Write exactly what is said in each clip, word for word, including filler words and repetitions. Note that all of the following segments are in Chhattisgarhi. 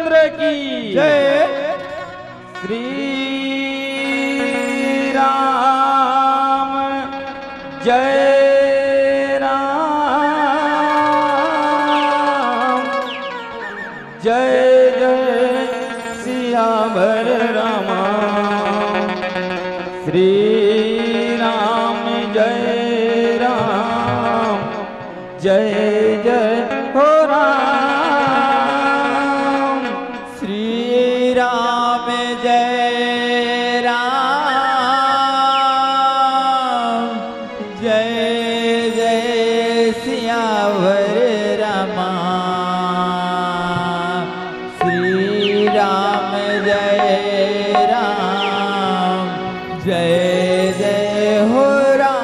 की जय। श्री राम जय राम, जय जय सियावर रामा। श्री राम जय राम, जय जय हो राम। श्री राम जय राम, जय जय सियावर रामा। श्री राम जय राम, जय जय हो राम।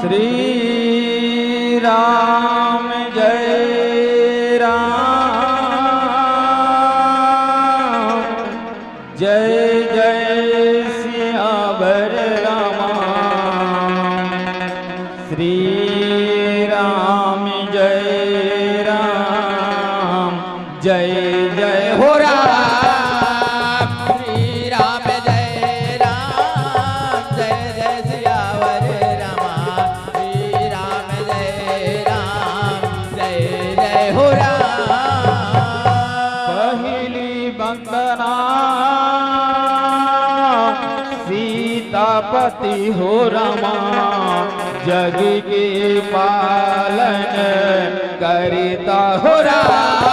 श्री राम जय राम, जय जय सियावर रामा। श्री राम जय राम, जय जय हो राम। श्री राम जय राम, जय जय सियावर रामा। श्री राम जय राम, जय जय हो राम। पहली वंदना सीतापति हो रामा, जग के पालन करता हो राम।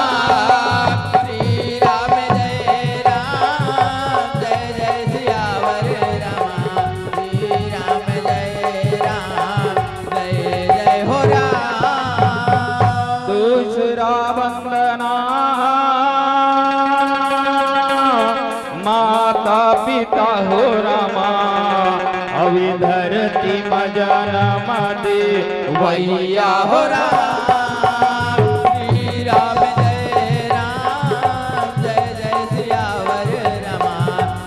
श्री राम जय राम, जय जय सियावर रामा। श्री राम जय राम, जय जय हो राम। दूसरा वंदना माता पिता हो रामा, अवि धरती म जनम देवैया हो राम। श्री राम जय राम, जय जय सियावर रामा।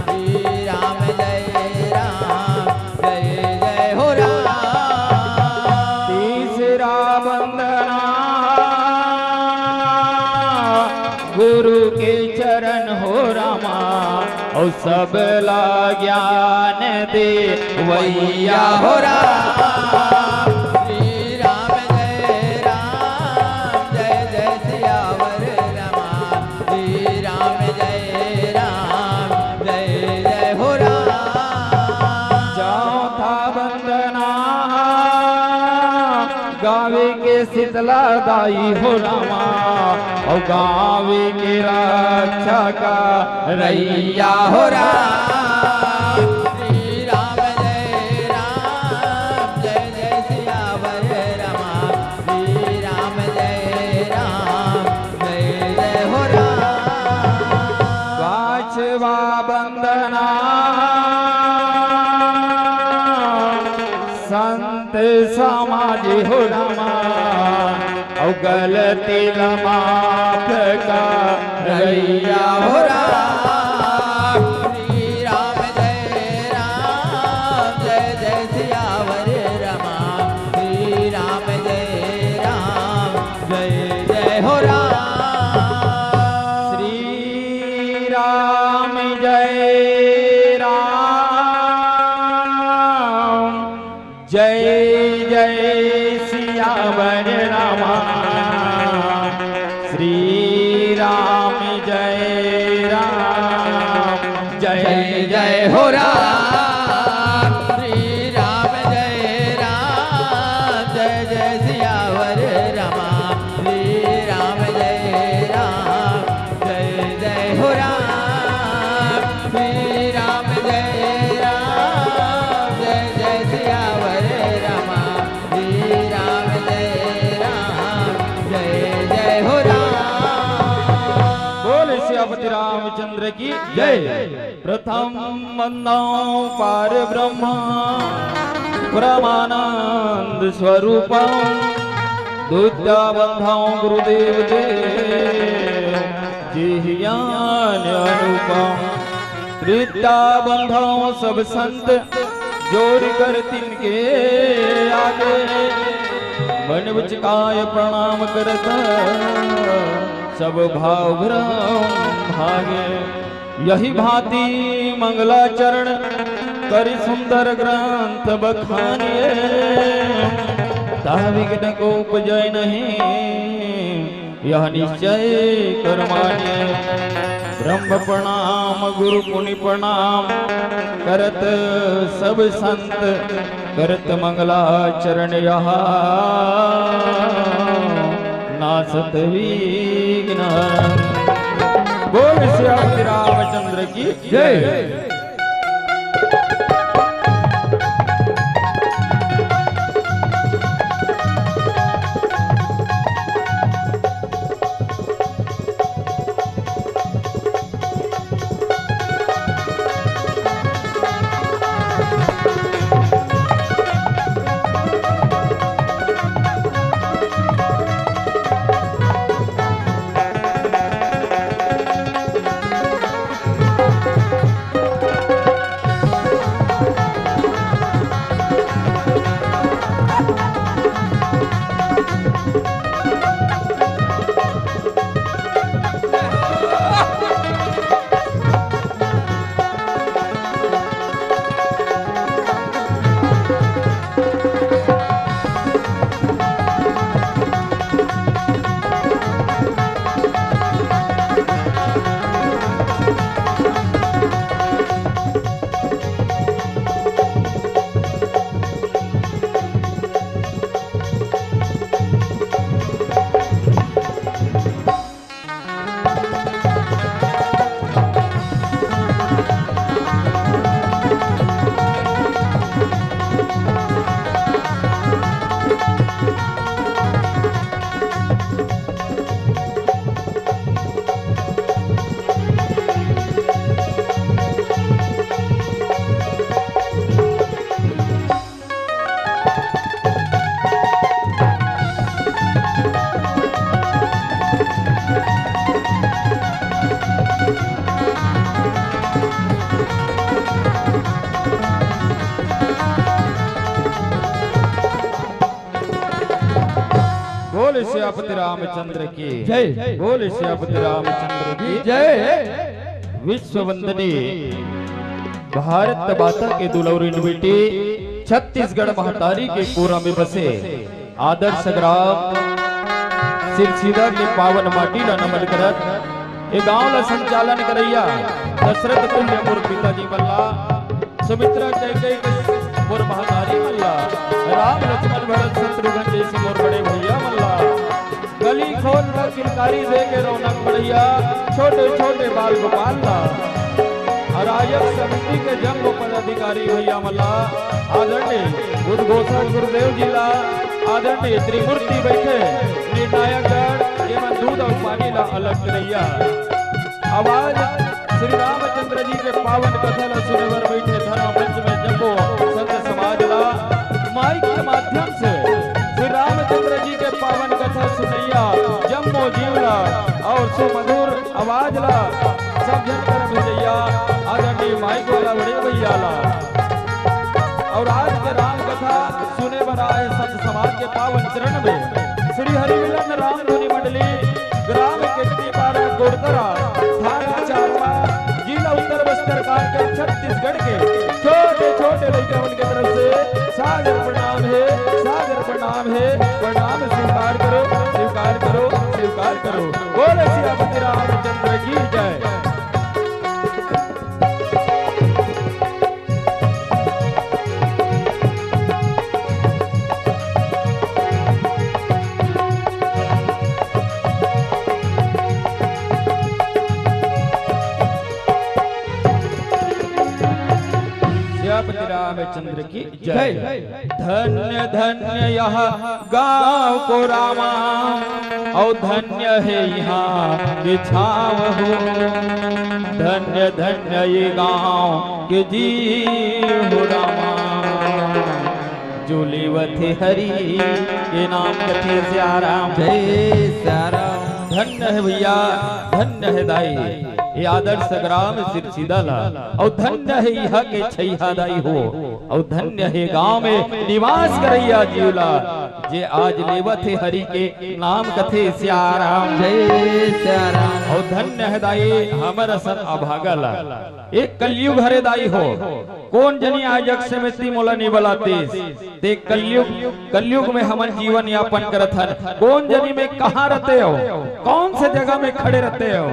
श्री राम जय राम, जय जय हो राम। तीसरा वंदना गुरु के चरण हो रामा, अउ सबला ज्ञान देवैया हो राम। श्री राम जय राम, जय जय सियावर रामा। श्री राम जय राम, जय जय हो राम। चौथा वंदना गावे के शीतला दाई हो रामा, अउ गावे के रक्षा करैया हो राम। श्री राम जय राम, जय जय सियावर रामा। श्री राम जय राम, जय जय हो राम। पांचवा वंदना संत समाज हो रामा, अउ गलती ल माफ करैया हो राम। श्री राम जय राम, जय जय सियावर रामा। श्री राम जय राम, जय जय हो राम। श्री राम जय राम, जय जय सियावर रामा। श्री राम जय राम, जय जय हो राम। श्री राम जय राम, जय जय सियावर रामा। श्री राम जय राम, जय जय हो राम। श्री राम जय राम, जय जय सियावर रामा। श्री राम जय राम, जय जय हो राम। बोल सियापति रामचंद्र की जय। प्रथम वंदौ पार ब्रह्मा परमानंद स्वरूपम। दूजा वंदौ गुरुदेव देव जी ज्ञान अनुपम। तृतीया वंदौ सब संत जोर कर तिनके आगे। अनिवच काय प्रणाम करत, सब भाव भ्रम भागे। यही भांति मंगलाचरण करि सुंदर ग्रंथ बखानिए। तह विघ्न को उपजय नहीं, यह निश्चय कर मानिए। ब्रह्म प्रणाम, गुरु मुनि प्रणाम, करत सब संत, करत मंगलाचरण यहा, नासत विघ्न। बोल सियापति रामचंद्र की जय। बोल सियापति रामचंद्र की जय। बोल सियापति रामचंद्र की जय। विश्व वंदनीय भारत माता के दुलौरिन बेटी, छत्तीसगढ़ महतारी के कोरा में बसे आदर्श ग्राम सिरसीदा के पावन माटी ला नमन करत, ए गांव ला संचालन करैया दशरथ तुल्य मोर पिताजी मन ला, सुमित्रा कैकेयी के मोर महतारी मन ला, राम लक्ष्मण भरत शत्रुघ्न जैसे मोर बड़े भैया मन ला, गली खोर ला किलकारी दे के रौनक बढ़ैया छोटे छोटे बाल गोपाल ला, और आयोजक समिति के जम्मो पदाधिकारी भैया मन ला, आदरणीय उद्घोषक गुरुदेव जी ला, आदरणीय त्रिमूर्ति बैठे निर्णायकगण, जेमन दूध अउ पानी ला अलग करैया। आवाज श्री रामचंद्र जी के पावन कथा ला सुने बर बैठे धर्म मंच में जम्मो संत समाज ला माइक के माध्यम से श्री रामचंद्र जी के पावन कथा सुनैया जम्मो जीव ला और सुमधुर आवाज ला सब झन कर भेजैया आदरणीय माइक वाला बड़े भैया ला। और आज के राम कथा सुने बर आए संत समाज के पावन चरण में श्री हरिमिलन राम धुनी मंडली, ग्राम केकटीपारा, गोड़तरा, थाना चारवा, जिला उत्तर बस्तर, कार्यक्रम छत्तीसगढ़ के छोटे छोटे लइका मन के तरफ से सादर प्रणाम हे, सादर प्रणाम हे, प्रणाम स्वीकार करो, स्वीकार करो, स्वीकार करो। बोले सियापति रामचंद्र की जय। सियापति रामचंद्र की जय। धन्य धन्य यह गांव को रामा, और धन्य है यहाँ के छाव हो। धन्य धन्य ये गांव के जीव हो रामा, जो लेवत हे हरि के नाम। कथे सियाराम। जय सियाराम। धन्य है भैया, धन्य है दाई, ये आदर्श ग्राम सिरसीदा ला, और धन्य है यहाँ के छइहा दाई हो, और धन्य है गांव में निवास करैया जीव ला। जे आज लेवत हे हरि के नाम, कथे सियाराम। जय सियाराम। अउ धन्य हे दाई हमर असन अभागा ला। एक कलयुग हरे दाई हो, कोन जनी आज अक समिति मोला नी बलातिस। ते कलयुग, कलयुग में हमन जीवन यापन करत हन। कोन जनी में कहाँ रहते हो, कौन से जगह में खड़े रहते हो,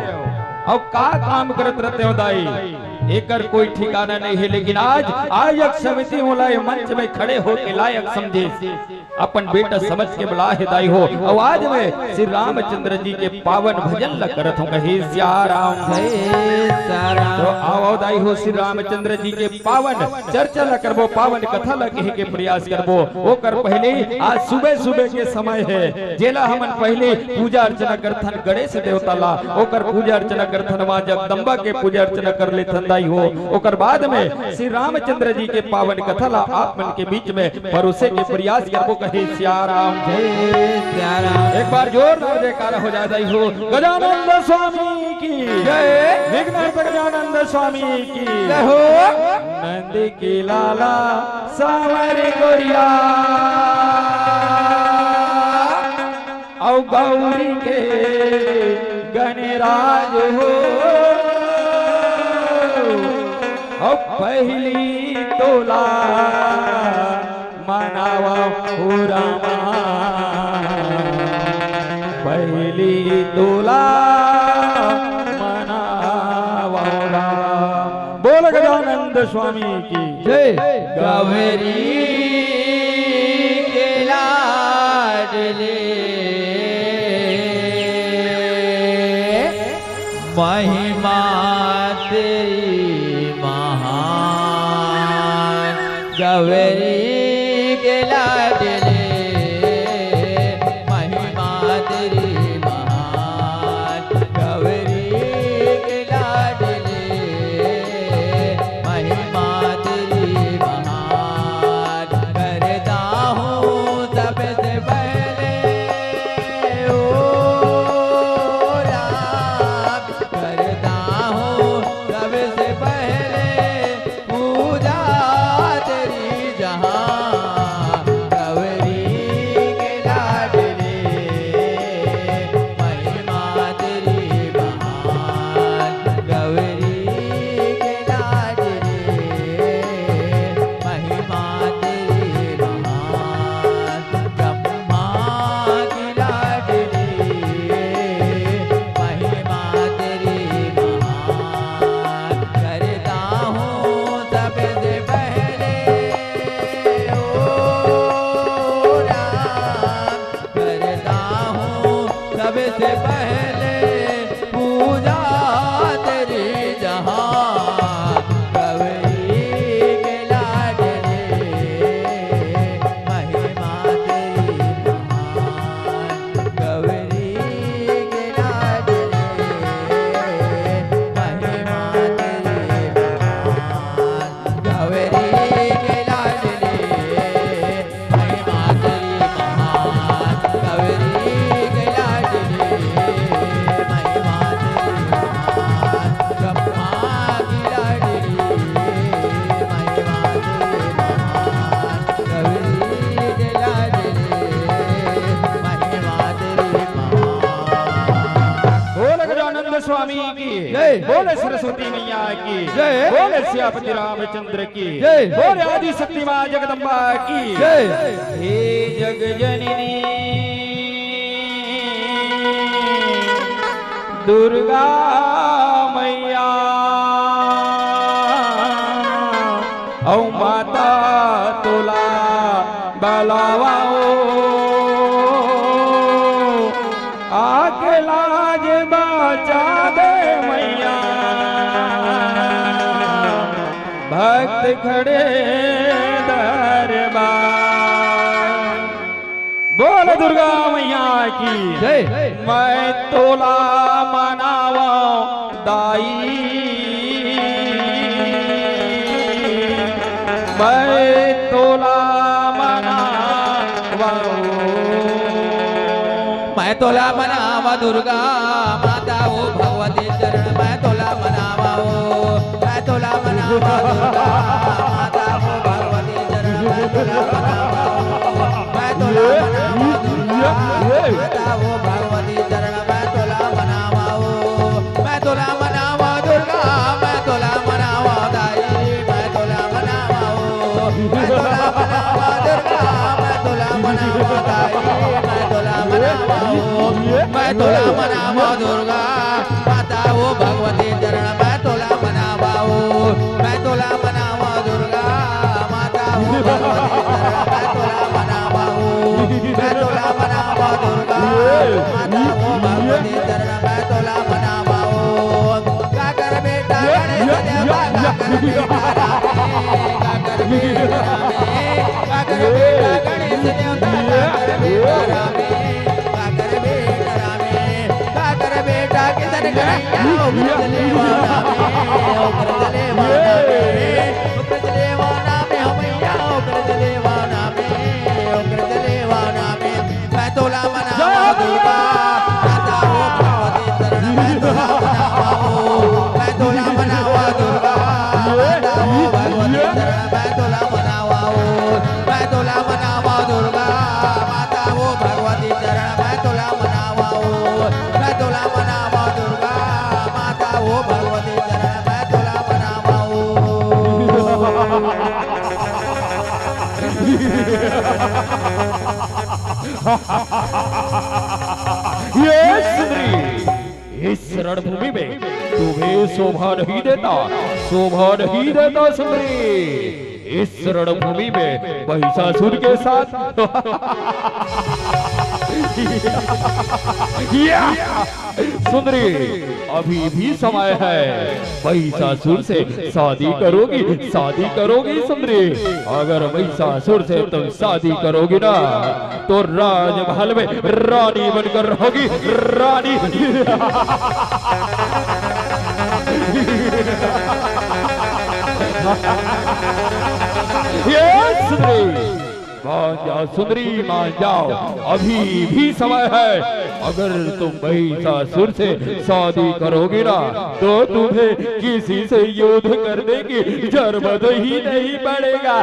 अउ का काम करत रहते हो दाई, एकर कोई ठिकाना नहीं है। लेकिन आज, आज अक समिति मोला ये मंच में खड़े होके लायक समझिस, अपन बेटा समझ के बलाहे दाई हो। अउ आज मैं श्री रामचंद्र जी के पावन भजन ल करत हूँ, कहे सियाराम। जय सियाराम। तो आओ, आओ दाई हो, श्री रामचंद्र जी के पावन चर्चा ल करबो, पावन कथा ल कहे के प्रयास करबो। ओकर पहले आज सुबह सुबह के समय हे, जेला हमन पहले पूजा अर्चना करथन गणेश देवता ला, ओकर पूजा अर्चना करथन, माँ जगदम्बा के पूजा अर्चना कर लेथन दाई हो। ओकर बाद में श्री रामचंद्र जी के पावन कथा ला आप मन के बीच में परोसे के प्रयास करबो, कहे सियाराम। जय सियाराम। एक बार जोरदार जयकारा हो जाए दाई हो। गजानंद स्वामी की जय। विघ्नहर्ता गजानंद स्वामी की जय हो। नंद के लाला सावर गोरिया, अउ गौरी के गणराज हो, अउ पहली तोला मनावा हो रामा, पहली तोला मनावा हो रामा। बोल गजानंद स्वामी की जय। गौरी के लाडले महिमा तेरी महान, गौरी के लाडले महिमा तेरी महान, गौरी के लाडले महिमा तेरी महान। करता हूँ सबसे पहले ओ राम, करता हूँ सबसे पहले पूजा तेरी जहाँ, गौरी के लाडले महिमा तेरी महान, गौरी के लाडले महिमा तेरी महान, ब्रह्मा की लाडली महिमा तेरी महान। करता हूँ सबसे पहले ओ राम, करता हूँ सबसे पहले पूजा तेरी जहाँ, गौरी के लाडले महिमा तेरी महान, गौरी के लाडले महिमा तेरी महान, गौरी के लाडले महिमा तेरी महान, गौरी के लाडले महिमा तेरी महान, ब्रह्मा की लाडली महिमा तेरी महान, गौरी के लाडले महिमा तेरी महान। बोल गजानंद स्वामी की जय। बोल सरस्वती मैया की जय। बोल सियापति रामचंद्र की जय। बोल आदि शक्ति माँ जगदम्बा की जय। हे जग जननी दुर्गा मैया, अउ माता तोला बलावा ओ, आके लाज बचा दे मैया, भक्त खड़े दरबार। बोल दुर्गा मैया की जय। मैं तोला मनावा दाई, मैं तोला मनावा। मैं तोला मनावा दुर्गा माता हो भगवती चरण, मैं तोला मनावा हो, मैं तोला मनावा दुर्गा माता हो भगवती चरण, मैं तोला मनावा हो, मैं तोला मनावा ओ भगवती चरण मैं तोला मनावा ओ, मैं तोला मनावा दुर्गा, मैं तोला मनावा दाई, मैं तोला मनावा ओ, मैं तोला मनावा दुर्गा, मैं तोला मनावा दाई, मैं तोला मनावा ओ, मैं तोला मनावा दुर्गा, माता ओ भगवती चरण मैं तोला मनावा ओ, मैं तोला मनावा दुर्गा, माता ओ भगवती चरण मैं तोला मनावा ओ, मैं तोला मनावा दुर्गा, माता ओ भगवती चरण मैं तोला मनावा ओ। काकर बेटा गणेश देवता, काकर बेटा रामे, काकर बेटा रामे, काकर बेटा गणेश देवता, काकर बेटा रामे, काकर बेटा रामे, काकर बेटा किशन कन्हैया, ओकर जलेवा नामे, ओकर जलेवा नामे, ओकर जलेवा नामे, हो भैया, ओकर जलेवा नामे, ओकर जलेवा नामे। मैं तोला मनावा दुर्गा, माता हो भगवती चरण, मैं तोला मनावा ओ, मैं तोला मनावा दुर्गा, माता हो भगवती चरण, मैं तोला मनावा ओ, मैं तोला मनावा दुर्गा, माता हो भगवती चरण, मैं तोला मनावा ओ, मैं तोला मनावा दुर्गा, माता हो भगवती चरण, मैं तोला मनावा ओ। ये सुंदरी, इस रणभूमि में तुम्हें शोभा नहीं देता, शोभा नहीं देता सुंदरी। इस रणभूमि में महिषासुर के साथ या सुंदरी, अभी भी समय है। महिषासुर से शादी करोगी, शादी करोगी सुंदरी। अगर महिषासुर से तुम शादी करोगी ना, तो राजमहल में रानी बनकर रहोगी, रानी। ये सुंदरी, मान जाओ सुंदरी, मान जाओ, अभी भी समय है। अगर तुम महिषासुर से शादी करोगी ना, तो तुम्हें किसी से युद्ध करने की जरूरत ही नहीं पड़ेगा।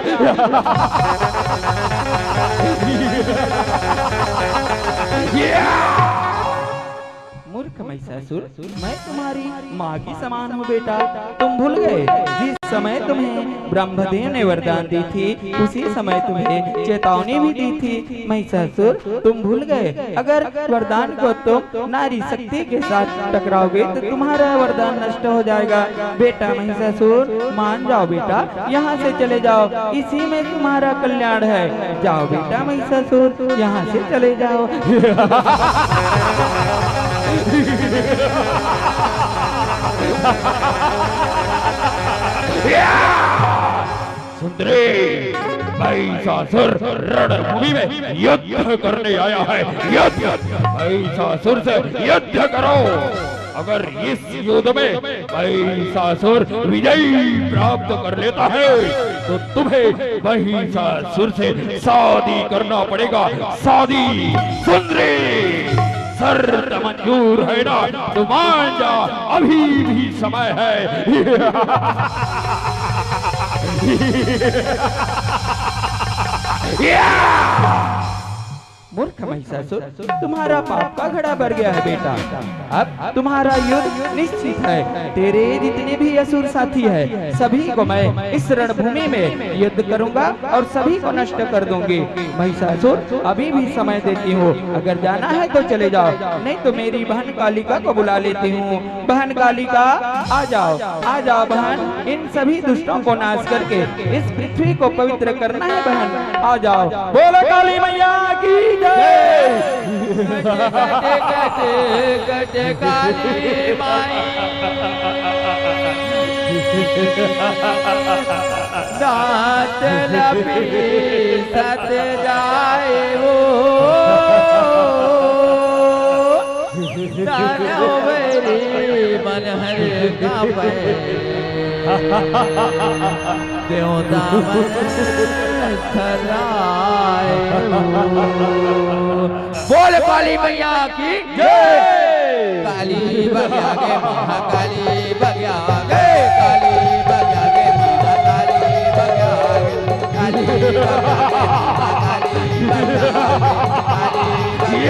मूर्ख महिषासुर, मैं तुम्हारी माँ की समान हूँ बेटा। तुम भूल गए, जिस समय तुम्हें ब्रह्मदेव ने वरदान दी थी, उसी समय तुम्हें चेतावनी भी दी थी। महिषासुर, तुम भूल गए, अगर वरदान को तुम नारी शक्ति के साथ टकराओगे तो तुम्हारा वरदान नष्ट हो जाएगा। बेटा महिषासुर, मान जाओ बेटा, यहाँ से चले जाओ, इसी में तुम्हारा कल्याण है। जाओ बेटा महिषासुर, यहाँ से चले जाओ। सुंदरी, महिषासुर रणभूमि में युद्ध करने आया है। युद्ध, महिषासुर से युद्ध करो। अगर इस युद्ध में महिषासुर विजय प्राप्त कर लेता है, तो तुम्हें महिषासुर से शादी करना पड़ेगा। शादी। सुंदरी, शर्त मंजूर है ना? तो मान जा, अभी भी समय है। मूर्ख महिषासुर, तुम्हारा पाप का घड़ा भर गया है बेटा। अब तुम्हारा युद्ध निश्चित है। तेरे जितने भी असुर साथी हैं, सभी को मैं इस रणभूमि में युद्ध करूंगा और सभी को नष्ट कर दूंगी। महिषासुर, अभी भी समय देती हूँ, अगर जाना है तो चले जाओ, नहीं तो मेरी बहन कालिका को बुला लेती हूँ। बहन कालिका, आ जाओ, आ जाओ बहन, इन सभी दुष्टों को नाश करके इस पृथ्वी को पवित्र करना है बहन, आ जाओ। बोलो काली मैया की जय। गट गट गट काली माई। दांत लपी सत जाए हो। दानव बैरी मन हर कापे। देवता मन थर्राए हो। बोल काली मैया की जय। काली बग्या गे महाकाली बग्या गे, काली बग्या गे महाकाली बग्या गे, काली बग्या गे महाकाली बग्या गे, काली बग्या गे महाकाली।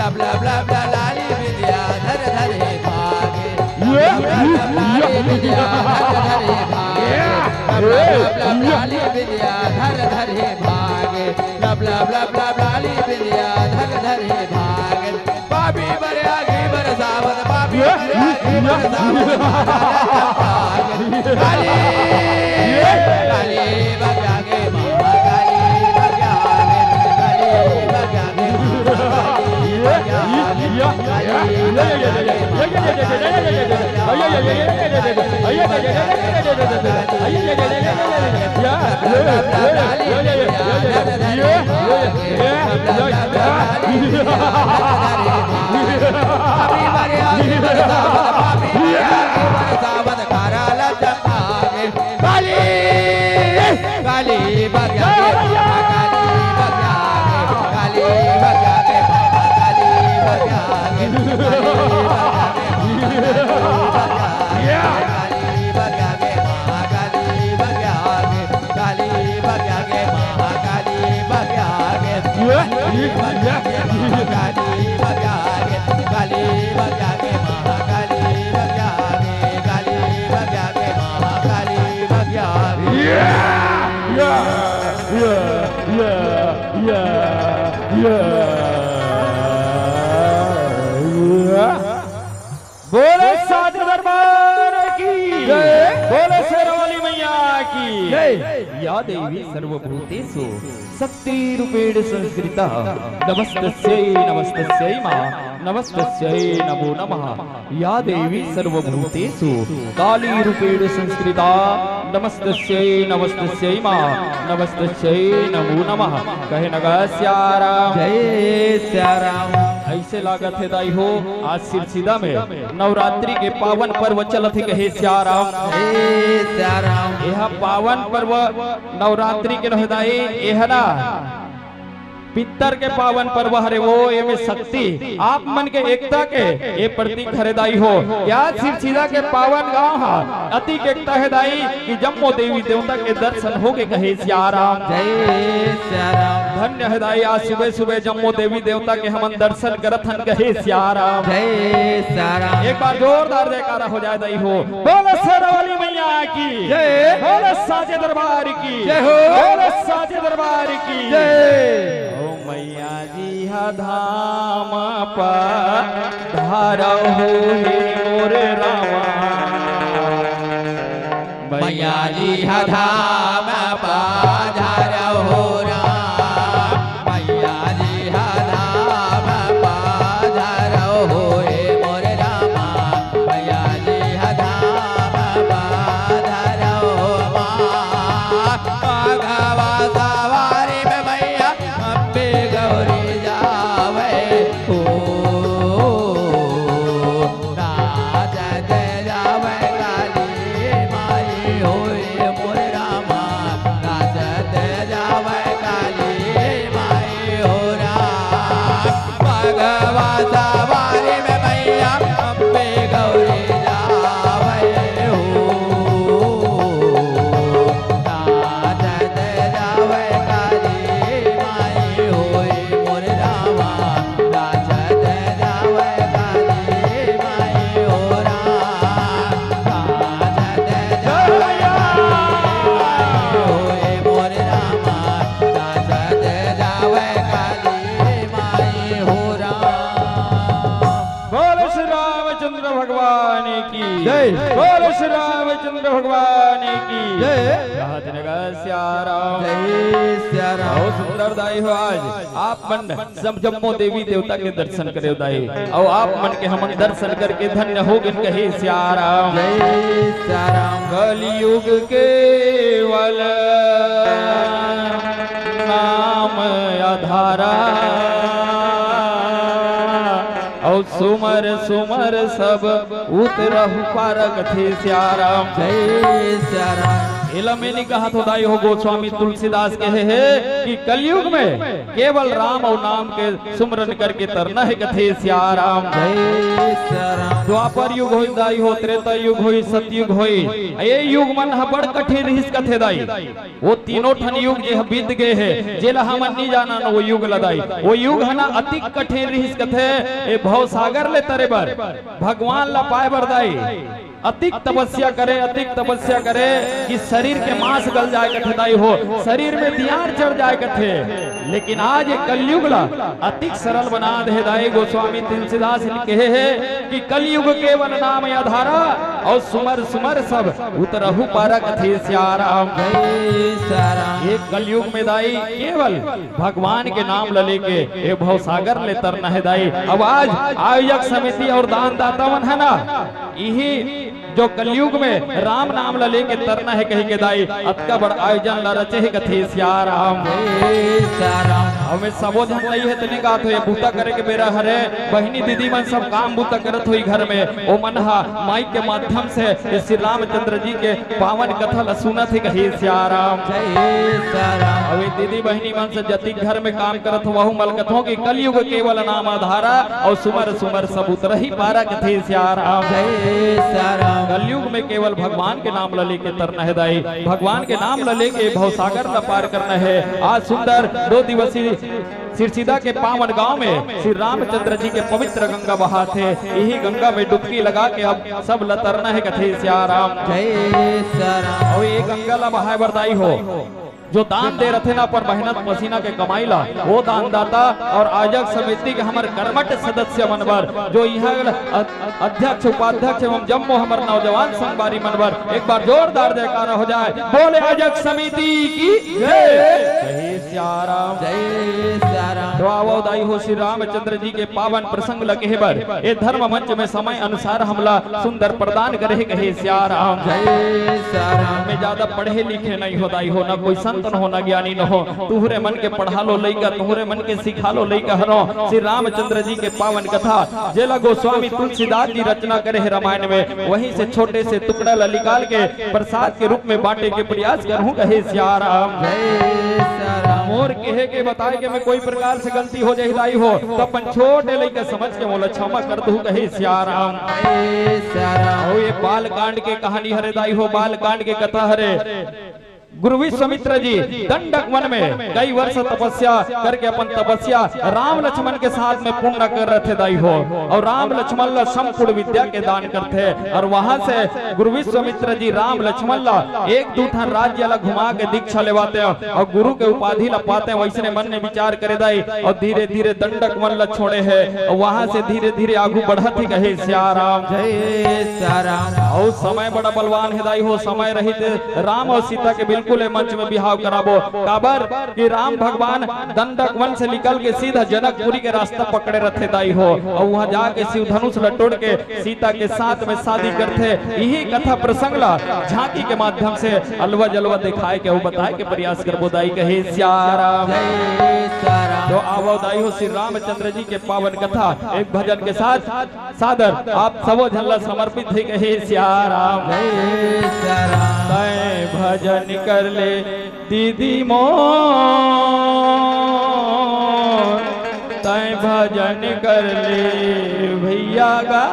लब लब लब लब लाली बिंदिया धर धर हे भागे। लब लब लब लाली बिंदिया धर धर हे भागे। लब लब लब लब लाली बिंदिया धर धर हे भागे। लब लब लब लब लाली बिंदिया धर धर हे भागे। पापी बर आगी बरसावत, पापी बर आगी बरसावत, काली, काली बग्या गे माँ, काली बग्या गे, काली बग्या गे माँ, काली बग्या गे, काली बग्या गे माँ, काली बग्या गे। काली बग्या गे, महाकाली बग्या गे, काली बग्या गे, महाकाली बग्या गे, काली बग्या गे, महाकाली बग्या गे, काली बग्या गे, महाकाली बग्या गे, काली बग्या गे, महाकाली बग्या गे। या, या, या, या, या, या। बोले साचे दरबार की जय। बोले शेरावाली मैया की जय। या देवी सर्वभूतेषु शक्ति रूपेण संस्थिता। नमस्तस्यै नमस्तस्यै माँ, नमस्तस्यै नमो नमः। या देवी सर्वभूतेषु काली रूपेण संस्थिता। नमस्तस्यै नमस्तस्यै माँ, नमस्तस्यै नमो नमः। कहे नग सिया राम। जय सिया राम। ऐसे लागत हे दाई हो, आज सिरसिदा में नवरात्रि के पावन पर्व चलत हे, कहे सिया राम। जय सिया राम। यह पावन पर्व नवरात्रि के नोहे दाई, यह ना पितर के पावन पर्व हरे वो, एमे शक्ति आप मन के एकता के ये प्रतीक हरे दाई हो। या सिरसिदा के पावन गांव हा अतिक एकता हे दाई कि जम्मो देवी देवता के दर्शन होगे, कहे सिया राम। जय सिया राम। धन्य हे दाई, आज सुबह सुबह जम्मो देवी देवता के हमन दर्शन करत हन, कहे सिया राम। जय सिया राम। एक बार जोरदार जयकारा हो जाए दाई हो। बोलो शेरावाली मैया की जय। बोलो साचे दरबार की जय हो। बोलो साचे दरबार की जय। ओ मैया जी हा धाम पधारव हो हे मोर रामा। मैया जी हा धाम पधारव हो राम। मैया जी हा धाम पधारव हो हे मोर रामा। मैया जी हा धाम पधारव हो माँ। मघवा सवारी में मैया अम्बे गौरी जावे हो। नाचत जावे काली माई हो हे मोर रामा। नाचत जावे काली माई हो राम। मघवा सवारी में मैया अम्बे गौरी जावे हो। नाचत जावे काली माई हो हे मोर रामा। नाचत जावे काली माई हो राम। नाचत जावे काली माई हो हे मोर रामा। नाचत जावे काली माई हो राम। बोलो श्री रामचंद्र भगवान की जय। बोलो श्री रामचंद्र भगवान की जय। राजनगर सिया राम। जय सिया राम। बहुत सुंदर दाई हो, आज आप मन सब जम्मो देवी देवता के दर्शन करे दाई, अउ आप मन के हमन दर्शन करके धन्य हो गन, कहे सिया राम। जय सिया राम। कलयुग केवल नाम आधारा, अउ सुमर सुमर सब उतरहु पारा, कथे सिया राम। जय सिया राम। एला मैं नहीं कहत हो दाई हो, गोस्वामी तुलसीदास कहे हे कि कलयुग में केवल राम अउ नाम के सुमरन करके तरना हे कथे सियाराम। द्वापर युग होई दाई हो, त्रेता युग होई, सतयुग होई, ये युग मन ह बड़ कठिन रिहिस कथे दाई। वो तीनों ठन युग जे ह बीत गे हे, जेला हमन नी जानन वो युग ल दाई। वो युग ह ना अतिक कठिन रिहिस कथे, ए भवसागर ले तरे बर, भगवान ल पाए बर दाई। अतिक तपस्या करे, अतिक तपस्या करे कि शरीर के मांस गल जाए कथे दाई हो, शरीर में दियार चढ़ जाए कथे। लेकिन आज ये कलयुग ला अतिक सरल बना दे दाई। गोस्वामी तुलसीदास जी कहे हे कि कलयुग केवल नाम आधारा, अउ सुमर सुमर सब उतरहु पारा कथे सियाराम। ये कलयुग में दाई केवल भगवान के नाम ल लेके ये भवसागर ले तरना हे दाई। अब आज आयोजक समिति अउ दान दाता मन है ना, इही जो कलयुग में राम नाम ल लेके तरना हे कहिके दाई अतका बड़ आयोजन ल रचे हे कथे सियाराम। अब मैं सबो झन नई हे तने गात हो, ये बूता करे के बेरा हरे। बहिनी दीदी मन सब काम बूता करत होई घर में, ओ मन हा माइक के माध्यम से ये श्री रामचंद्र जी के पावन कथा ल सुनत हे कहे सियाराम। अब ये दीदी बहिनी मन से जतिक घर में काम करत हो, वहू मन ल कथों कि कलयुग केवल नाम आधारा, अउ सुमर सुमर सब उतरही पारा कथे सियाराम। कलयुग में केवल भगवान के नाम ल लेके तरना हे दाई, भगवान के नाम ल लेके भवसागर ल पार करना हे। आज सुंदर दो दिवसीय सिरसिदा के पावन गांव में श्री रामचंद्र जी के पवित्र गंगा बहात हे। इही गंगा में डुबकी लगा के अब सब ल तरना हे कथे सियाराम। अउ ये गंगा ल बहाए बर दाई हो, जो दान दे रथे ना अपन मेहनत पसीना के कमाई ला, वो दानदाता अउ आयोजक समिति के हमर कर्मठ सदस्य मन बर, जो इहाँ अ-, अध्यक्ष, उपाध्यक्ष एवं जम्मो हमर नौजवान संगवारी मन बर एक बार जोरदार जयकारा हो जाए। बोले आयोजक समिति की जय। जय सियाराम। तो आवो दाई हो श्री रामचंद्र जी के पावन प्रसंग ल कहे बर ए धर्म मंच में समय अनुसार हमला सुंदर प्रदान करे हे कहे सियाराम। मैं ज्यादा पढ़े लिखे नई हो दाई हो, ना कोई संत न हो, ना ज्ञानी न हो। तुहरे मन के पढ़ा लो लइका, तुहरे मन के सिखा लो लइका हरो। श्री रामचंद्र जी के पावन कथा, जेला गोस्वामी तुलसीदास जी रचना करे हे रामायण में, वहीं से छोटे से टुकड़ा ला निकाल के प्रसाद के रूप में बांटे के प्रयास करहूं कहे सियाराम। मोर कहे के बताए के में कोई प्रकार से गलती हो जाही दाई हो, त अपन छोटे लइका समझ के मोला क्षमा कर दहू कहे सियाराम। अउ ये बाल कांड के कहानी हरे दाई हो, बाल कांड के कथा हरे। गुरु विश्वामित्र जी दंडक वन में कई वर्ष तपस्या करके अपन तपस्या राम लक्ष्मण के साथ में पूर्ण कर रथे दाई हो, अउ राम लक्ष्मण ला संपूर्ण विद्या के दान करथे। अउ वहां से गुरु विश्वामित्र जी राम लक्ष्मण ला एक दू ठन राज्य ला घुमा के दीक्षा लेवाते अउ गुरु के उपाधि ला पाते। वैसने मन ने विचार करे दाई अउ धीरे धीरे दंडक वन ला छोड़े हे अउ वहां से धीरे धीरे आगू बढ़त हे कहे सियाराम। अउ समय बड़ा बलवान हे दाई हो, समय रहित राम अउ सीता के बिल्कुल ए मंच में बिहाव कराबो, काबर कि राम भगवान दंडक वन से निकल के सीधा जनकपुरी के रास्ता पकड़े रथे दाई हो, अउ वहां जाके शिव धनुष ल टोड़ के सीता के साथ में शादी करथे। इही कथा प्रसंग ला झांकी के माध्यम से अलवा जलवा दिखाए के अउ बताए के प्रयास करबो दाई कहे सियाराम। तो आवो दाई हो श्री रामचंद्र जी के पावन कथा एक भजन के साथ सादर आप सबो झन ला समर्पित हे कहे सियाराम। तय भजन कर ले दीदी मोर, तय भजन कर ले भैया गा।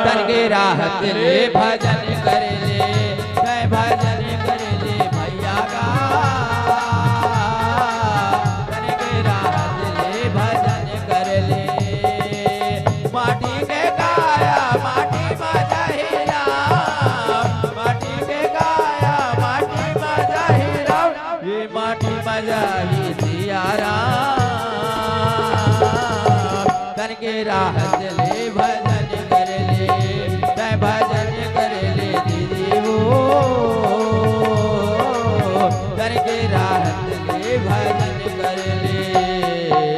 तन के राहत ले भजन कर ले, तय भजन कर ले भैया गा। तन के राहत ले भजन कर ले। माटी के काया माटी मा जाही राम, माटी के काया माटी मा जाही राम, ये माटी मा जाही सिया राम। तन के राहत ले भजन कर ले, तय भजन कर ले दीदी हो। तन के राहत ले भजन कर ले।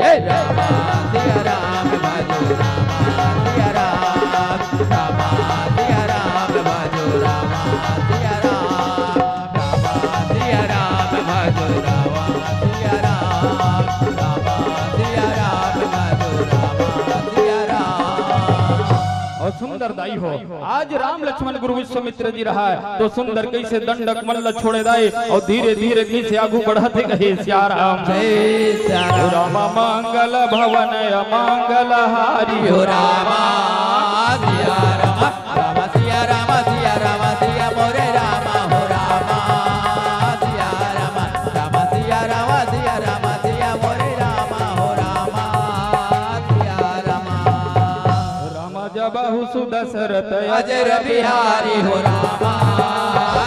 हे रामा सिया राम भजो, रामा सिया राम, रामा सिया राम भजो, रामा सिया राम, रामा सिया राम भजो, रामा सिया राम, रामा सिया राम भजो, रामा सिया राम। दाई हो, आज राम लक्ष्मण गुरु विश्वामित्र जी रहय, तो सुंदर कइसे दंडक मन ल छोड़े दाई, अउ धीरे धीरे कइसे आगू बढ़त हे कहे सिया राम। जय सिया राम। राम मंगल भवन अमंगल हारी हो राम। सिया राम, राम सिया राम, सिया राम, सिया मोरे राम हो राम। सिया राम, राम सिया राम, सिया राम, सिया मोरे राम हो राम। सिया राम। राम जब हुसु दशरथ अजर बिहारी हो रामा।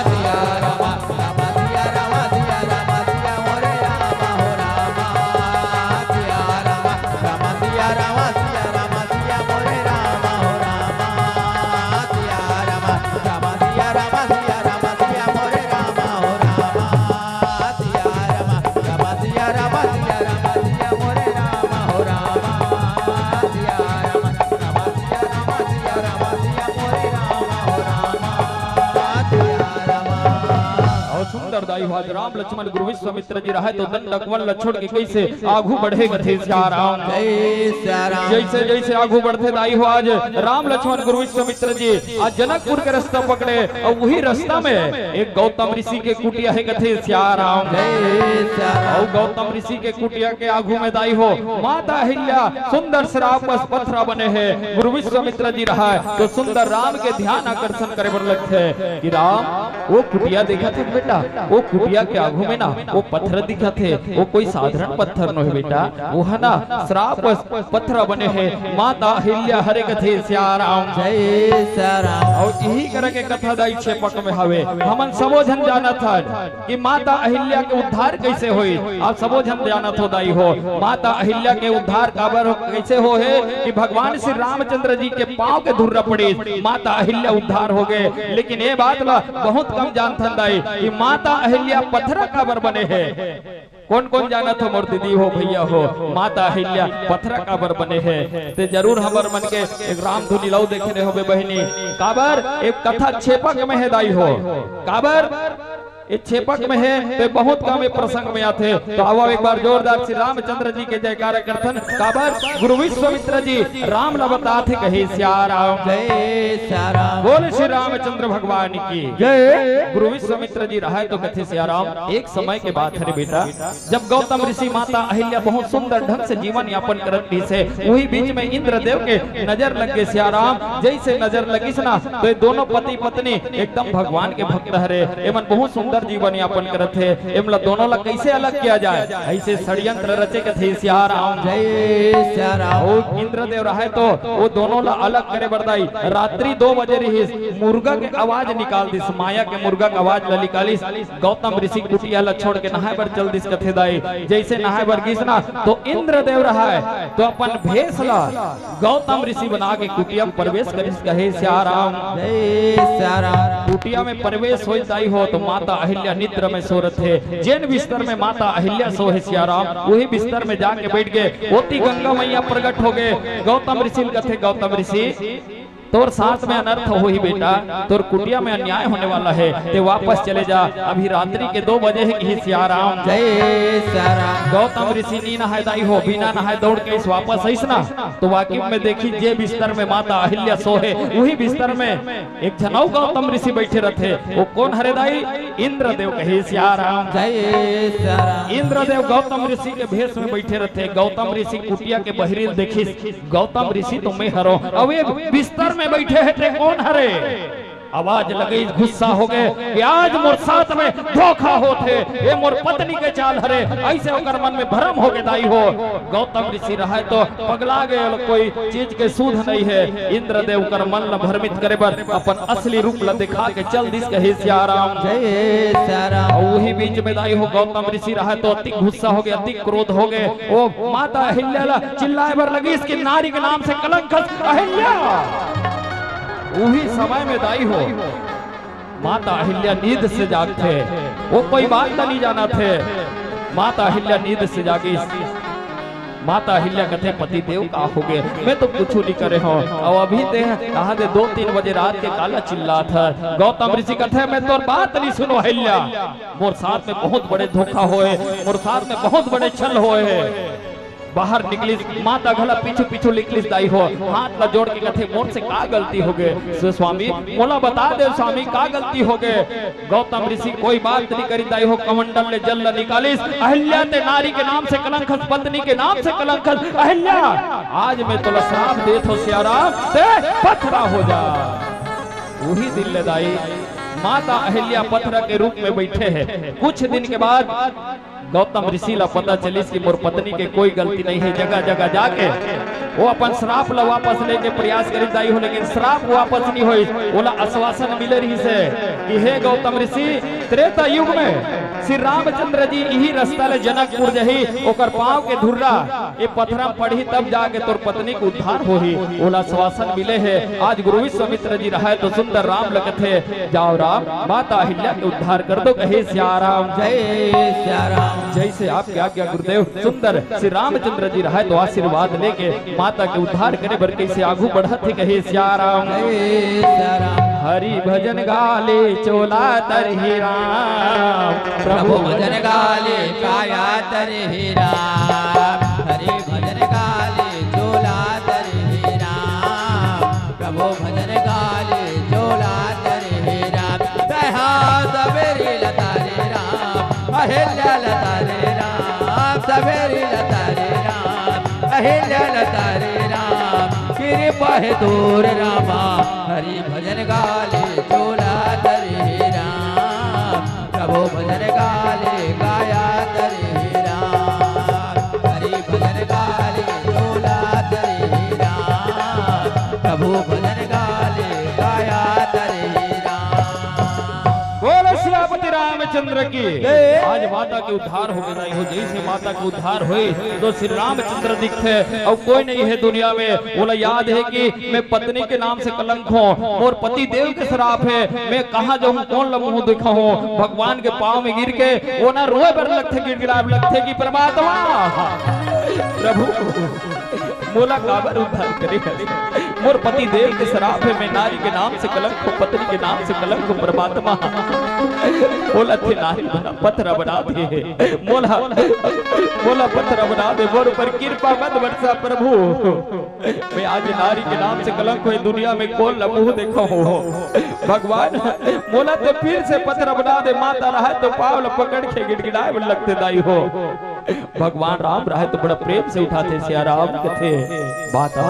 सिया रामा, रामा सिया रामा, सिया रामा, सिया मोरे रामा हो रामा। सिया रामा, रामा सिया रामा, सिया रामा, सिया मोरे रामा हो रामा। सिया रामा, रामा सिया रामा, सिया रामा, सिया मोरे रामा हो रामा। सिया रामा, रामा सिया रामा, सिया रामा, सिया मोरे रामा हो रामा। सिया रामा, रामा सिया रामा, सिया रामा, सिया मोरे रामा हो रामा। सिया रामा। अउ सुंदर दाई हो, आज राम लक्ष्मण गुरु विश्वामित्र जी रहय तो दंडक मन ल छोड़ के कइसे आगू बढ़े कथे सिया राम। जय सिया राम। जइसे जइसे आगू बढ़थे दाई हो, आज राम लक्ष्मण गुरु विश्वामित्र जी आज जनकपुर के रस्ता पकड़े, अउ उही रस्ता में एक गौतम ऋषि के कुटिया हे कथे सिया राम। जय सिया राम। अउ गौतम ऋषि के कुटिया के आगू में दाई हो, माता अहिल्या सुंदर श्राप बस पथरा बने हे। गुरु विश्वामित्र जी रहय तो सुंदर राम के ध्यान आकर्षण करे बर लगथे कि राम, वो कुटिया देखत हे बेटा, वो कुटिया के आगू में ना वो पत्थर दिखत हे, वो कोई साधारण पत्थर नोहे बेटा, वो ह ना श्राप पथरा बने हे, माता अहिल्या हरे कथे सिया राम। जय सिया राम। अउ इही करा के कथा दाई छेपक में हवे, हमन सबो झन जानत हन कि माता अहिल्या के उद्धार कइसे होइस। आप सबो झन जानत हो दाई हो, माता अहिल्या के उद्धार काबर हो, कइसे हो हे कि भगवान श्री रामचंद्र जी के पांव के धुर्रा पड़िस, माता अहिल्या उद्धार हो गे। लेकिन ये बात ला बहुत कम जानथन दाई कि माता अहिल्या पथरा काबर बने हे। कोन कोन जानत हो मोर दीदी हो, भैया हो, माता अहिल्या पथरा काबर बने हे? ते जरूर हमर मन के एक राम धुनी लौ देखे रहे होबे बहिनी। काबर एक कथा छेपक में हे दाई हो, काबर ये छेपक में हे, ते बहुत कम ये प्रसंग में आथे। तो आवा एक बार जोरदार श्री रामचंद्र जी के जयकारा करथन। काबर गुरु विश्वामित्र जी राम ला बताथे कहे सिया राम। जय सिया राम। बोले श्री रामचंद्र भगवान की जय। गुरु विश्वामित्र जी रहय तो कथे सिया राम, एक समय के बात हरे बेटा, जब गौतम ऋषि माता अहिल्या बहुत सुंदर ढंग से जीवन यापन करत रहिस हे, उही बीच में इंद्रदेव के नजर लग गे सिया राम। जइसे नजर लगिस ना, तो ये दोनों पति पत्नी एकदम भगवान के भक्त हरे, एमन बहुत सुंदर जीवन यापन करत हे, एमला दोनों ला कइसे अलग किया जाए, अइसे षड्यंत्र रचे कथे सिया राम। जय सिया राम। अउ इंद्रदेव रहय तो वो दोनों ला अलग करे बर दाई रात्रि दो बजे रहिस, मुर्गा के आवाज निकाल दिस, माया के मुर्गा के आवाज ला निकालिस। गौतम ऋषि कुटिया ला छोड़ के नहाय बर चल दिस कथे दाई। जइसे नहाय बर गिस ना, तो इंद्रदेव रहय तो अपन भेष ला गौतम ऋषि बना के कुटिया में प्रवेश करिस कहे सिया राम। जय सिया राम। कुटिया में प्रवेश होइस दाई हो तो माता अहिल्या निद्रा में सो रथे। जेन बिस्तर में माता अहिल्या सो हे सिया राम, उही बिस्तर में जाके बइठ गे। ओती गंगा मैया प्रगट हो गे। गौतम ऋषि ल कथे, गौतम ऋषि, तोर साथ में अनर्थ होही बेटा, तोर कुटिया में अन्याय होने वाला हे, ते वापस चले जा, अभी रात्रि के दो बजे हे कही सिया राम। जय सिया राम। गौतम ऋषि नी नहाय दाई हो, बिना नहाय दौड़ के अइस वापस अइस ना, तो वाकिफ में देखिस जे बिस्तर में माता अहिल्या सो हे, उही बिस्तर में एक झन अउ गौतम ऋषि बइठे रथे। वो कोन हरे दाई? इंद्रदेव कहे सिया राम। जय सिया राम। इंद्रदेव गौतम ऋषि के भेष में बइठे रथे। गौतम ऋषि कुटिया के बहिरी ल देखिस, गौतम ऋषि तो मैं हरों, अउ ये बिस्तर में बइठे हे ते कोन हरे? आवाज लगइस, गुस्सा हो गे कि आज मोर साथ में धोखा होत हे, ये मोर पत्नी के चाल हरे। अइसे ओकर मन में भरम हो गे दाई हो। गौतम ऋषि रहय तो पगला गे, कोई चीज के सुध नइ हे। इंद्रदेव ओकर मन ल भ्रमित करे बर अपन असली रूप ल दिखा के चल दिस कहे सिया राम। जय सिया राम। अउ उही बीच में दाई हो गौतम ऋषि रहय तो अति गुस्सा हो गे, अति क्रोध हो गे। ओ माता अहिल्या ला चिल्लाय बर लगिस कि नारी के नाम से कलंक हस अहिल्या। उही समय में दाई हो माता अहिल्या नींद से जागथे। वो कोई बात ला नइ जानत हे। माता अहिल्या नींद से जागिस। माता अहिल्या कथे, पति देव का हो गे? मैं तो कुछू नइ करे हों। अउ अभी ते कहा दे दो तीन बजे रात के काला चिल्लात हस। गौतम ऋषि कथे, मैं तोर बात नइ सुनों अहिल्या। मोर साथ में बहुत बड़े धोखा होए, मोर साथ में बहुत बड़े छल होए हे। बाहर निकलिस, माता घला पीछू पीछू निकलिस दाई हो। हाथ ला जोड़ के कथे, "मोर से का गलती हो गे? सो स्वामी, मोला बता दे स्वामी, का गलती हो गे?" गौतम ऋषि कोई बात नहीं करी दाई हो, कमंडल ले जल ला निकालिस। "अहिल्या, ते नारी के नाम से कलंक हस, पत्नी के नाम से कलंक हस। अहिल्या, आज मैं तोला श्राप देत हो सियाराम, ते पथरा हो जा।" उही दिन ले दाई माता अहिल्या पथरा के रूप में बैठे हे। कुछ दिन के बाद गौतम ऋषि ला पता चलिस कि मोर पत्नी के कोई गलती नहीं है। जगह जगह जाके वो अपन श्राप ला वापस लेके प्रयास करिस दाई हो, लेकिन श्राप वापस नहीं होइस। ओला आश्वासन मिले रहिस हे कि हे गौतम ऋषि, त्रेता युग में श्री रामचंद्र जी इही रास्ता ले जनकपुर जही, ओकर पांव के धुर्रा ये पथरा में पड़ही, तब जाके तोर पत्नी के उद्धार होही। ओला आश्वासन मिले हे। आज गुरु विश्वामित्र जी रहे तो सुंदर राम ल कथे, "जाओ राम, माता अहिल्या के उद्धार कर दो," कहे सियाराम। जय सियाराम। जैसे आपके आज्ञा गुरुदेव। सुंदर श्री रामचंद्र जी रहे तो आशीर्वाद लेके माता के उद्धार करे बर कैसे आगू बढ़त हे, कहे सियाराम। जय सियाराम। हरि भजन गाले चोला तरही राम, प्रभु भजन गाले काया तरही राम। हरि भजन गाले चोला तरही राम, प्रभु भजन गाले चोला तरही राम। तैहा सवेरी लता रे राम, अहिल्या लता रे राम, सवेरी लता रे राम, अहिल्या लता रे राम। कृपा हे तोर रामा, हरि भजन गाले चोला तरही राम, प्रभु भजन गाले काया तरही राम। हरि भजन गाले चोला तरही राम, प्रभु भजन गाले काया तरही राम। बोलो सियापति रामचंद्र की। जय। आज माता के उद्धार हो गे दाई हो, जैसे माता के उद्धार होइस तो श्री रामचंद्र दिखथे अउ कोई नहीं हे दुनिया में। ओला याद हे कि मैं पत्नी के नाम से कलंक हों, मोर पति देव के श्राप हे, मैं कहाँ जाहूँ, कोन ला मुँह दिखाहूँ? भगवान के पाँव में गिर के ओला रोए बर लगथे, गिड़गिड़ाए बर लगथे कि परमात्मा, प्रभु, मोला काबर उद्धार करे हस? मोर पति देव के श्राप हे, मैं नारी के नाम से कलंक हों, पत्नी के नाम से कलंक हों, परमात्मा, मोला ते नारी बना, पथरा बना दे, मोला, मोला पथरा बना दे, मोर ऊपर कृपा मत बरसा प्रभु। मैं आज नारी के नाम से कलंक हों, दुनिया में कोन ला मुँह देखाहूँ? भगवान, मोला ते फिर से पथरा बना दे। माता रहे तो पाँव ला पकड़ के गिड़गिड़ाए बर लगथे दाई हो। भगवान राम रहे तो बड़ा प्रेम से उठाथे, सियाराम कथे, "माता,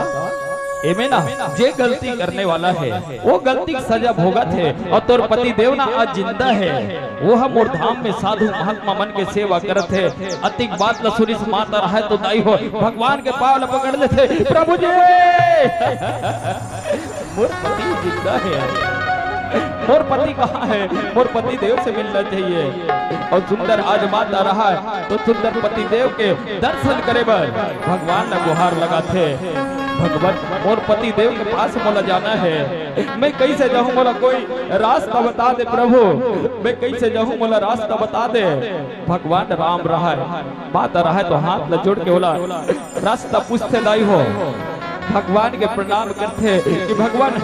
एमे ना जे गलती करने वाला हे, वो गलती के सजा भोगत हे, अउ तोर पति देव ना आज जिंदा हे, वो ह मोर धाम में साधु महात्मा मन के सेवा करत हे।" अतिक बात ला सुनिस माता रहे तो दाई हो भगवान के पाँव ला पकड़ लेथे, "प्रभु जी, मोर पति जिंदा हे, मोर पति कहाँ हे? मोर पति देव से मिलना चाहिए।" अउ सुंदर आज माता रहे तो सुंदर पति देव के दर्शन करे बर भगवान ला गुहार लगाथे, "भगवत, मोर पति देव के पास मोला जाना हे, मैं कैसे जाहूँ? मोला कोई रास्ता बता दे प्रभु, मैं कैसे जाहूँ? मोला रास्ता बता दे।" भगवान राम रहे, माता रहे तो हाथ ला जोड़ के ओला रास्ता पूछथे दाई हो, भगवान के प्रणाम करथे कि भगवान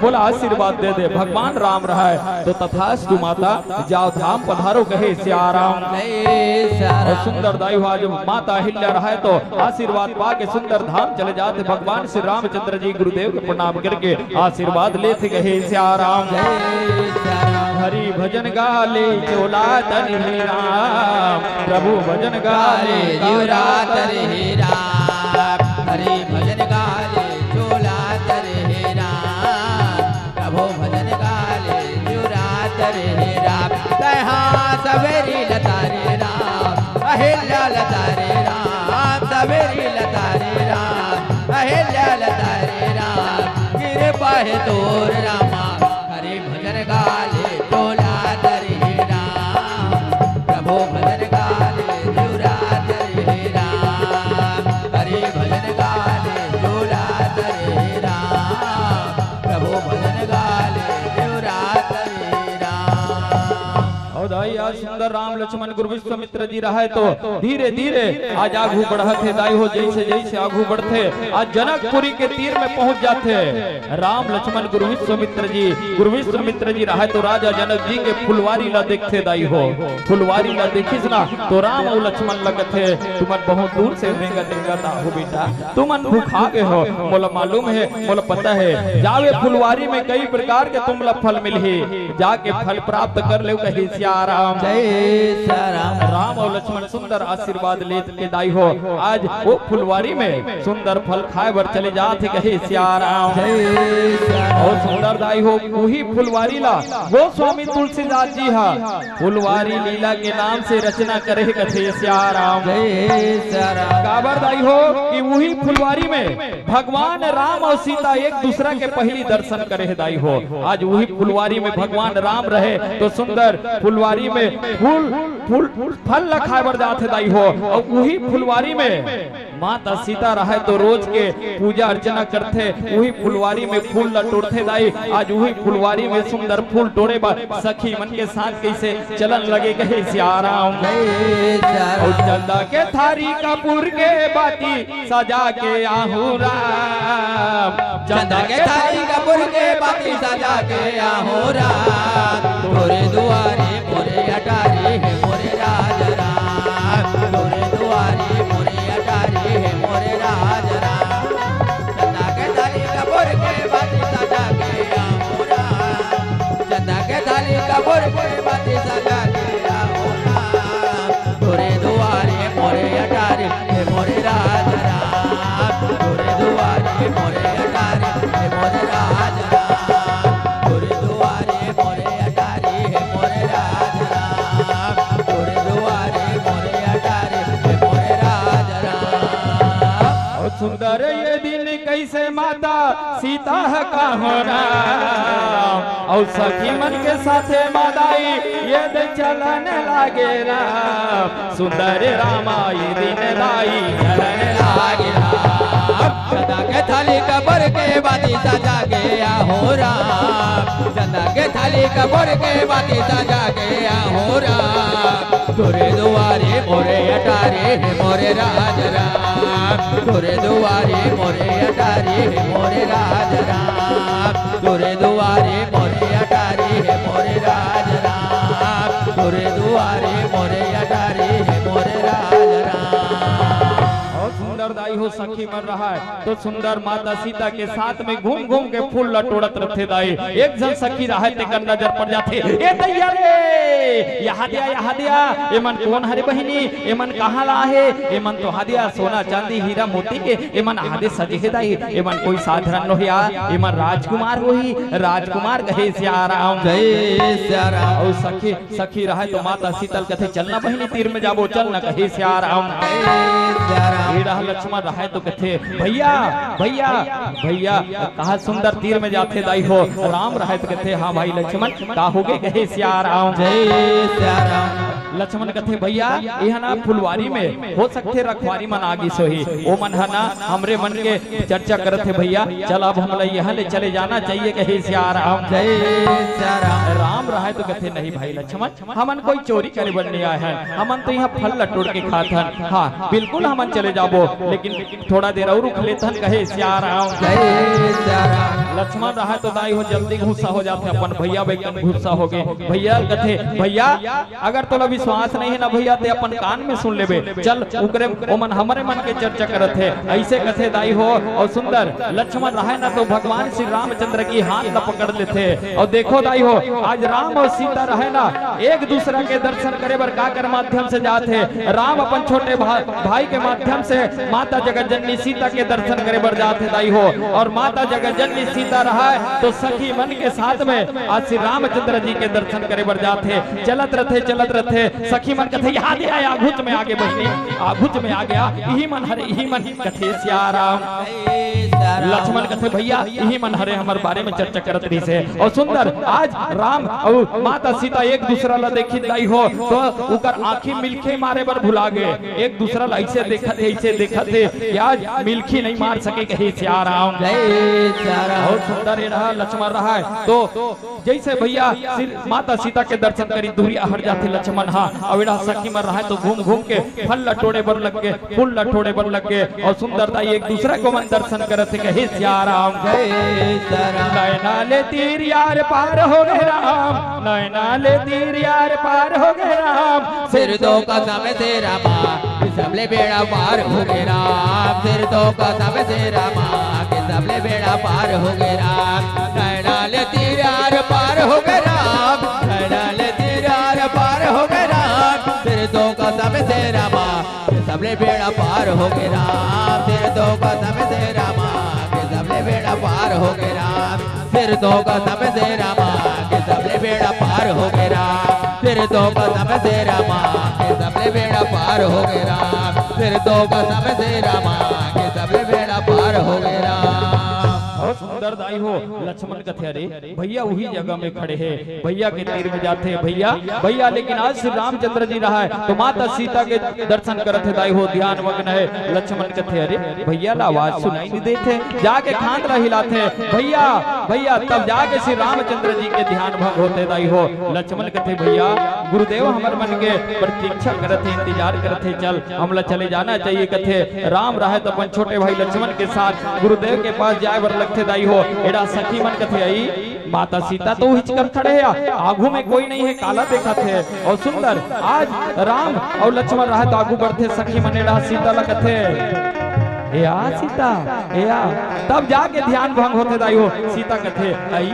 मोला आशीर्वाद दे दे। भगवान राम रहे तो तथास्तु माता, जाओ धाम पधारो कहे सियाराम। जय सियाराम। अउ सुंदर दाई हो आज माता अहिल्या रहे तो आशीर्वाद पाके सुंदर धाम चले जाथे। भगवान श्री रामचंद्र जी गुरुदेव के प्रणाम करके आशीर्वाद लेथे कहे सियाराम। जय सियाराम। हरि भजन गाले चोला तरही राम, प्रभु भजन गाले गाले जीवरा तरही राम। हरि भजन गाले चोला तरही राम, प्रभु भजन गाले जीवरा तरही राम। तैहा सवेरी लता रे राम, अहिल्या लता रे राम, सवेरी लता रे राम, अहिल्या लता रे राम। कृपा हे तोर रामा, हरि भजन गाले चोला तरही राम, प्रभु भजन गाले जीवरा तरही राम। हरि भजन गाले चोला तरही राम, प्रभु भजन गाले जीवरा तरही राम। अउ दाई सुंदर राम लक्ष्मण गुरु विश्वामित्र जी रहय तो धीरे धीरे आज आगू बढ़त हे दाई हो, जइसे जइसे आगू बढ़थे आज जनकपुरी के तीर में पहुंच जाथे। राम लक्ष्मण गुरु विश्वामित्र जी, गुरु विश्वामित्र जी रहय तो राजा जनक जी के फुलवारी ला देखथे दाई हो। फुलवारी ला देखिस ना तो राम अउ लक्ष्मण लगथे, तुमन बहुत दूर से रेंगत रेंगत आहो बेटा, तुमन भुखा गे हो, मोला मालूम हे, मोला पता हे। जावे फुलवारी में कई प्रकार के तुमला फल मिलही, जाके फल प्राप्त कर लेव कहे सिया राम। जय सिया राम। राम अउ लक्ष्मण सुंदर आशीर्वाद लेत के दाई हो, आज वो फुलवारी में सुंदर फल खाए बर चले जात हे कहे सिया राम। जय सिया राम। अउ सुंदर दाई हो, उही फुलवारी ला गोस्वामी तुलसीदास जी हा फुलवारी लीला के नाम से रचना करे हे कथे सिया राम। जय सिया राम। काबर दाई हो कि उही फुलवारी में भगवान राम अउ सीता एक दूसरा के पहिली दर्शन करे हे दाई हो। आज उही फुलवारी में भगवान राम रहे तो सुंदर फुलवारी में फूल, फूल, फूल, फल ला खाए बर जात हे दाई हो। अउ उही फुलवारी में माता सीता रहय तो रोज के पूजा अर्चना करथे, उही फुलवारी में फूल ला टोरथे दाई। आज उही फुलवारी में सुंदर फूल टोरे बर सखी मन के साथ कइसे चलन लगे कहे सिया राम। जय सिया राम। अउ चंदा के थारी कपूर के बाती सजा के आहू राम। चंदा के थारी कपूर के बाती सजा के आहू राम। तोरे दुआरे मोरे अटारी हे मोरे राज राम। तोरे दुआरे मोरे अटारी हे मोरे राज राम। चंदा के थारी कपूर के बाती सजा के आहू राम। चंदा के थारी कपूर के बाती सजा के आहू राम। तोरे दुआरे मोरे अटारी हे मोरे राज राम। तोरे दुआरे मोरे अटारी हे मोरे राज राम। तोरे दुआरे मोरे अटारी हे मोरे राज राम। तोरे दुआरे मोरे अटारी हे मोरे राज राम। ओ सुंदर ये दिन कइसे माता सीता ह कहो राम, अउ सखी मन के साथे मा दाई ये दे चलन लागे राम। सुंदर रामा ये दिन दाई चलन लागे राम। चंदा के थाली कपूर के बाती सजा के आहू राम। चंदा के थाली कपूर के बाती सजा के आहू राम। तोरे दुआरे मोरे अटारी हे मोरे राज राम। तोरे दुआरे मोरे अटारी हे मोरे राज राम। तोरे दुआरे मोरे अटारी हे मोरे राज राम। तोरे दुआरे मोरे अटारी हे मोरे राज राम। बहुत सुंदर दाई हो, सखी मन रहय तो सुंदर माता सीता के साथ में घूम घूम के फूल ला टोरत रथे दाई। एक झन सखी रहय तेकर नजर पड़ जाथे, ए दइया रे, यहाँ दे आ, यहाँ दे आ, एमन कोन हरे बहिनी, एमन कहाँ ला हे? एमन तो हा दे आ सोना चांदी हीरा मोती के, एमन हा दे सजे हे दाई, एमन कोई साधारण नोहे आ, एमन राजकुमार होही, राजकुमार कहे सिया राम। जय सिया राम। अउ सखी सखी रहय तो माता सीता ल कथे, "चल ना बहिनी, तीर में जाबो, चल ना," कहे सिया राम। जय सिया राम। ए डहर लक्ष्मण रहय तो कथे, "भइया, भइया, भइया।" कहा सुंदर तीर में जाथे दाई हो, राम रहय तो कथे, "हाँ भाई लक्ष्मण, का होगे?" कहे सिया राम। जय सिया राम। लक्ष्मण कथे, "भइया, इहाँ ना फुलवारी में हो सकथे रखवारी मन आ गिस होही, ओ मन ह ना हमरे मन के चर्चा करत हे भइया, चल अब हमला यहाँ ले चले जाना चाहिए," कहे सिया राम। जय सिया राम। राम रहय तो कथे, "नहीं भाई लक्ष्मण, हमन कोई चोरी करे बर नइ आए हन, हमन तो यहाँ फल ला टोर के खात हन। हाँ, बिल्कुल हमन चले जाबो, लेकिन थोड़ा देर अउ रुक लेथन," कहे सिया राम। जय सिया राम। लक्ष्मण रहय तो दाई हो जल्दी गुस्सा हो जाथे, अपन भइया बेकन गुस्सा होगे। भइया कथे, "भइया, अगर तोला विश्वास नहीं हे ना भइया, ते अपन कान में सुन लेबे। चल, उकरे, ओमन हमरे मन के चर्चा करत हे," अइसे कथे दाई हो। अउ सुंदर लक्ष्मण रहय ना तो भगवान श्री रामचंद्र के हाथ ला पकड़ लेथे। अउ देखो दाई हो, आज राम अउ सीता रहय ना एक दूसरा के दर्शन करे बर काकर माध्यम से जात हे। राम अपन छोटे भा-, भाई के माध्यम से माता जगत जननी सीता के दर्शन करे बर जात हे दाई हो। अउ माता जगत जननी सीता रहय तो सखी मन के साथ में आज श्री रामचंद्र जी के दर्शन करे बर जात हे। चलत रथे, चलत रथे, सखी मन कथे, "यहाँ दे आ, आघुच में आगे बहिनी, आघुच में आगे आ, इही मन हरे, इही मन," कथे सिया राम। लक्ष्मण कथे, "भैया, इही मन हरे हमर बारे में चर्चा करत रहिस हे।" अउ सुंदर, आज राम अउ माता सीता एक दूसरा ला देखिन दाई हो, तो उकर आँखी मिलके मारे बर भुला गे। एक दूसरा ला अइसे देखत हे, अइसे देखत हे कि आज मिलके नहीं मार सके, कहे सिया राम। जय सिया राम। बहुत सुंदर ये रहा, लक्ष्मण रहा है। तो जइसे भैया श्री माता सीता के दर्शन करी, दूरिहा हट जाथे लक्ष्मण हा, अउ एड़ा सखी मन रहा है तो घूम घूम के फल ला टोड़े बर लग गे, फूल ला टोड़े बर लग गे, अउ सुंदर दाई एक दूसरा के मन दर्शन करत हे, कहे सिया राम। जय सिया राम। नैना ले तीर यार पार हो गे राम, नैना ले तीर यार पार हो गे राम। सिरदो कसम से रामा, कि सबले बेड़ा पार हो गे राम। सिरदो कसम से रामा, कि सबले बेड़ा पार हो गे राम। नैना ले तीर यार पार हो गे राम, नैना ले तीर यार पार हो गे राम। सिरदो कसम से रामा, कि सबले बेड़ा पार हो गे राम। सिरदो कसम से रामा, कि सबले बेड़ा पार हो गे राम। सिरदो कसम से रामा, कि सबले बेड़ा पार हो गे राम। सिरदो कसम से रामा, कि सबले बेड़ा पार हो गे राम। सिरदो कसम से रामा, कि सबले बेड़ा पार हो गे राम। बहुत सुंदर दाई हो। लक्ष्मण कथे, "अरे भैया उही जगह में खड़े हे।" भैया के तीर में जाथे, "भैया, भैया।" लेकिन आज श्री रामचंद्र जी रहा है तो माता सीता के दर्शन करत हे दाई हो, ध्यान मग्न है। लक्ष्मण कथे, "अरे भैया ला आवाज सुनाई नहीं देत हे।" जाके खांद ला हिलाथे, "भैया, भैया।" तब जाके श्री रामचंद्र जी के ध्यान भंग होथे दाई हो। लक्ष्मण कथे, "भैया, गुरुदेव हमर मन के प्रतीक्षा करत हे, इंतजार करत हे, चल हमला चले जाना चाहिए।" कथे राम रहा है तो अपन छोटे भाई लक्ष्मण के साथ गुरुदेव के पास जाए बर लगथे दाई हो। एड़ा सखी मन कथे, "आई, माता सीता तो हिचकर खड़े हे, आगू में कोई नहीं है, काला देखत हे।" अउ सुंदर आज राम अउ लक्ष्मण रहा है तो आगू बढ़थे, सखी मन एड़ा सीता ला कथे, "ए आ सीता, ए आ।" तब जाके ध्यान भंग होथे दाई हो। सीता कथे, "आई,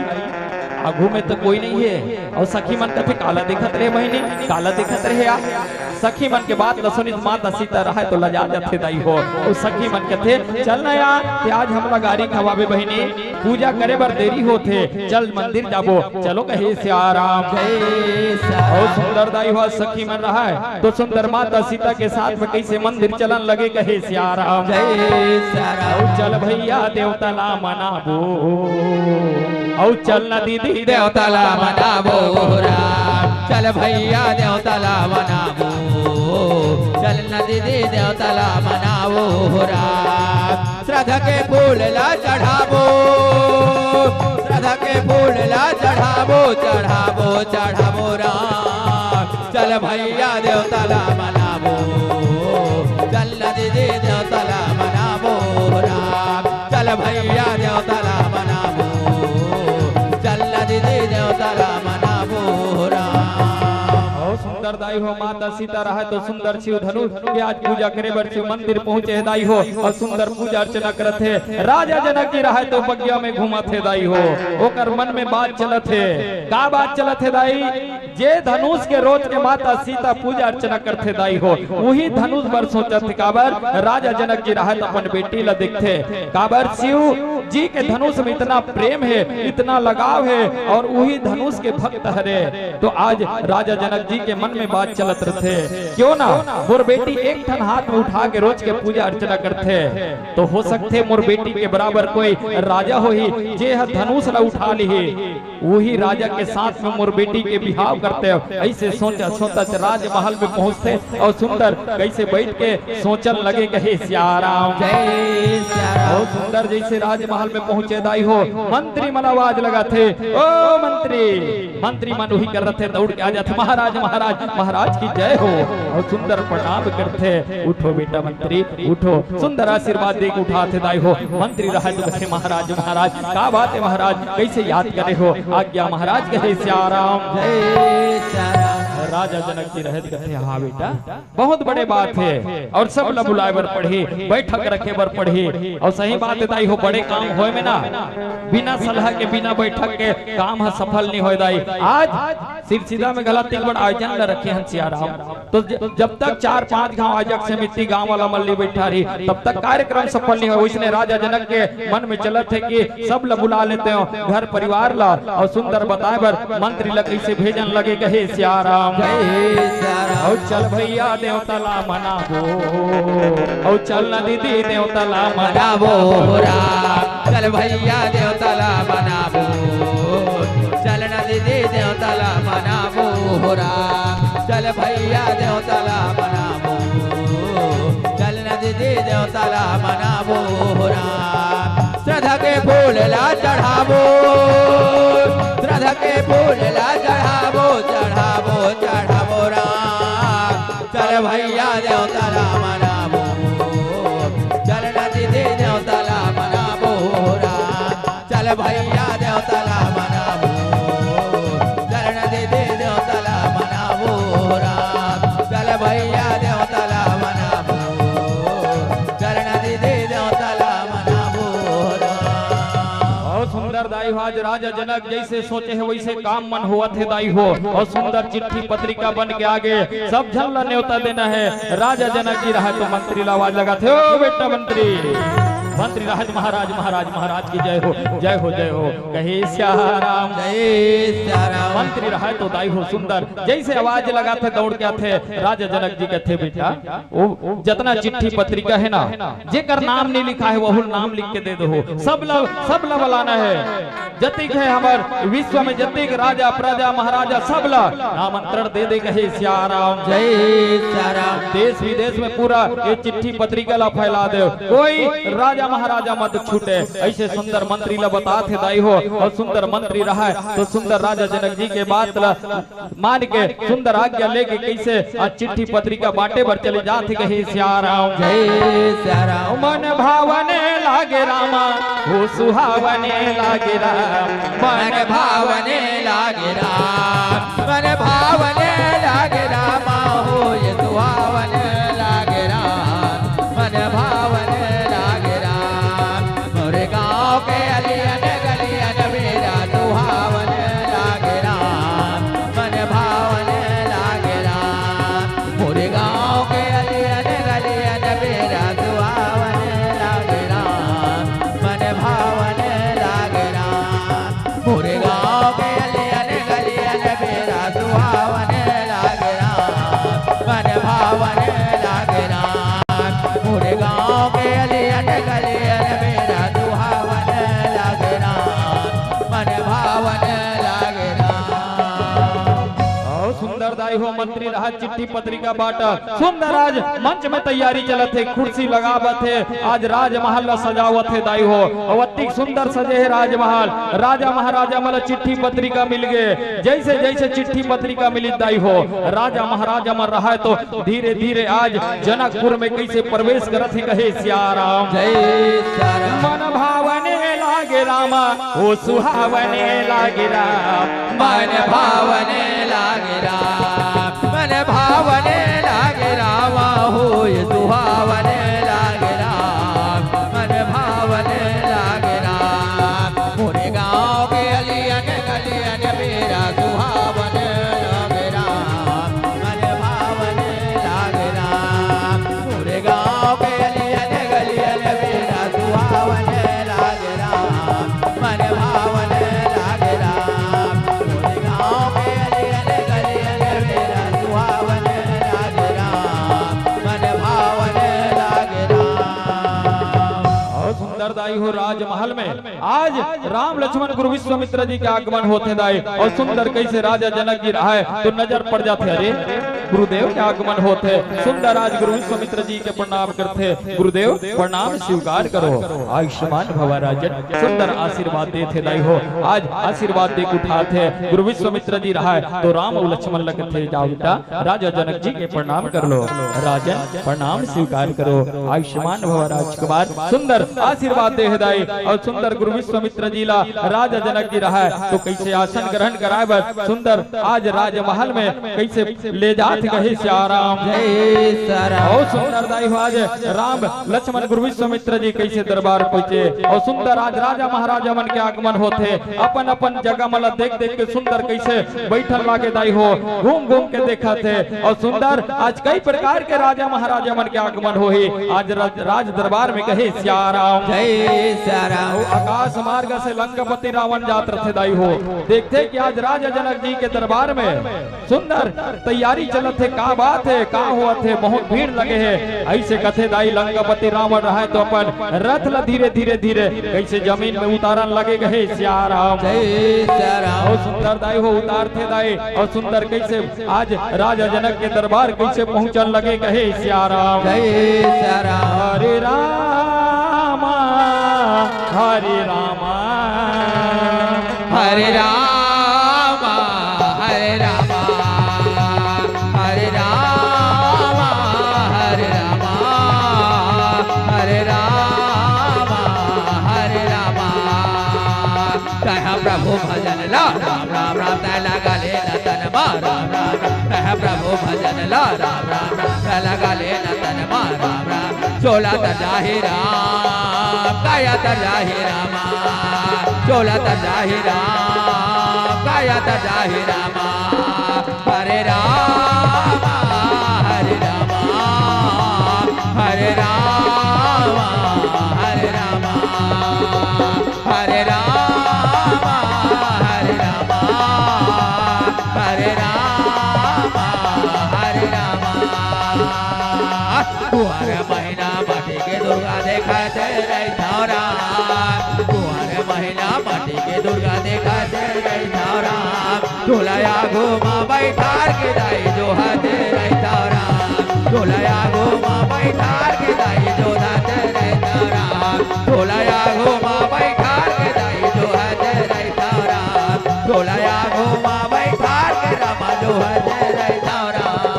आगू में तो कोई नहीं है।" अउ सखी मन कथे, "काला देखत रहे बहिनी, काला देखत रहे आ।" सखी मन के बात ल सुनिस माता सीता रहा है तो लजा जाथे दाई हो। अउ सखी मन कथे, "चल ना यार, ते आज हमला गारी खवाबे बहिनी, पूजा करे बर देरी होथे, चल मंदिर जाबो।" "चलो," कहे सिया राम। जय सिया राम। अउ सुंदर दाई हो, सखी मन रहा है तो सुंदर माता सीता के साथ में कइसे मंदिर चलन लगे, कहे सिया राम। जय सिया राम। "अउ चल भैया देवता ला मनाबो, अउ चल ना दीदी देवता ला मनाबो राम। चल भैया देवता ला मनाबो, चल ना दीदी देवता ला मनाबो राम। श्रद्धा के फूल ला चढ़ाबो, श्रद्धा के फूल ला चढ़ाबो, चढ़ाबो, चढ़ाबो राम। चल भैया देवता ला मनाबो, चल ना दीदी देवता ला मनाबो राम। चल भैया देवता ला मनाबो, चल ना दीदी देवता ला मनाबो राम। बहुत सुंदर दाई हो, माता सीता रहा है तो सुंदर शिव धनुष के आज पूजा करे बर शिव मंदिर पहुंचे हे दाई हो, अउ सुंदर पूजा अर्चना करत हे। राजा जनक जी रहा है तो बगिया में घूमत हे दाई हो, ओकर मन में बात चलत हे। का बात चलत हे दाई? जे धनुष के रोज के माता सीता पूजा अर्चना करथे दाई हो, उही धनुष बर सोचत हे। काबर? राजा जनक जी रहा है तो अपन बेटी ला देखथे। काबर? शिव जी के धनुष में इतना प्रेम हे, इतना लगाव हे, अउ उही धनुष के भक्त हरे। तो आज राजा जनक जी के मन में बात चलत रथे, "क्यों ना मोर बेटी एक ठन हाथ में उठा के रोज के पूजा अर्चना करथे, तो हो सकथे मोर बेटी के बराबर कोई राजा होही, जे ह धनुष ला उठा लिही। उही राजा के साथ में मोर बेटी के बिहाव करते।" अइसे सोचत सोचत राजमहल में पहुंचथे अउ सुंदर कइसे बइठ के सोचन लगे, कहे सिया राम। जय सिया राम। अउ सुंदर जइसे राजमहल में पहुंचे दाई हो, मंत्री मन आवाज लगाथे, "ओ मंत्री।" मंत्री मन उही कर रथे, दउड़ के आ जाथे, "महाराज, महाराज, महाराज की जय हो।" अउ सुंदर प्रणाम करथे, "उठो बेटा मंत्री, उठो।" सुंदर आशीर्वाद दे के उठाथे दाई हो। मंत्री रहा तो कथे, "महाराज, महाराज, का बात हे महाराज, कइसे याद करे हो?" "आज्ञा महाराज," कहे सिया राम। जय सिया राम। राजा जनक जी रहे तो कथे, "हाँ बेटा, बहुत बड़े बात हे, अउ सब ला बुलाए बर पड़ही, बैठक रखे बर पड़ही।" अउ सही बात हे दाई हो, बड़े काम होए में ना, बिना सलाह के, बिना बैठक के काम ह सफल नहीं होए दाई। आज सिरसिदा में घला अतेक बड़ आयोजन ला रखे हन सिया राम, तो ज-, जब तक चार पांच गांव आयोजक समिति गांव वाला मन नइ बइठारही, तब तक कार्यक्रम सफल नहीं होए। ओइसने राजा जनक के मन में चलत हे कि सब ला बुला लेते हो, घर परिवार ला, अउ सुंदर बताए बर मंत्री ला कइसे भेजन के कहे सिया राम। जय सिया राम। अउ चल भैया देवता ला मनाबो, अउ चल न दीदी देवता ला मनाबो। मनाबो राम। चल भैया देवता ला मनाबो, चल न दीदी देवता ला मनाबो राम। चल भैया देवता ला मनाबो, चल न दीदी देवता ला मनाबो राम। श्रद्धा के फूल ला चढ़ाबो, श्रद्धा के फूल ला चढ़ाबो, चढ़ाबो, चढ़ाबो राम। चल भैया देवता ला मनाबो, चल न दीदी देवता ला मनाबो राम। चल भैया देवता ला मनाबो, चल न दीदी देवता ला मनाबो राम। चल भैया देवता ला मनाबो, चल न दीदी देवता ला मनाबो राम। बहुत सुंदर दाई हो, आज राजा जनक जैसे सोचे हे वैसे काम मन होवत हे दाई हो। अउ सुंदर चिट्ठी पत्रिका बन के आगे सब झन ला नेवता देना हे। राजा जनक जी रहय तो मंत्री ला आवाज लगाथे, ओ बेटा मंत्री, मंत्री रहय तो महाराज, महाराज, महाराज की जय हो, जय हो, जय हो, कहे सिया राम। जय सिया राम। मंत्री रहय तो दाई हो सुंदर जैसे आवाज लगाथे दौड़ के आथे, राजा जनक जी कथे बेटा, ओ जतना चिट्ठी पत्रिका हे ना, जेकर नाम नहीं लिखा हे, वहू नाम लिख के दे दो। सब ल-, सब ल बलाना हे। जतिक हे हमर विश्व में जतिक राजा, प्रजा, महाराजा, सब ल आमंत्रण दे दे कहे सिया राम। जय सिया राम। देश विदेश में पूरा ये चिट्ठी पत्रिका ला फैला दे, कोई राजा महाराजा मत छूटे। ऐसे सुंदर मंत्री ला बतात हे दाई हो, अउ सुंदर मंत्री रहय तो सुंदर राजा जनक जी के बात ला मान के सुंदर आज्ञा लेके कैसे आज चिट्ठी पत्रिका बांटे बर चले जात हे कहे सिया राम। जय सिया राम। मन भावने लागे रामा, हो सुहावने लागे राम। मन भावने लागे राम, मन भावने लागे रामा, हो ये सुहावने लागे राम, मन भावने लागे राम। मोरे गाँव के अलियन गलियन बेरा सुहावन लागे राम, मन भावन लागे राम। मोरे गाँव के अलियन गलियन बेरा सुहावन लागे राम, मन भावन लागे राम। मोरे गाँव के अलियन गलियन बेरा सुहावन लागे राम, मन भावन लागे राम। मोरे गाँव के अलियन गलियन बेरा सुहावन लागे राम, मन भावन लागे राम। अउ सुंदर दाई हो, मंत्री रहय चिट्ठी पत्रिका बांटत, सुंदर आज मंच में तैयारी चलत हे, कुर्सी लगावत हे, आज राजमहल ला सजावत हे दाई हो। अउ अतिक सुंदर सजे हे राजमहल, राजा महाराजा मन ला चिट्ठी पत्रिका मिल गे। जैसे जैसे चिट्ठी पत्रिका मिली दाई हो, राजा महाराजा मन रहय तो धीरे धीरे आज जनकपुर में कैसे प्रवेश करत हे कहे सिया राम। जय सिया राम। मन भावने लागे रामा, ओ सुहावने लागे राम। मन भावने लागे राम, मन भावने लागे रामा, हो ये सुहावने लागे राम, मन भावने लागे राम। मोरे गाँव के अलियन गलियन बेरा सुहावन लागे राम, मन भावन लागे राम। मोरे गाँव के अलियन गलियन बेरा सुहावन लागे राम, मन भावन लागे राम। मोरे गाँव के अलियन गलियन बेरा सुहावन लागे राम, मन भावन लागे राम। अउ सुंदर दाई हो राजमहल में आज राम लक्ष्मण गुरु विश्वामित्र जी के आगमन होथे दाई, अउ सुंदर कैसे राजा जनक जी रहय तो नजर पड़ जाथे, अरे गुरुदेव के आगमन होथे। सुंदर आज गुरु विश्वामित्र जी के प्रणाम करथे, गुरुदेव प्रणाम स्वीकार करो, आयुष्मान भवा राजन। सुंदर आशीर्वाद देथे दाई हो, आज आशीर्वाद दे के उठाथे। गुरु विश्वामित्र जी रहय तो राम अउ लक्ष्मण ल कथे, जाओ बेटा राजा जनक जी के प्रणाम कर लो। राजन प्रणाम स्वीकार करो, आयुष्मान भवा राजकुमार। सुंदर आशीर्वाद दे हे दाई। अउ सुंदर गुरु विश्वामित्र जी ला राजा जनक जी रहय तो कैसे आसन ग्रहण कराय बर सुंदर आज राजमहल में कैसे ले जात कहे सियाराम। जय सियाराम। बहुत सुंदर दाई हो, आज राम लक्ष्मण गुरु विश्वामित्र जी कैसे दरबार पहुंचे और सुंदर आज राजा महाराजा मन के आगमन होथे, अपन अपन जगह मन ला देख देख के सुंदर कैसे बैठन लागे दाई हो, घूम घूम के देखत हे। और सुंदर आज कई प्रकार के राजा महाराजा मन के आगमन होही, आज राज, राज दरबार में कहे सियाराम। जय सियाराम। वो आकाश मार्ग से लंकापति रावण जात रथे दाई हो, देखथे कि आज राजा जनक जी के दरबार में सुंदर तैयारी चलत हे, का बात हे, का होवत हे, बहुत भीड़ लगे हे। ऐसे कथे दाई लंकापति रावण रहय तो अपन रथ ला धीरे धीरे धीरे कैसे जमीन में उतारन लगे कहे सियाराम। जय सियाराम। और सुंदर दाई हो उतारथे दाई और सुंदर कैसे आज राजा जनक के दरबार कैसे पहुंचन लगे कहे सियाराम। जय सियाराम। हरे रामा, हरे रामा। हरे रामा, हरे रामा, हरे रामा, हरे रामा, हरे रामा, हरे रामा। कहा प्रभु भजन ला राम राम राम, तै लगा ले न तन मा राम राम राम। कहा प्रभु भजन ला राम राम राम, तै लगा ले न तन मा राम राम। चोला तर जाही राम, काया तर जाही रामा। चोला तर जाही राम, काया तर जाही रामा। हरे रामा, हरे रामा, हरे रामा, हरे रामा। हरे रामा, हरे रामा, हरे रामा, हरे रामा। कुंवर महीना माटी के दुर्गा देखाथे रहिथव राम। कुंवर महीना माटी के दुर्गा देखाथे रहिथव राम। झोला आगू मा बैठार के दाई जोहत रहिथव राम। झोला आगू मा बैठार के दाई जोहत रहिथव राम। झोला आगू मा बैठार के दाई जोहत रहिथव राम। झोला आगू मा बैठार के रामा जोहत रहिथव राम।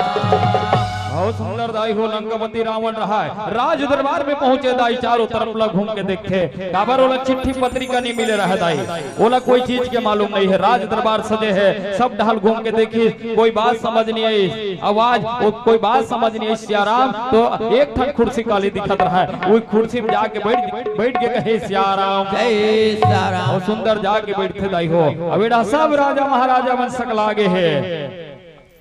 बहुत सुंदर दाई हो, लंकापति रावण रहय, राज दरबार में पहुंचे दाई, चारों तरफ ला घूम के देखथे, काबर ओला चिट्ठी पत्रिका नहीं मिले रहय दाई, ओला कोई चीज के मालूम नहीं हे। राज दरबार सजे हे, सब ढाल घूम के देखिस, कोई बात समझ नहीं आई, आवाज वो कोई बात समझ नहीं आई सियाराम, तो एक ठन कुर्सी खाली दिखत रहय, वो कुर्सी में जाके बैठ बैठ के कहे सियाराम। जय सियाराम। वो सुंदर जाके बैठथे दाई हो। अब एड़ा सब राजा महाराजा मन सकलागे हे।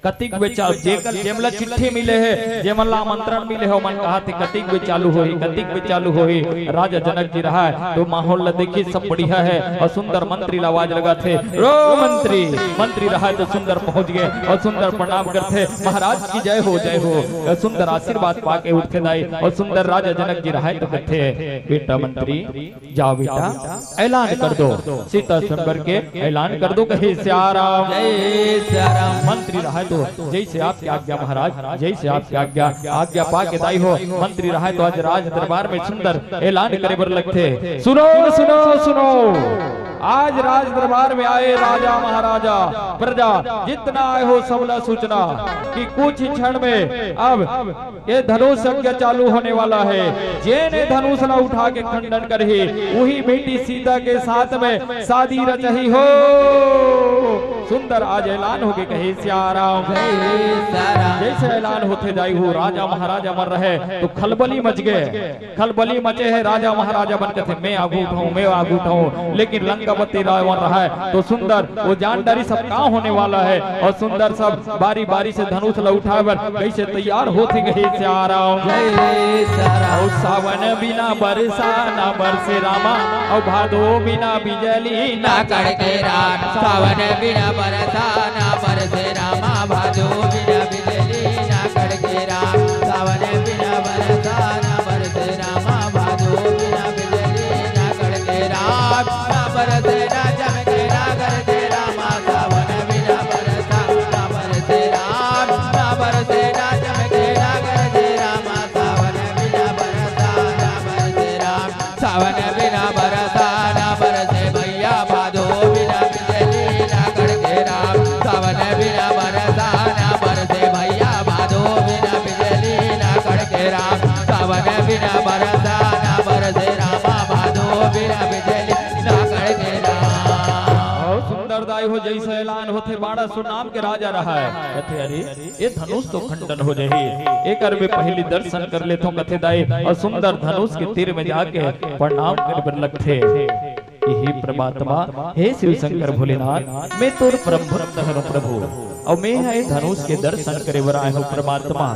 कतिक बेर चालू, जेकर जेमला चिट्ठी मिले हे, जेमन ला आमंत्रण मिले हे, ओमन कहाथे कतिक बेर चालू होही, कतिक बेर चालू होही। राजा जनक जी रहय तो माहौल ला देखिस, सब बढ़िया हे। और सुंदर मंत्री ला आवाज लगाथे, "रो मंत्री।" मंत्री रहय तो सुंदर पहुंच गे और सुंदर प्रणाम करथे, "महाराज की जय हो, जय हो।" और सुंदर आशीर्वाद पाके उठथे दाई और सुंदर राजा जनक जी रहय तो कथे, "बेटा मंत्री, जाओ बेटा, ऐलान कर दो, सीता स्वयंवर के ऐलान कर दो," कहे सियाराम। जय सियाराम। मंत्री रहय तो जैसे आपकी आज्ञा महाराज, जैसे आपकी आज्ञा। आज्ञा पाके दाई हो, मंत्री रहय तो आज राज दरबार में सुंदर ऐलान करे बर लगथे। सुनो, सुनो, सुनो, आज राज दरबार में आए राजा महाराजा, प्रजा जितना आए हो, सबला सूचना कि कुछ ही क्षण में अब ये धनुष यज्ञ चालू होने वाला हे। जेन ए धनुष ला उठा के खंडन करही, उही बेटी सीता के साथ में शादी रचही हो। सुंदर आज ऐलान होगे कहे सियाराम। जय सियाराम। जैसे ऐलान होथे दाई हो, राजा महाराजा मन रहय तो खलबली मच गे। खलबली मचे हे, राजा महाराजा मन कथे, "मैं आगू उठाऊं, मैं आगू उठाऊं।" लेकिन लंकापति रावण रहय तो सुंदर वो जान डारिस अब का होने वाला हे। और सुंदर सब बारी बारी से धनुष ला उठाए बर कैसे तैयार होथे कहे सियाराम। जय सियाराम। और सावन बिना बरसा ना बरसे रामा, और भादो बिना बिजली ना कड़के राम। सावन बिना बरसा ना बरसे रामा, भादो बिना बिजली ना कड़के राम। सावन बिना बरसा ना बरसे रामा, भादो बिना बिजली ना कड़के राम। ना बरसे ना चमके ना गरजे रामा, सावन बिना बरसा ना बरसे राम। ना बरसे ना चमके ना गरजे रामा, सावन बिना बरसा ना बरसे राम। सावन बिना बरसा ना बरसे भैया, भादो बिना बिजली ना कड़के राम। सावन बिना बरसा ना बरसे भैया, भादो बिना बिजली ना कड़के राम। सावन बिना बरसा ना बरसे रामा, भादो बिना बिजली ना कड़के राम। बहुत सुंदर दाई हो। जइसे ऐलान होथे, बाड़ा सुर नाम के राजा रहय। कथे, "अरे, ये धनुष तो खंडन हो जाही, एकर में पहिली दर्शन कर लेथों," कथे दाई, अउ सुंदर धनुष के तीर में जाके प्रणाम करे बर लगथे। इही परमात्मा, हे शिव शंकर भोलेनाथ, मैं तोर परम भक्त हरंव प्रभु, अउ मैं ह ए धनुष के दर्शन करे बर आए हंव परमात्मा।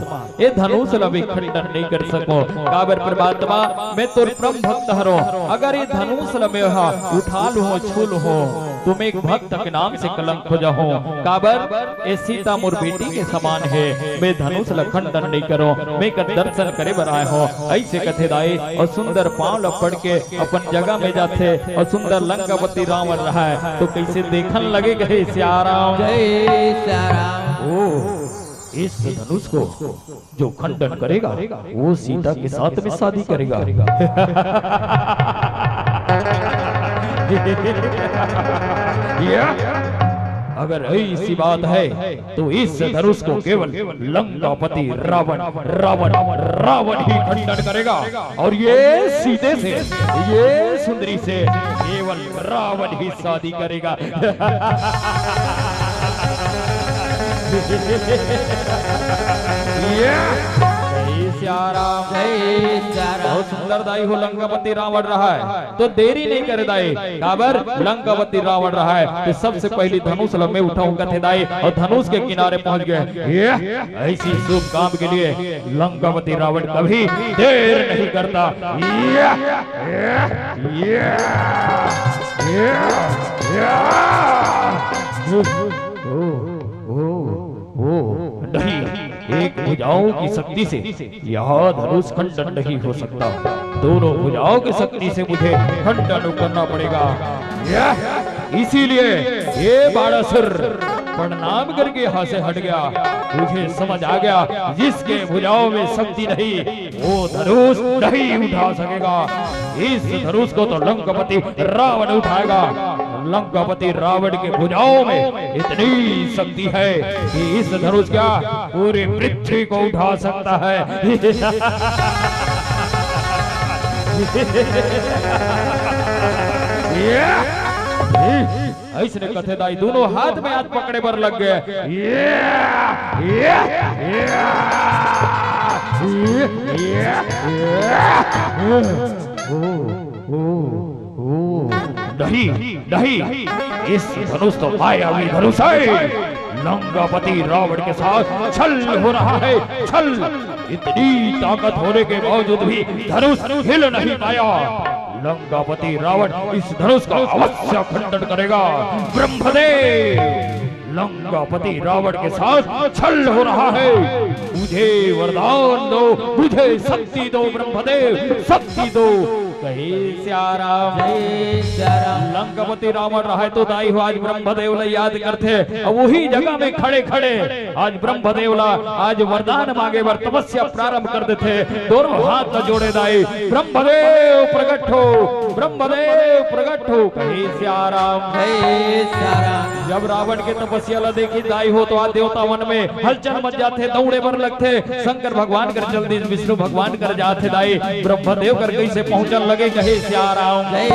ए धनुष ल मैं खंडन नइ कर सकों, काबर परमात्मा, मैं तोर परम भक्त हरंव। अगर ए धनुष ल मैं ह उठा लुहों, छू लुहों, तो मैं एक भक्त के नाम से कलंक हो जाहूं। काबर ए सीता मोर बेटी के समान हे, मैं धनुष ल खंडन नइ करों, मैं एकर दर्शन करे बर आए हंव। अइसे कथे दाई, अउ सुंदर पांव ल पड़ के अपन जगह में जाथे, अउ सुंदर लंकापति रावण रहय, तो कइसे देखन लगे कहे सियाराम। जय सियाराम। ओ, इस धनुष को जो खंडन करेगा, वो सीता के साथ में शादी करेगा। या, अगर ऐसी बात है, तो इस धनुष को केवल लंकापति रावण, रावण, रावण ही खंडन करेगा। और ये सीते से, ये सुंदरी से केवल रावण ही शादी करेगा। ये जय सियाराम। जय सियाराम। बहुत सुंदर दाई हो, लंकापति रावण रहय, तो देरी नइ करे दाई, काबर लंकापति रावण रहय, तो सबसे पहिली धनुष ल मैं उठाहूं कथे दाई, अउ धनुष के किनारे पहुंच गे। ये अइसी शुभ काम के लिए लंकापति रावण कभी देर नहीं करता। या, या, या, या, या। ओ, ओ, ओ, नहीं, एक भुजाओं की शक्ति से यह धनुष खंडन नहीं हो सकता। दोनों भुजाओं की शक्ति से मुझे खंडन करना पड़ेगा। यह, इसीलिए ये बाणासुर प्रणाम करके यहां से हट गया। मुझे समझ आ गया, जिसके भुजाओं में शक्ति नहीं, वो धनुष नहीं उठा सकेगा। इस धनुष को तो लंकापति रावण उठाएगा। लंकापति रावण के भुजाओं में इतनी शक्ति है कि इस धनुष का पूरी पृथ्वी को उठा सकता है। ये, ये, अइसने कथे दाई, दोनों हाथ में हाथ पकड़े बर लग गे। ये, ये, ये, ये, ये, ओ, ओ, ओ, नहीं, नहीं, इस धनुष तो मायावी धनुष है। लंकापति रावण के साथ छल हो रहा है, छल। इतनी ताकत होने के बावजूद भी धनुष हिल नहीं पाया। लंकापति रावण इस धनुष का अवश्य खंडन करेगा। ब्रह्मदेव, लंकापति रावण के साथ छल हो रहा है। मुझे वरदान दो, मुझे शक्ति दो ब्रह्मदेव, शक्ति दो। कहे सियाराम। जय सियाराम। लंकापति रावण रहय तो दाई हो आज ब्रह्मदेव ल याद करथे, अउ वही जगह में खड़े खड़े आज ब्रह्मदेव ला आज वरदान मांगे बर तपस्या प्रारंभ कर देथे। दोनों हाथ ला जोड़े दाई, ब्रह्मदेव प्रकट हो, ब्रह्मदेव प्रकट हो, कहे सियाराम। जय सियाराम। जब रावण के तपस्या ला देखिन दाई हो तो आज देवता मन में हलचल मच जाथे, दौड़े बर लगथे। शंकर भगवान कर चल दिस, विष्णु भगवान कर जाथे दाई, ब्रह्मदेव कर कइसे पहुंचन लगे कहे सियाराम। जय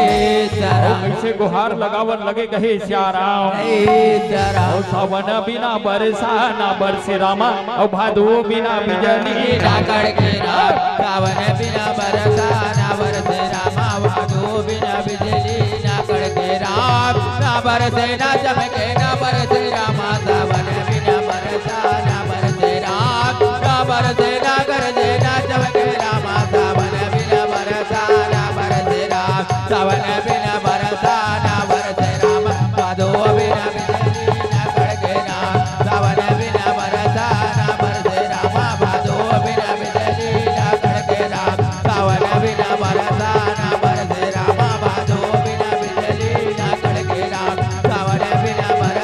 सियाराम। कइसे गुहार लगावन लगे कहे सियाराम। जय सियाराम। सावन बिना बरसा ना बरसे रामा, अउ भादो बिना बिजली ना कड़के राम। सावन बिना बरसा ना बरसे रामा, भादो बिना बिजली ना कड़के राम। ना बरसे ना चमके ना बरसे रामा, सावन बिना बरसा ना बरसे राम। ना बरसे ना गरजे ना चमके रामा, सावन बिना बरसा ना बरसे राम। सावन बिना बरसा ना बरसे राम, भादो बिना बिजली ना कड़के राम। सावन बिना बरसा ना बरसे राम, भादो बिना बिजली ना कड़के राम। सावन बिना बरसा ना बरसे राम, भादो बिना बिजली ना कड़के राम। सावन बिना बर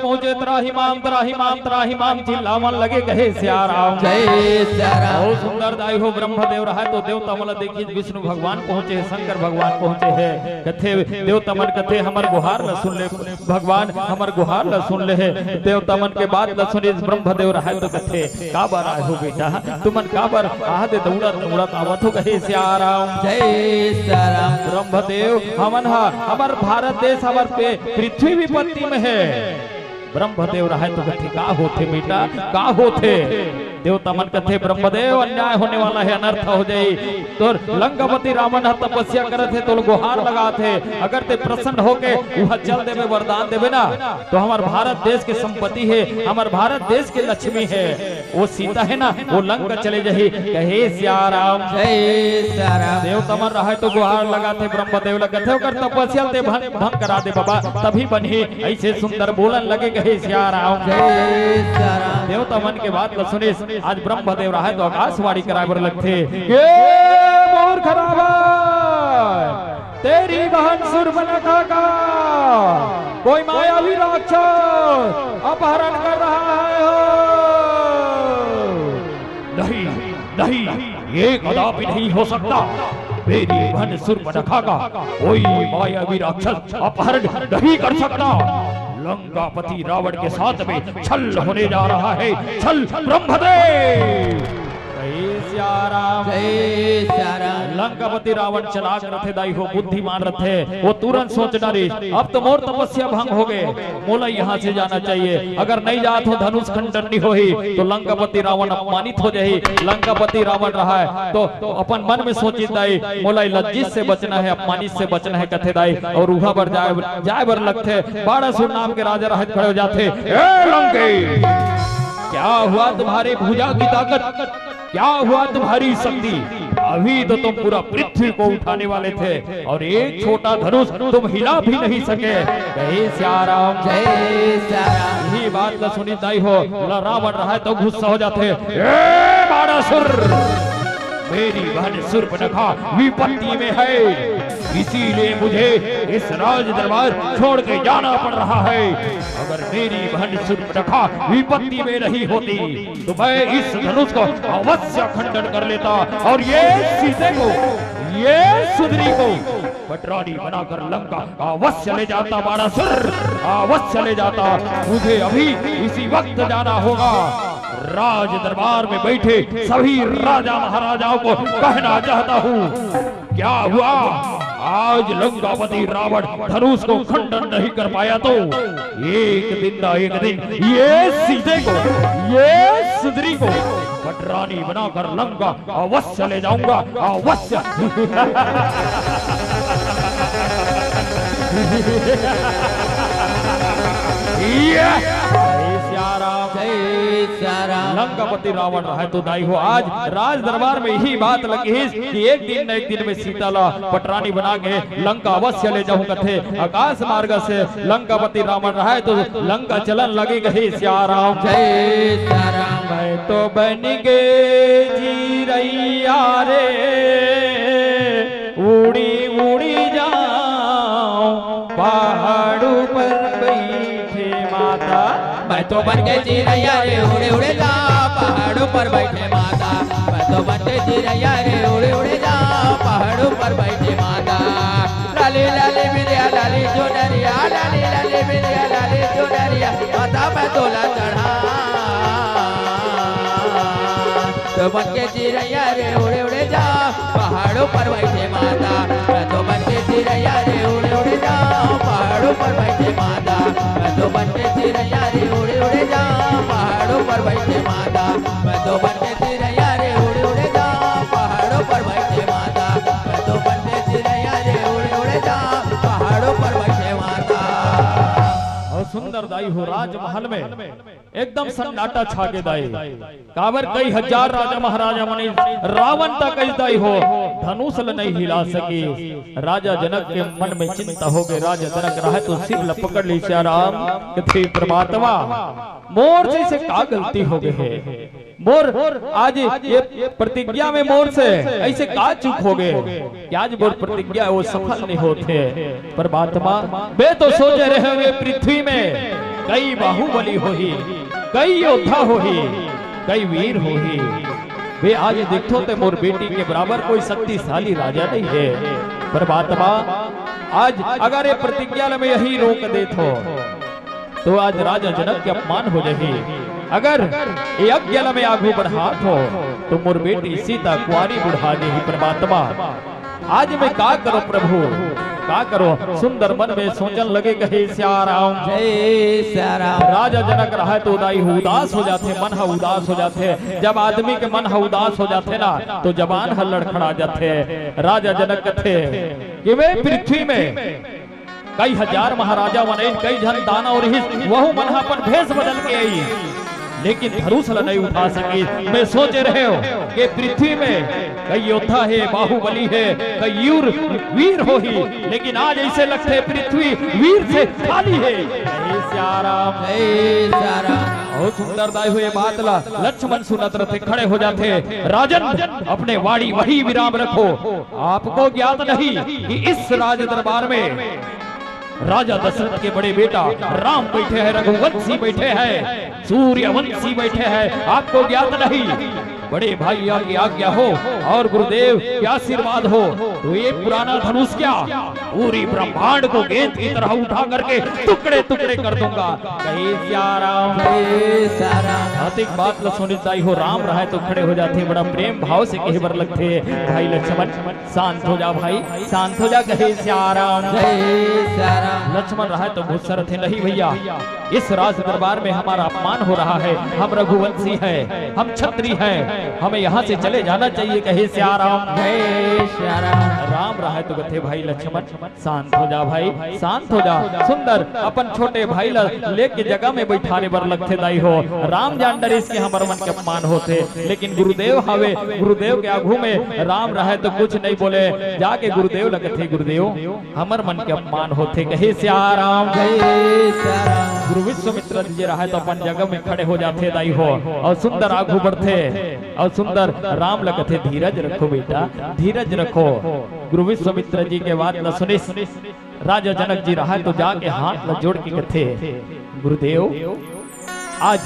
पहुंचे, "त्राहि माम, त्राहि माम, त्राहि माम" चिल्लावन लगे, कहे सिया राम। जय सिया राम। बहुत सुंदर दाई हो, ब्रह्मदेव रहय तो देवता मन ल देखिस, विष्णु भगवान पहुंचे हे, शंकर भगवान पहुंचे हे, कथे देवता मन कथे, "हमर गुहार ल सुन ले भगवान, हमर गुहार ल सुन ले हे।" देवता मन के बात ल सुनिस ब्रह्मदेव रहय तो कथे, "काबर आए हो बेटा, तुमन काबर आदे दौड़त दौड़त आवत हो?" कहे सिया राम। जय सिया राम। ब्रह्मदेव, हमन ह, हमर भारत देश, हमर पे पृथ्वी विपत्ति में हे। ब्रह्मदेव रहय तो कथे, "का होथे बेटा, का होथे?" देवता मन कथे, "ब्रह्मदेव, अन्याय होने वाला हे, अनर्थ हो जाई। तोर लंकापति रावण ह तपस्या करत हे, तोल गुहार लगात हे, अगर ते प्रसन्न होके उहाँ चल देबे, वरदान देबे ना, तो हमर भारत देश के संपत्ति हे, हमर भारत देश के लक्ष्मी हे, वो सीता हे ना, वो लंका चले जाही।" कहे सिया राम। जय सिया राम। देवता मन रहय तो गुहार लगात हे ब्रह्मदेव ल, कथे, "ओकर तपस्या ल ते भंग, भंग करा दे बाबा, तभी बनही।" अइसे सुंदर बोलन लगे, कहे सिया राम। जय सिया राम। देवता मन के बात ल सुनिस, आज ब्रह्मदेव रहय तो आकाशवाणी कराय बर लगथे, "ए मूर्ख रावण, तेरी बहन सूर्पनखा का कोई मायावी राक्षस अपहरण कर रहा है हो।" "नहीं, नहीं, ये कदापि नहीं हो सकता। मेरी बहन सूर्पनखा का कोई मायावी राक्षस अपहरण नहीं कर सकता। लंकापति रावण के साथ में छल होने जा रहा है, छल।" ब्रह्मदेव। जय सिया राम। जय सिया राम। लंकापति रावण चलाक रथे दाई हो, बुद्धिमान रथे, वो तुरंत सोच डारिस, "अब तो मोर तपस्या भंग हो गए, मोला यहाँ से जाना चाहिए। अगर नहीं जात हो, धनुष खंडन नहीं होही, तो लंकापति रावण अपमानित हो जाही।" लंकापति रावण रहय तो अपन मन में सोचिस, "दाई, मोला लज्जित से बचना है, अपमानित से बचना है," कथे दाई, और उहाँ बर जाय, जाय बर लगथे। बाणासुर नाम के राजा रहय, खड़े हो जाथे, "ए लंकेश, क्या हुआ तुम्हारी भुजा की ताकत? क्या हुआ तुम्हारी शक्ति? अभी तो तुम पूरा पृथ्वी को उठाने वाले थे और एक छोटा धनुष तुम हिला भी नहीं सके।" जय सिया राम। जय सिया राम। यही बात ला सुनिस दाई हो, ला रावण रहय तो गुस्सा हो जाथे, "ए बाणासुर, मेरी बहन सूर्पनखा विपत्ति में है, इसीलिए मुझे इस राज दरबार छोड़ के जाना पड़ रहा है। अगर मेरी बहन सूर्पनखा विपत्ति में नहीं होती, तो मैं इस धनुष को अवश्य खंडन कर लेता और ये सीते को, ये सुंदरी को पटरानी बनाकर लंका अवश्य ले जाता, बाणासुर, अवश्य ले जाता। मुझे अभी इसी वक्त जाना होगा। राज दरबार में बैठे सभी राजा महाराजाओं को कहना चाहता हूँ, क्या हुआ? आज लंकापति रावण धनुष को खंडन नहीं कर पाया, तो एक दिन ना एक दिन ये सीते को, ये सुंदरी को पटरानी बनाकर लंका अवश्य ले जाऊंगा, अवश्य।" ये जय सिया राम। जय सिया राम। लंकापति रावण रहय तो दाई हो, आज राज दरबार में यही बात लगिस कि एक दिन न एक दिन में सीता ला पटरानी बना के लंका अवश्य ले जाहूं कथे। आकाश मार्ग से लंकापति रावण रहय तो लंका चलन लगे, कहे सिया राम। जय सिया राम। मैं तो बन गे चिरैया रे, उड़ी उड़ी जाऊं पहाड़ ऊपर बैठे माता। मैं तो बन गे चिरैया रे, उड़े उड़े जाऊं पहाड़ ऊपर बैठे माता। मैं तो बन गे चिरैया रे, उड़े उड़े जाऊं पहाड़ ऊपर बैठे माता। लाली लाली बिंदिया लाली चुनरिया, लाली लाली बिंदिया लाली चुनरिया, माता मैं तोला चढ़ा। तो बन के चिरैया रे उड़े उड़े जाऊं पहाड़ों पर बैठे माता। मैं तो बन के चिरैया रे उड़े उड़े जाऊं पहाड़ों पर बैठे माता। मैं तो बन के चिरैया रे उड़े उड़े जाऊं पहाड़ों पर बैठे माता। मैं तो बन के चिरैया रे उड़े उड़े जाऊं पहाड़ों पर बैठे माता। मैं तो बन के चिरैया रे उड़े उड़े जाऊं पहाड़ों पर बैठे माता। अउ सुंदर दाई हो, राजमहल में एकदम सन्नाटा छा गे दाई। काबर कई हजार राजा महाराजा मन रावण तक कहिस दाई हो, धनुष ल नहीं हिला सके। राजा जनक के मन में चिंता हो गे। राजा जनक रहय तो सिर ल पकड़ लिस, "सिया राम," कथे, "परमात्मा, मोर जइसे का गलती हो गे हे? मोर आज ये प्रतिज्ञा में मोर से अइसे का चूक हो गे कि आज मोर प्रतिज्ञा वो सफल नहीं होत हे? परमात्मा, मैं तो सोचे रहेंव ये पृथ्वी में कई बाहुबली होही, कई योद्धा होही, कई वीर होही। बे आज देखथों ते मोर बेटी के बराबर कोई शक्तिशाली राजा नहीं है। परमात्मा, आज अगर ये प्रतिज्ञा ल मैं यहीं रोक देथों, तो आज राजा जनक के अपमान हो जाही। अगर ये आज्ञा ल मैं आगू बढ़ाथों, तो मोर बेटी सीता कुंवारी बुढ़ा जाही। परमात्मा, आज मैं का करों प्रभु, का करों? सुंदर मन में सोचन लगे, कहे सिया राम। जय सिया राम। राजा जनक रहय तो दाई हो उदास हो जाथे, मन ह उदास हो जाथे। जब आदमी के मन ह उदास हो जाथे ना, तो जबान ह लड़खड़ा जाथे। राजा जनक कथे कि मैं पृथ्वी में कई हजार महाराजा मन आइन, कई झन दानव रहिस, वहू मन ह अपन भेष बदल के आइस, लेकिन धनुष ल नइ उठा सकिस। मैं सोचे रहेंव के पृथ्वी में कई योद्धा हे, बाहुबली हे, कई यूर वीर होही, लेकिन आज अइसे लगथे पृथ्वी वीर से खाली हे। हे सिया राम। जय सिया राम। बहुत सुंदर दाई हो ये बात ला। लक्ष्मण सुनत रथे, खड़े हो जाथे। राजन, अपने वाणी वही विराम रखो। आपको ज्ञात नहीं कि इस राज दरबार में राजा दशरथ के बड़े बेटा राम बैठे हैं, रघुवंशी बैठे हैं, सूर्यवंशी बैठे हैं, आपको ज्ञात नहीं? बड़े भाइया की आज्ञा हो और गुरुदेव के आशीर्वाद हो, तो ये पुराना धनुष क्या, पूरी ब्रह्मांड को गेंद की तरह उठा करके टुकड़े टुकड़े कर दूंगा। कहे सिया राम। जय सिया राम। अतिक बात ल सुनिस दाई हो, राम रहय तो खड़े हो जाथे, बड़ा प्रेम भाव से कहे बर लगथे, भाई लक्ष्मण, शांत हो जा भाई, शांत हो जा, कहे सिया राम। जय सिया राम। लक्ष्मण रहय तो गुस्सा रथे, नहीं भैया, इस राज दरबार में हमारा अपमान हो रहा है, हम रघुवंशी हैं, हम छत्री हैं, हमें यहाँ से चले जाना चाहिए, कहे सिया राम। जय सिया राम। राम रहय तो कथे, भाई लक्ष्मण, शांत हो जा भाई, शांत हो जा। सुंदर अपन छोटे भाई ला लेके जगह में बैठारे बर लगथे दाई हो। राम जान डरिस के हमर मन के अपमान होथे, लेकिन गुरुदेव हवे, गुरुदेव के आगू में राम रहय तो कुछ नहीं बोले। जाके गुरुदेव ला कथे, गुरुदेव, हमर मन के अपमान होथे, कहे सिया राम। जय सिया राम। गुरु विश्वामित्र जी रहय तो अपन जगह में खड़े हो जाथे दाई हो, और सुंदर आगू बढ़थे, और सुंदर राम ला कथे, धीरज रखो बेटा, धीरज रखो। गुरु विश्वामित्र जी के बात ला सुनिस राजा जनक जी रहय तो जाके हाथ ला जोड़ के कथे, गुरुदेव, आज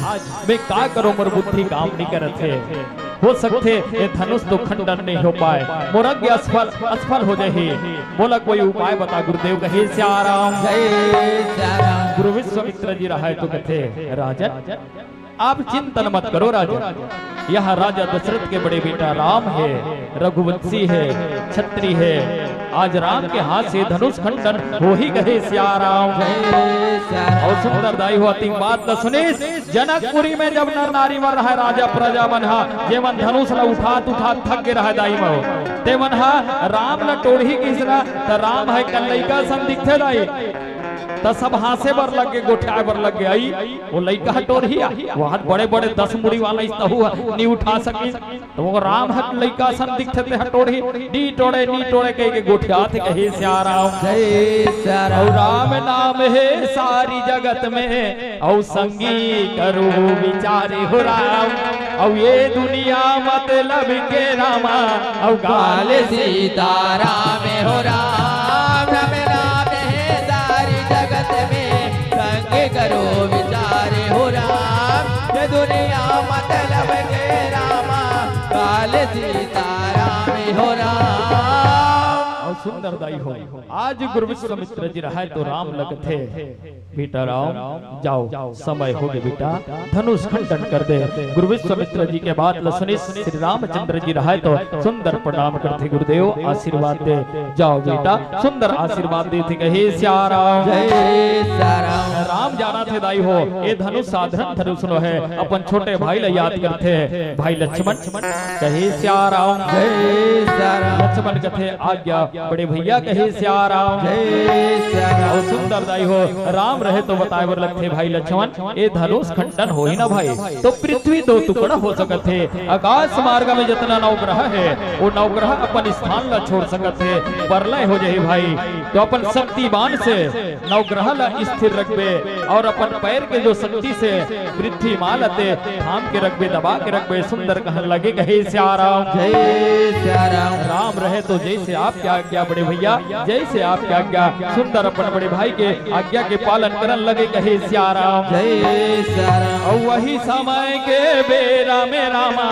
मैं का करों, मोर बुद्धि काम नइ करत हे। हो सकथे ये धनुष तो खंडन नइ हो पाए, मोर यज्ञ असफल, असफल हो जाही। मोला कोई उपाय बता गुरुदेव, कहे सिया राम। जय सिया राम। गुरु विश्वामित्र जी रहय तो कथे, राजन, आप चिंतन मत करो राजन, यह राजा दशरथ के बड़े बेटा राम हे, रघुवंशी हे, छत्री हे। आज राम के हाथ से धनुष खंडन होही, कहे सिया राम। जय सिया राम। और सुंदर दाई हो अतिक बात ल सुनिस, जनकपुरी में जब नर नारी मन रहय, राजा प्रजा मन ह, जेमन धनुष ल उठात उठात थक गे रहय दाई हो, ते मन ह राम ल टोरही किहिस ना, त राम ह एक लइका सन दिखथे दाई, त सब हाँसे बर लग गे, गोठियाए बर लग गे, अई वो लइका ह टोरही आ, वो हाथ बड़े बड़े दस मुड़ी वाला इस तहू ह नी उठा सकिस। त वो राम ह लइका सन दिखथे, ते ह टोरही, नी टोरे, नी टोरे कहिके गोठियाथे, कहे सिया राम। जय सिया राम। अउ राम नाम हे सारी जगत में, अउ संगी करो विचारे हो राम। अउ ये दुनिया मतलब के रामा, अउ गाल सीता राम हो राम। राम नाम हे सारी जगत में, संग करो विचारे हो राम। ये दुनिया मतलब के रामा, गाल सीता राम हो राम। अउ सुंदर दाई हो, आज गुरु विश्वामित्र जी रहय तो राम ल कथे, बेटा राम, जाओ, समय हो गे बेटा, धनुष खंडन कर दे। गुरु विश्वामित्र जी के बात ल सुनिस श्री रामचंद्र जी रहय तो सुंदर प्रणाम करथे, गुरुदेव आशीर्वाद दे, जाओ बेटा, सुंदर आशीर्वाद देथे, कहे सिया राम। जय सिया राम। राम जानथे दाई हो, ये धनुष साधारण धनुष नो हे, अपन छोटे भाई ल याद करथे, भाई लक्ष्मण, कहे सिया राम। जय सिया राम। लक्ष्मण कथे आज्ञा बड़े भैया, कहे सिया राम। जय सिया राम। अउ सुंदर दाई हो, राम रहय तो बताए बर लगथे भाई लक्ष्मण, ये धनुष खंडन होही ना भाई, तो पृथ्वी दो टुकड़ा हो सकत हे। आकाश मार्ग में जतना नवग्रह हे, वो नवग्रह अपन स्थान ला छोड़ सकत हे, प्रलय हो जाही भाई। तो अपन शक्ति बाण से नवग्रह ला स्थिर रखबे अउ अपन पैर के जो शक्ति से पृथ्वी माँ ल ते थाम के रखबे, दबा के रखबे। सुंदर कहन लगे, कहे सिया राम। जय सिया राम। राम रहय तो जइसे आपके आज्ञा बड़े भैया, जैसे आपके आज्ञा, सुंदर अपन बड़े भाई के आज्ञा के पालन करन लगे, कहे सियाराम। जय सियाराम। अउ वही समय के बेरा में रामा,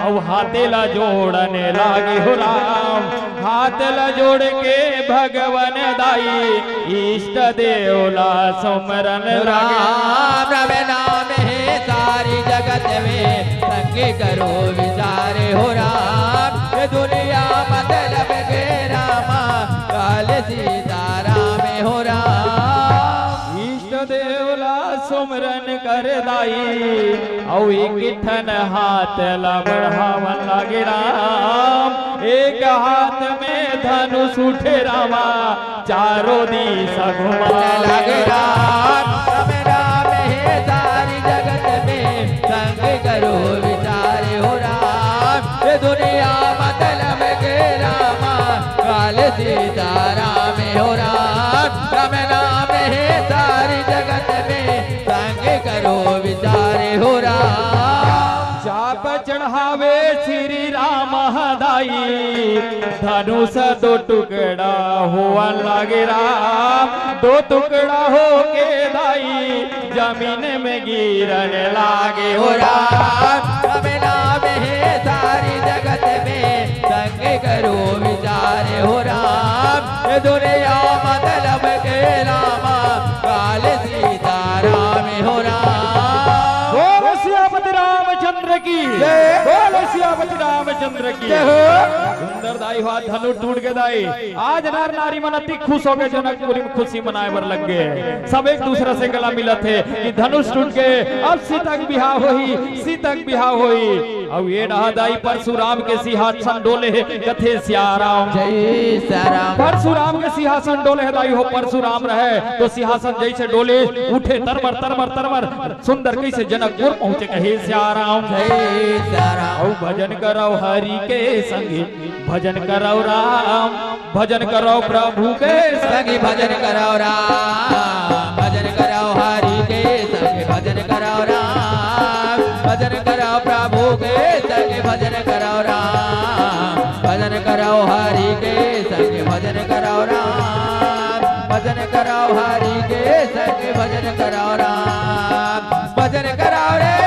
अउ हाथे ला जोड़ने लागे हो राम, हाथ ला जोड़ के भगवन दाई, इष्ट देव ला सुमरन लागे। राम राम नाम हे सारी जगत में, संग करो विचार हो राम। ये दुनिया मतलब के रामा, काल सीताराम हो राम। इष्ट देव ला सुमरन कर दाई, अउ एक ठन हाथ ला बढ़ावन लागे राम। एक हाथ में धनुष उठे रामा, चारों दिशा घुमावन लागे राम। राम नाम हे सारी जगत में, संग करो विचार हो राम। ये दुनिया मतलब के रामा, काल सीताराम हो राम। राम नाम हे सारी जगत में, संग करो विचार हो राम। चाप चढ़ावे श्री राम दाई, धनुष दो टुकड़ा होवन लागे राम, दो टुकड़ा होके दाई, जमीन में गिरन लागे हो राम। राम नाम हे सारी जगत में, संग करो विचार हो राम। ये दुनिया मतलब के रामा, काल सीताराम हो राम। बोल सियापति रामचंद्र की, जय। बोल सियापति रामचंद्र की। जय हो। सुंदर दाई हो, आज धनुष टूट गे दाई। आज नर नारी मन अति खुश होके जनकपुरी में खुशी मनाए बर लग गे। सब एक दूसरा से गला मिलत हे कि धनुष टूट गे, अब सीता के बिहाव होही, सीता के बिहाव होही। अउ ये डहा दाई परशुराम के सिंहासन डोले हे, कथे सियाराम। जय सियाराम। परशुराम के सिंहासन डोले हे दाई हो, परशुराम रहे तो सिंहासन जैसे डोले उठे तरमर तरमर तरमर। सुंदर कैसे जनकपुर पहुंचे, कहे सियाराम। जय सियाराम। अउ भजन करव हरि के संगे, भजन करव राम, भजन करव प्रभु के संगे। संगे भजन करव राम, भजन करव हरि के संगे भजन करव राम, भजन करव प्रभु के संगे भजन करव राम, भजन करव हरि के संगे भजन करव राम, भजन करव हरि के संगे भजन करव राम, भजन करव रे।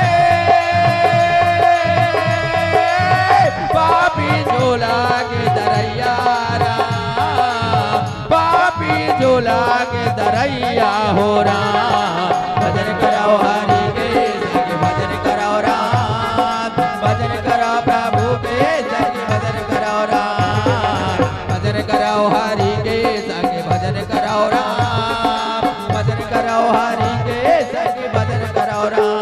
पापी झोला के दरैया राम, पापी झोला के दरैया हो राम। भजन करव हरि के संग भजन करव राम, भजन करव प्रभु के संग भजन करव राम, भजन करव हरि के संग भजन करव राम, भजन करव हरि के संग भजन करव राम।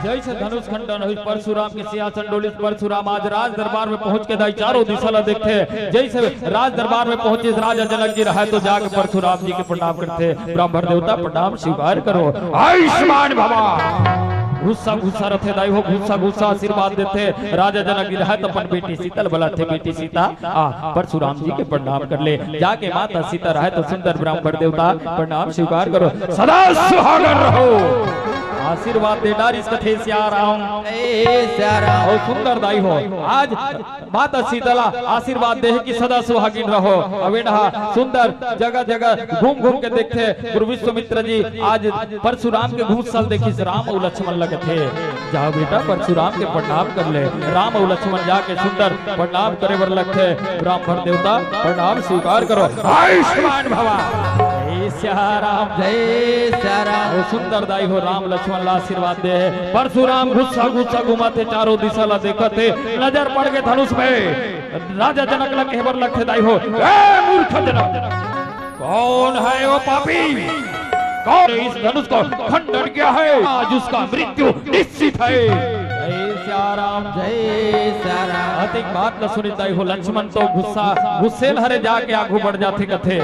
जैसे धनुष खंडन होइस, परशुराम के सिंहासन डोलिस, परशुराम आज राज दरबार में पहुंच के दाई चारों दिशा ला देखथे। जैसे राज दरबार में पहुंचिस, राजा जनक जी रहे तो जाके परशुराम जी के प्रणाम करथे, ब्राह्मण देवता प्रणाम स्वीकार करो, आयुष्मान भवा। गुस्सा गुस्सा रथे दाई हो, गुस्सा गुस्सा आशीर्वाद देथे। राजा जनक जी रहे तो अपन बेटी सीता ला बलाथे, बेटी सीता आ, परशुराम जी के प्रणाम कर ले। जाके माता सीता रहे तो सुंदर ब्राह्मण देवता प्रणाम स्वीकार करो। सदा सुहागन रहो। आशीर्वाद दे डारिस कथे सियाराम। ए सियाराम। अउ सुंदर दाई हो, आज माता सीता ला आशीर्वाद दे हे कि सदा सुहागिन रहो। अउ ए डहा सुंदर जगह जगह घूम घूम के देखथे। गुरु विश्वामित्र जी आज परशुराम के घूंसल देखिस, राम अउ लक्ष्मण लगथे। जाओ बेटा, परशुराम के प्रणाम कर ले। राम अउ लक्ष्मण जाके सुंदर प्रणाम करे बर लगथे। ब्राह्मण देवता प्रणाम स्वीकार करो, आयुष्मान भवा। जय सिया राम। जय सिया राम। अउ सुंदर दाई हो, राम लक्ष्मण ला आशीर्वाद दे हे। परशुराम गुस्सा गुस्सा घूमत हे, चारों दिशा ला देखत हे, नजर पड़ गे धनुष में। राजा जनक ला कहे बर लगथे दाई हो, ए मूर्ख जनक, कौन है वो पापी? कौन इस धनुष को खंडन किया है? आज उसका मृत्यु निश्चित है। जय सिया राम। जय सिया राम। अतिक बात ल सुनिस दाई हो, लक्ष्मण तो गुस्सा, गुस्सेल हरे जाके आगू बढ़ जाथे, कथे,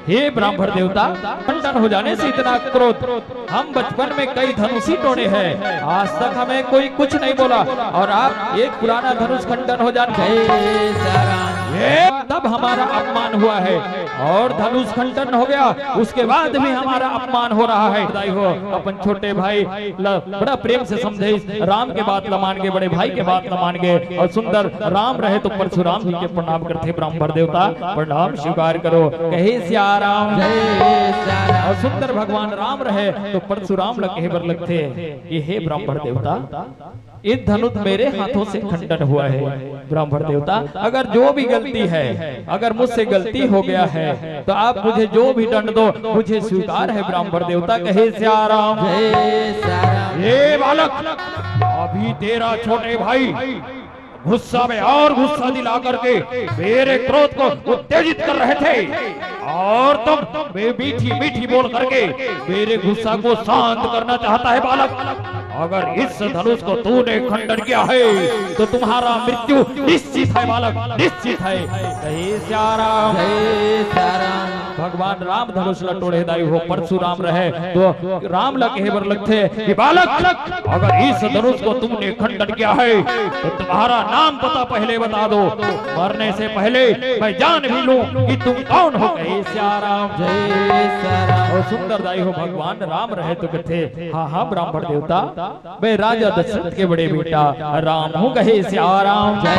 हे ब्राह्मण देवता, खंडन हो जाने से इतना क्रोध? हम बचपन में कई धनुषी टोने हैं, आज तक हमें कोई कुछ नहीं बोला और आप एक पुराना धनुष खंडन हो जाने। जय सिया राम। ये तब हमारा अपमान हुआ है और धनुष खंडन हो गया, उसके बाद भी हमारा अपमान हो रहा है। दाई हो, अपन छोटे भाई ल बड़ा प्रेम से समझे, राम के बात ल मान के, बड़े भाई के बात ल मान के, और सुंदर राम रहे तो परशुराम जी के प्रणाम करथे। ब्राह्मण देवता प्रणाम स्वीकार करो, कहे सिया राम। जय सिया राम। और सुंदर भगवान राम रहे तो परशुराम ल कहे बर लगथे कि हे ब्राह्मण देवता, इस धनुष मेरे हाथों से खंडन हुआ है। ब्राह्मण देवता, अगर जो भी गलती है, अगर मुझसे गलती हो गया है, तो आप मुझे जो भी दंड दो, मुझे स्वीकार है। ब्राह्मण देवता कहे सिया राम। जय सिया राम। ये बालक, अभी तेरा छोटे भाई गुस्सा में और गुस्सा दिला करके मेरे क्रोध को उत्तेजित कर रहे थे, और तुम बे- मीठी मीठी बोल करके मेरे गुस्सा को शांत करना चाहता है बालक। अगर इस धनुष को तूने खंडन किया है तो तुम्हारा मृत्यु निश्चित है बालक, निश्चित है। कहे सिया राम। जय सिया राम। भगवान राम धनुष ल टोड़े दाई हो, परशुराम रहे तो राम ल कहे बर लगथे कि बालक, अगर इस धनुष को तुमने खंडन किया है तो तुम्हारा नाम पता पहले बता दो, मरने से पहले मैं जान भी लूं कि तुम कौन हो। कहे सिया राम। जय सिया राम। और सुंदर दाई हो, भगवान राम रहे तो कथे, हाँ हाँ ब्राह्मण देवता, मैं राजा दशरथ के बड़े बेटा राम हूँ। कहे सिया राम। जय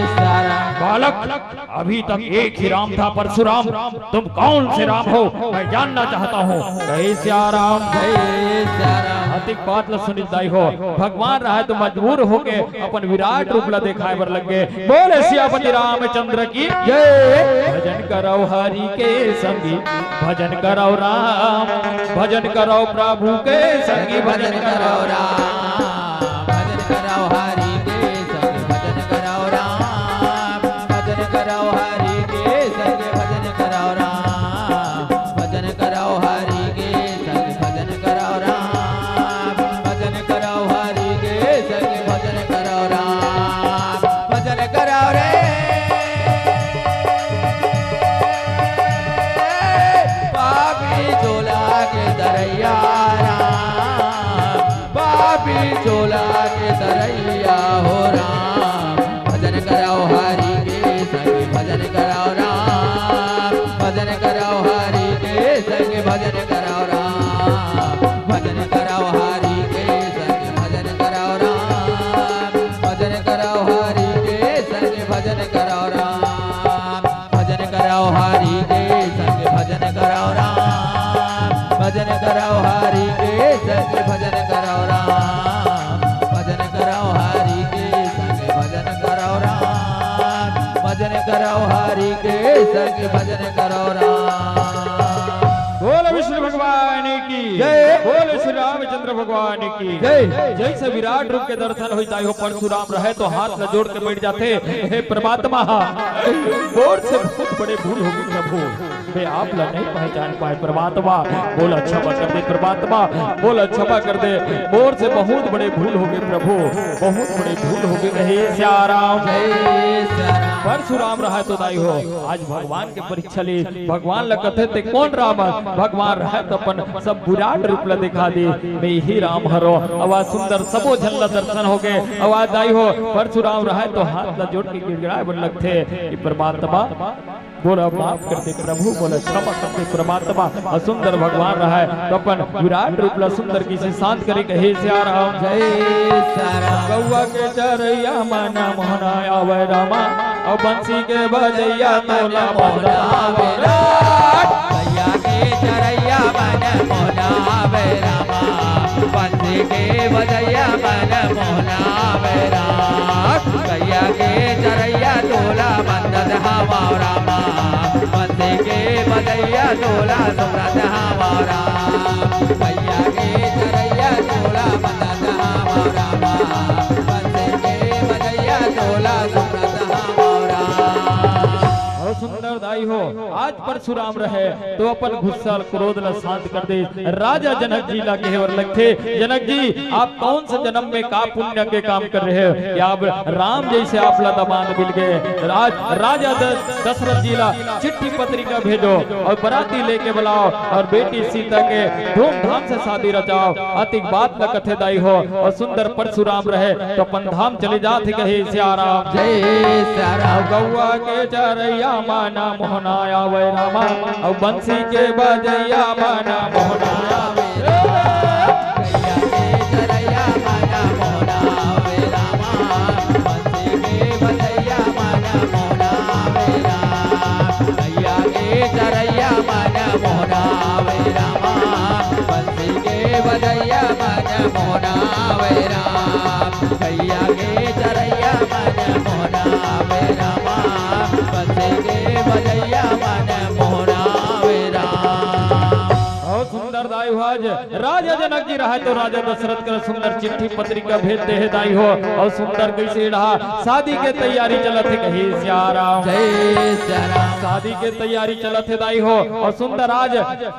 सिया राम। बालक, अभी तक एक ही राम था परशुराम, तुम कौन से राम हो, मैं जानना चाहता हूँ। कहे सिया राम। जय सिया राम। अतिक बात ल सुनित दाई हो, भगवान रहे तो मजबूर होके अपन विराट रूप ल दिखाए बर लग गए। बोले सियापति रामचंद्र की जय। भजन करव हरि के संगी, भजन करव राम, भजन करव प्रभु के संगी, भजन करव राम। भजन करव हरि के संगी, भजन करव राम। भजन करव हरि के संगी, भजन करव राम। भजन करव हरि के संगी, भजन करव राम। भजन करव हरि के संगी, भजन करव राम। भजन करव रे। पापी चोला के तरैया राम, पापी चोला के तरैया हो राम। भजन करव हरि के संग भजन करव राम, भजन करव हरि के संग भजन करव राम। भजन करव हरि के संग भजन करव राम, भजन करव हरि के संग भजन करव राम। भजन करव हरि के संग भजन करव राम। भजन करव हरि के संग भजन करव राम। भजन करव हरि के संग भजन करव राम। भजन करव हरि के संग भजन करव राम। बोल विष्णु भगवान की जय। बोल श्री रामचंद्र भगवान की जय। जैसे विराट रूप के दर्शन होता हो, परशुराम रहे तो हाथ ल जोड़ के बैठ जाते, हे परमात्मा, मोर से बहुत बड़े भूल हो गई प्रभु, मैं आप ला नहीं पहचान पाए परमात्मा, मोला क्षमा कर दे परमात्मा, मोला क्षमा कर दे, मोर से बहुत बड़े भूल हो गए प्रभु, बहुत बड़े भूल हो गए। हे सिया राम। जय सिया राम। परशुराम रहा तो दाई हो, आज भगवान के परीक्षा ले, भगवान ल कथे ते कौन राम? भगवान रहा तो अपन सब विराट रूप ल दिखा दे, मैं ही राम हरो। अवा सुंदर सबो झन ल दर्शन हो गए। अवा दाई हो, परशुराम रहा तो हाथ ल जोड़ के गिड़गिड़ाए बर लगथे कि परमात्मा, मोला माफ कर दे प्रभु, मोला क्षमा कर दे परमात्मा। अउ सुंदर भगवान रहे तो अपन विराट रूप ला सुंदर किसे शांत करे कहे सिया राम। जय सिया राम। गौवा के चरैया मन मोहना आवे रामा, अउ बंसी के बजैया तोला मोहना आवे राम। गैया के चरैया मन मोहना आवे रामा, बंसी के बजैया मन मोहना आवे राम। गैया के चरैया तोला बंदत हवा रामा, बंसी के बजैया तोला सुमरत हवा राम। गैया के चरैया तोला बंदत हवा रामा, बंसी के बजैया तोला सुमरत हवा राम। अउ सुंदर दाई हो, आज पर परशुराम रहे तो अपन गुस्सा क्रोध ला शांत कर दे। राजा जनक जी ला कहे बर लगथे, "जनक जी, आप कौन सा जन्म में का पुण्य के काम कर रहे हो कि आप राम जैसे आप ला दामाद मिल गए?" राज, राजा द-, दशरथ जी ला चिट्ठी पत्रिका भेजो और बराती लेके बुलाओ और बेटी सीता के धूमधाम से शादी रचाओ। अतिक बात न कथे दाई हो, और सुंदर परशुराम रहे तो अपन धाम चले जाथे कहे सिया राम। जय सिया राम। गौवा के चरैया मन मोहना आवे रामा, अउ बंसी के बजैया मन मोहना आवे। गैया के चरैया मन मोहना आवे रामा, बंसी के बजैया मन मोहना आवे राम। गैया के चरैया मन मोहना आवे रामा, बंसी के बजैया मन मोहना आवे राम। गैया के चरैया मन मोहना आवे रामा, बंसी के बजैया मन मोहना आवे राम। अउ सुंदर दाई हो, आज राजा जनक जी रहे तो राजा दशरथ कर सुंदर चिट्ठी पत्रिका भेज दे हे दाई हो। अउ सुंदर कइसे रहा, शादी के तैयारी चलत हे कहे सिया राम। जय सिया राम। शादी के तैयारी चलत हे दाई हो। अउ सुंदर आज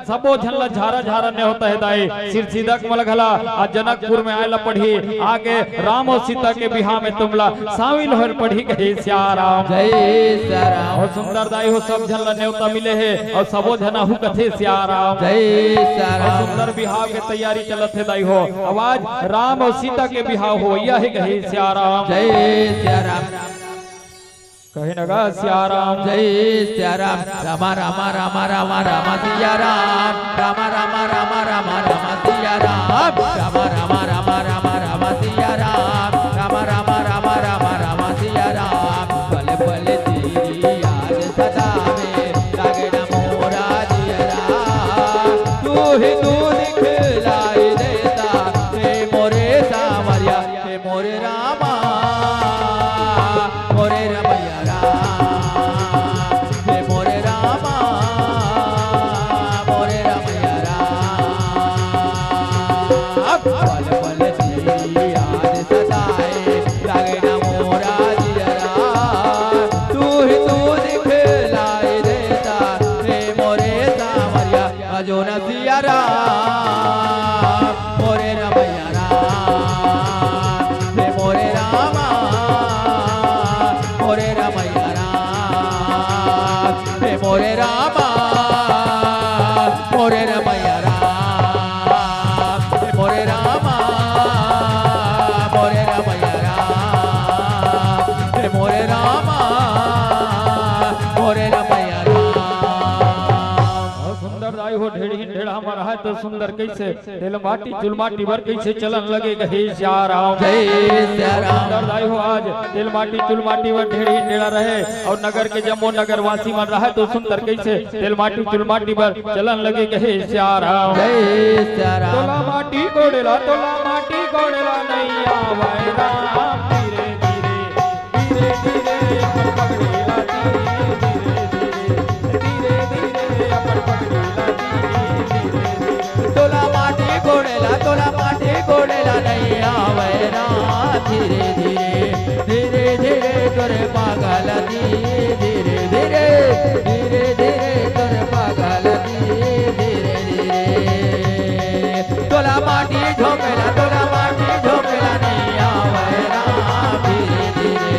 सबो झन ला झारा झारा नेवता हे दाई। सिर सीधा कमल घला आ जनकपुर में आए ला पड़ही, आगे राम अउ सीता के बिहाव में तुमला शामिल होए पड़ही कहे सिया राम। जय सिया राम। अउ सुंदर दाई हो, सब झन ला नेवता मिले हे अउ सबो झन आहू कथे सिया राम। जय सिया अउ राम। सुंदर बिहाव के तैयारी चलत हे दाई हो। अउ आज राम अउ सीता के बिहाव होवइया हे कहे सिया राम। जय सिया राम। कहे न गा सिया राम। जय सिया राम। रामा रामा रामा रामा रामा सिया राम। रामा रामा रामा रामा रामा सिया राम। रामा रामा रामा रामा रामा सिया राम। रामा रामा रामा रामा रामा सिया राम। पल पल तेरी याद सतावे, लागे ना मोरा जियरा। तू ही तू दिखलाई देता, हे मोरे सांवरिया। हे मोरे रामा, मोरे रमैया राम, हे मोरे रामा, मोरे रमैया राम। पल पल तेरी याद सताए, लागे ना मोरा जियरा। तू ही तू दिखलाई देता, हे मोरे सांवरिया। अजो न सिया राम, मोरे रमैया राम, हे मोरे रामा, मोरे रमैया राम, हे मोरे रामा, मोरे रमैया राम, हे मोरे रामा, मोरे रमैया राम, हे मोरे रामा, मोरे रमैया राम। अउ सुंदर दाई हो, ढेड़ही ढेड़ा म रहय त सुंदर कइसे तेल माटी चुल माटी बर कइसे चलन लगे कहे सिया राम। जय सिया राम। सुंदर दाई हो, आज तेल माटी चुल माटी बर ढेड़ही ढेड़ा रहे अउ नगर के जम्मो नगरवासी मन रहय त सुंदर कइसे तेल माटी चुल माटी बर चलन लगे कहे सिया राम। जय सिया राम। तोला माटी कोड़ेला, तोला माटी कोड़ेला नइ आवय राम। धीरे धीरे, धीरे धीरे अपन पगड़ी ला धीरे धीरे, धीरे धीरे अपन पगड़ी ला धीरे धीरे। तोला माटी कोड़ेला, तोला माटी कोड़ेला नइ आवय राम। धीरे धीरे, धीरे धीरे तोरे पागल दी, धीरे धीरे, धीरे धीरे तोरे पागल दी, धीरे धीरे। तोला माटी झोंकेला, तोला माटी झोंकेला नइ आवय राम। धीरे धीरे,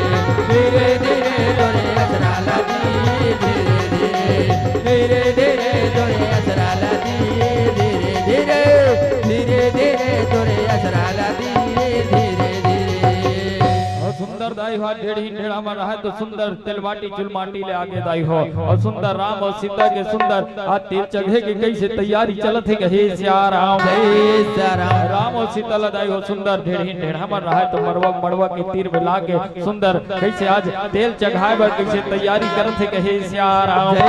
धीरे धीरे तोरे असरा लगी। धीरे धीरे, धीरे धीरे तोरे असरा लगी। धीरे धीरे, धीरे धीरे तोरे असरा लगी। धीरे धीरे। अउ सुंदर दाई हो, ढेड़ही ढेड़ा म रहय त सुंदर तेल माटी चुल माटी ले आगे दाई हो। अउ सुंदर राम अउ सीता के सुंदर आज तेल चघे के कइसे तैयारी चलत हे कहे सिया राम। जय सिया राम। राम अउ सीता ला दाई हो सुंदर ढेड़ही ढेड़ा म रहय त मड़वा, मड़वा के तीर में लाके सुंदर कइसे आज तेल चघाय बर कइसे तैयारी करत हे कहे सिया राम। जय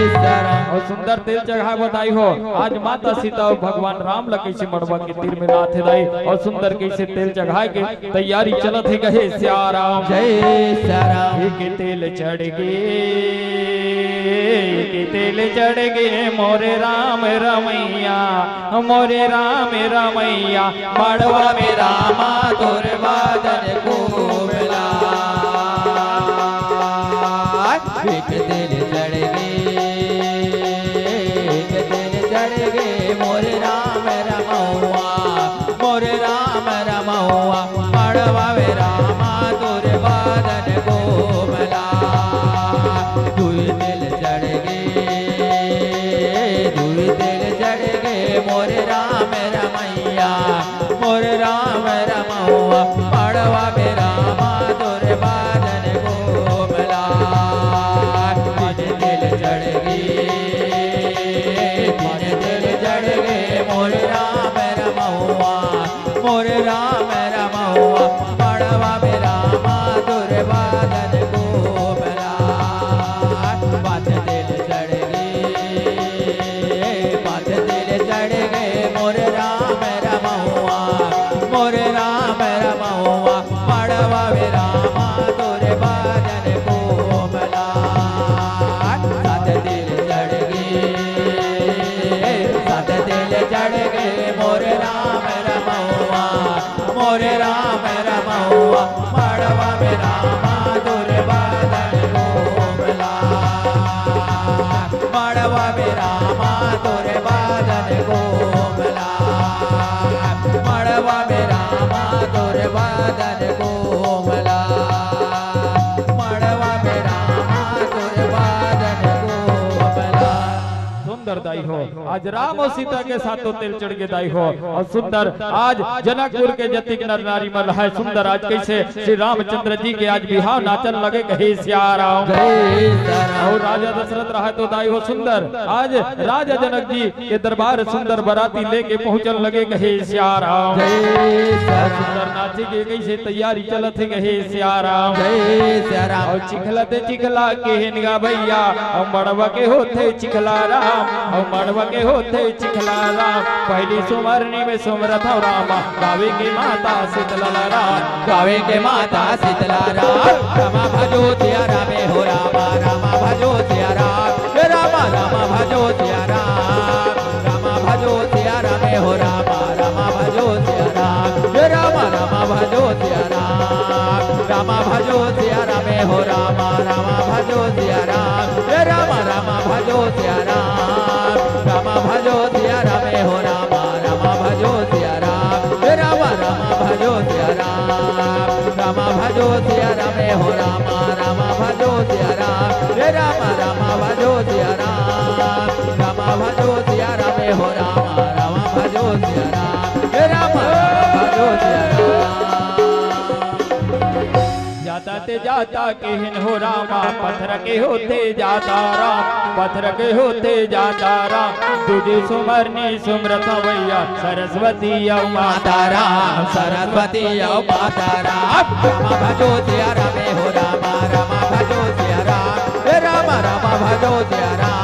सिया राम। अउ सुंदर तेल चघाय बर दाई हो, आज माता सीता अउ भगवान राम ला कइसे मड़वा के तीर में लाथे दाई, अउ सुंदर कइसे तेल चघाय के तैयारी चलत हे कहे सिया राम। जय सिया राम। एक तेल चढ़ गे, एक तेल चढ़ गे मोरे राम रमैया, मोरे राम रमैया, मड़वा में रामा तोर बादन को मिला। एक तेल चढ़ गे, मड़वा में रामा तोर बदन कोमला, दुई तेल चढ़ गे, दुई तेल चढ़ गे मोर राम रमैया, मोर राम रमौआ। मड़वा में रामा तोर बदन कोमला, तीन तेल चढ़ गे, तीन तेल चढ़ गे मोर राम रमौआ, मोर राम रमौआ। मड़वा में रामा तोर बदन कोमला, पाँच तेल चढ़ गे, पाँच तेल चढ़ गे मोर राम रमौआ, मोर राम रमौआ। मड़वा में रामा तोर बदन कोमला, सात तेल चढ़ गे, सात तेल चढ़ गे मोर राम रमौआ, मोर राम रमौआ। मड़वा में रामा तोर बदन कोमला, मड़वा में रामा तोर बदन कोमला, मड़वा में रामा तोर बदन कोमला, मड़वा में रामा तोर बदन कोमला। सुंदर दाई हो, आज राम और सीता के साथ तो तेल चढ़ गे दाई हो। और सुंदर, आज जनकपुर के जतिक नर नारी मन है सुंदर, आज कैसे श्री रामचंद्र जी के आज बिहाव नाचन लगे कहे सिया राम। जय सिया राम। और राजा दशरथ रहा तो दाई हो सुंदर, आज राजा जनक जी के दरबार सुंदर बराती लेके पहुंचन लगे कहे सिया राम। जय सिया राम। सुंदर नाचे के कैसे तैयारी चलत हे कहे सिया राम। जय सिया राम। और चिखला ते चिखला केहेन गा भैया, और मड़वा के होथे चिखला राम, और मड़वा के होथे चिखला राम। पहली सुमरनी में सुमरत हव रामा, गावे के माता शीतला राम, गावे के माता शीतला राम। रामा भजो सिया रामे हो रामा, रामा भजो सिया राम, हे रामा, रामा भजो सिया राम। रामा भजो सिया रामे हो रामा, रामा भजो सिया राम, हे रामा, रामा भजो सिया राम। रामा भजो सिया रामे हो रामा, रामा भजो सिया राम, हे रामा, रामा भजो सिया राम। रामा भजो सिया रामे हो रामा, रामा भजो सिया राम, हे रामा, रामा भजो सिया राम। रामा भजो सिया रामे हो रामा, रामा भजो सिया राम, हे रामा, रामा भजो सिया राम। रामा भजो सिया रामे हो रामा, रामा भजो सिया राम, हे रामा, रामा भजो सिया राम। जाता ते जाता केहेन हो रामा, पत्थर के होथे जाता राम, पत्थर के होथे जाता राम। दूजी सुमरनी सुमरत हवैया, सरस्वती अउ माता राम, सरस्वती अउ माता राम। रामा भजो सिया रामे हो रामा, रामा भजो सिया राम, हे रामा, रामा भजो सिया राम।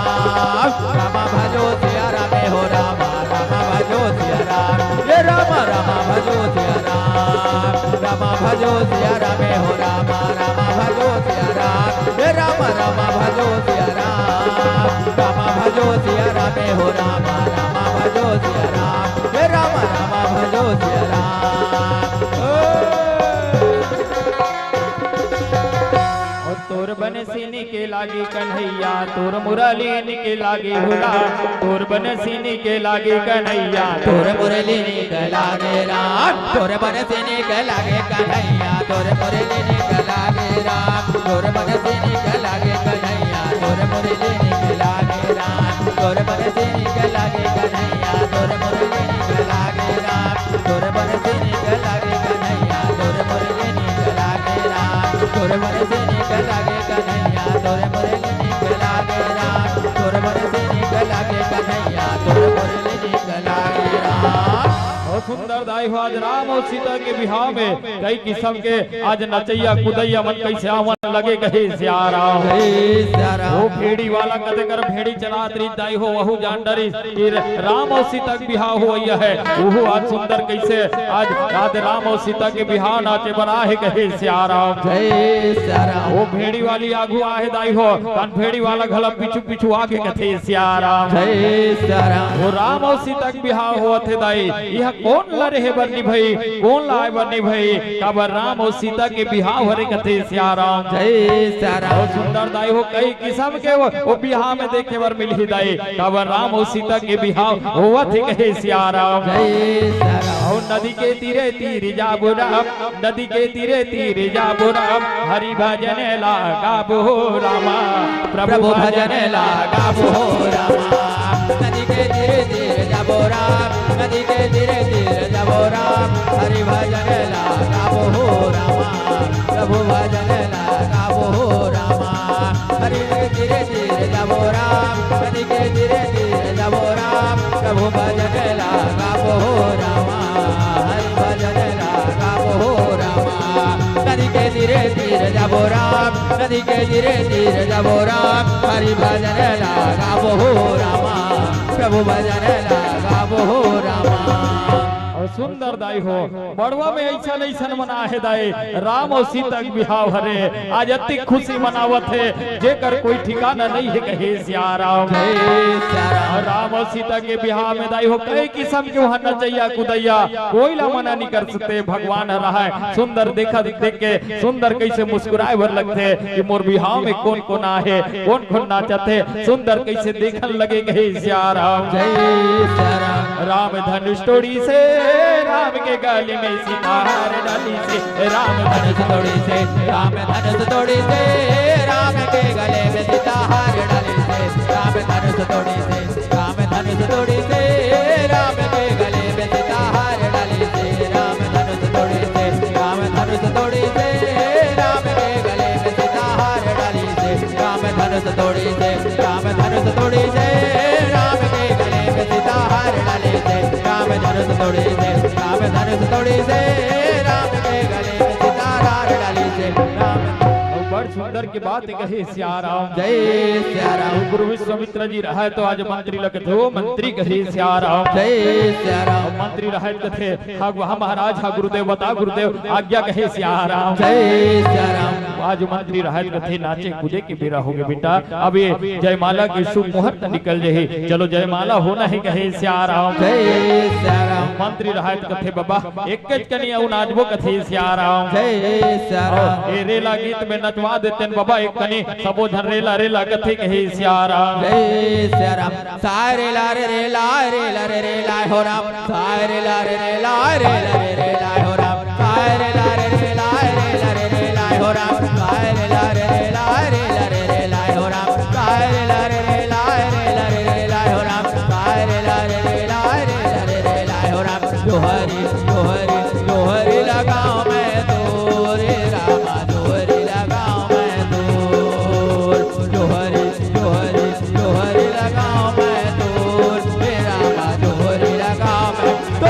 रामा भजो सिया रामे हो रामा, रामा भजो सिया राम, हे रामा, रामा भजो सिया राम। रामा भजो सिया रामे हो रामा, रामा भजो सिया राम, हे रामा, रामा भजो सिया राम। रामा भजो सिया रामे हो रामा, रामा भजो सिया राम, हे रामा, रामा भजो सिया राम। ओ। ओ तोर बंसी नीके लागे कन्हैया, तोर मुरली नीके लागे हो राम। तोर बंसी नीके लागे कन्हैया, तोर मुरली नीके लागे राम। तोर बंसी नीके लागे कन्हैया, तोर मुरली नीके लागे राम। तोर बंसी नीके लागे कन्हैया, तोर मुरली नीके लागे राम। तोर बंसी नीके लागे कन्हैया, तोर मुरली नीके लागे राम। तोर बंसी नीके लागे कन्हैया, तोर मुरली नीके लागे राम। तोर बंसी नीके लागे कन्हैया, तोर मुरली नीके लागे राम। तोर बंसी नीके लागे कन्हैया, तोर मुरली नीके लागे राम। बहुत सुंदर दाई हो, आज राम और सीता के बिहाव में कई किस्म के आज नचैया कुदैया मन कैसे आवन लगे कहे सिया राम। जय सिया राम। वो भेड़ी वाला कते कर भेड़ी चलात रही दाई हो, वहू जान डरी कि राम और सीता के बिहाव होवइया है, वहू आज सुंदर कैसे आज, आज राम और सीता के बिहाव नाचे बना है कहे सिया राम। जय सिया राम। वो भेड़ी वाली आगू आहे दाई हो, तन भेड़ी वाला घला पीछू पीछू आगे कथे सिया राम। जय सिया राम। वो राम और सीता के बिहाव होवत हे दाई, यह कोन ला रेहे बर निभई, कोन ला आए बर निभई, काबर राम और सीता के बिहाव हरे कथे सिया राम। जय सिया राम। और सुंदर दाई हो, कई किस्म के वो, वो बिहाव में देखे बर मिलही दाई, काबर राम और सीता के बिहाव होवत हे कहे सिया राम। जय सिया राम। नदी के तीरे तीर जाबो राम, नदी के तीरे तीर जाबो राम, हरि भजन ला गाबो रामा, प्रभु भजन ला गाबो रामा। नदी के तीरे तीर जाबो राम, नदी के तीरे तीर जाबो राम, हरि भजन ला गाबो रामा, प्रभु भजन ला गाबो रामा। हरि के तीरे तीर जाबो राम, नदी के तीरे तीर जाबो राम, प्रभु भजन ला गाबो रामा, हरि भजन ला गाबो रामा। नदी के तीरे तीर जाबो राम, नदी के तीरे तीर जाबो राम, हरि भजन ला गाबो रामा, प्रभु भजन ला गाबो रामा। अउ सुंदर दाई हो, मड़वा में अइसन अइसन मन आहे दाई, राम अउ सीता के बिहाव हरे, आज अतिक खुशी मनावत हे, जेकर कोई ठिकाना नइ हे, कहे सिया राम। जय सिया राम। राम अउ सीता के बिहाव में दाई हो, कई किसम के उहाँ नचइया कुदइया, कोई ला मना नइ कर सकते, भगवान ह रहय। सुंदर देखत देख के सुंदर कइसे मुस्कुराए बर लगथे कि मोर बिहाव में कोन कोन आहे, कोन कोन नाचत हे, सुंदर कइसे देखन लगे, कहे सिया राम। जय सिया राम। राम धनुष तोड़ी से, राम के गले में सीता हार डाली से, राम धनुष तोड़ी से, राम धनुष तोड़ी से, राम के गले में सीता हार डाली से, राम धनुष तोड़ी से, राम धनुष तोड़ी से, राम के गले में सीता हार डाली से, राम धनुष तोड़ी से, राम धनुष तोड़ी से, राम के गले में सीता हार डाली से, राम धनुष तोड़ी से, राम धनुष तोड़ी से, राम के गले में सीता हार डाली से, राम धनुष तोड़ी से, राम धनुष तोड़ी से, राम के गले में सीता हार डाली से, राम। अउ बड़ सुंदर के बात कहे सिया राम। जय सिया राम। गुरु विश्वामित्र जी रहय तो आज मंत्री लगथे, ओ मंत्री कहे सिया राम। जय सिया राम। मंत्री रहय कथे, "हाँ, हाँ महाराज, हाँ गुरुदेव, बता गुरुदेव, आज्ञा," कहे सिया राम। जय सिया राम। आज मंत्री रहय कथे, "नाचे कूदे के बेरा होगे बेटा, अब ये जयमाला के शुभ मुहूर्त निकल जही, चलो जयमाला होना हे," कहे सिया राम। जय सिया राम। मंत्री रहय कथे, "बाबा, एक कच कनी अउ नाचबो," कथे सिया राम। जय सिया राम। ए रेला गीत में नचवा देतेन बाबा, एक कनी सबो झन रेला रेला कथे, कहे सिया राम। जय सिया राम। सारे ला रे रे ला रे ला रे रे ला हो राम। सारे ला रे रे ला रे ला रे रे ला हो राम। सारे ला रे रे ला रे ला रे रे ला हो राम। सारे ला रे रे ला रे ला रे रे ला हो राम। सारे ला रे रे ला रे ला रे रे ला हो राम। सारे ला रे रे ला रे ला रे रे ला हो राम। जोहरी जोहरी जोहरी लगाओ मैं तो रे रामा, जोहरी लगाओ मैं तो। जोहरी जोहरी जोहरी लगाओ मैं तो रे रामा, जोहरी लगाओ मैं तो।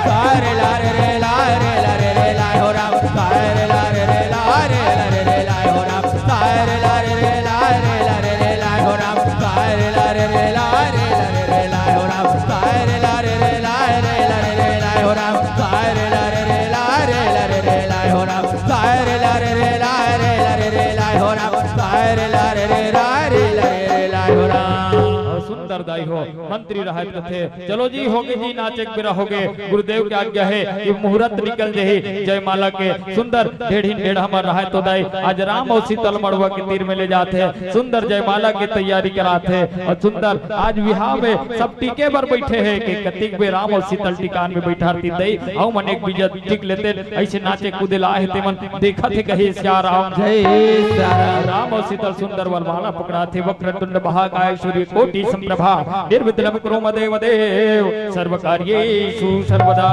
सारे ला रे रे ला रे ला रे रे ला हो राम। सारे ला रे रे ला रे ला रे रे ला हो राम। सारे ला रे रे ला रे ला रे रे ला हो राम। सारे ला रे रे ला रे ला रे रे ला हो राम। सारे ला रे रे ला रे ला रे रे ला हो राम। सारे ला रे रे ला रे ला रे रे ला हो राम। सारे ला रे रे ला रे ला रे रे ला हो राम। सारे ला रे रे ला रे ला रे रे ला हो राम। अउ सुंदर दाई हो, मंत्री रहय कथे, "चलो जी, होगे जी, नाचे के बेरा होगे, गुरुदेव के आज्ञा हे, ये मुहूर्त निकल जही जयमाला के।" सुंदर ढेढ़िन ढेढ़ा मन रहय तो दाई, आज राम अउ सीता ल मड़वा के तीर में ले जात हे, सुंदर जयमाला के तैयारी करात हे। अउ सुंदर आज बिहाव में सब टिके बर बइठे हे कि कतिक बेर राम अउ सीता ल टिकान में बइठारतिन दाई, अउ मन एक बीजा टिक लेतेन, अइसे नाचे कूदे ला आहे तेमन देखत हे, कहे सिया राम। जय सिया राम। राम अउ सीता ल सुंदर वरमाला पकड़ात हे, वक्रतुंड महाकाय सूर्य कोटि समप्रभा, निर्विघ्नं कुरु मम देव देव, सर्व कार्येषु सर्वदा।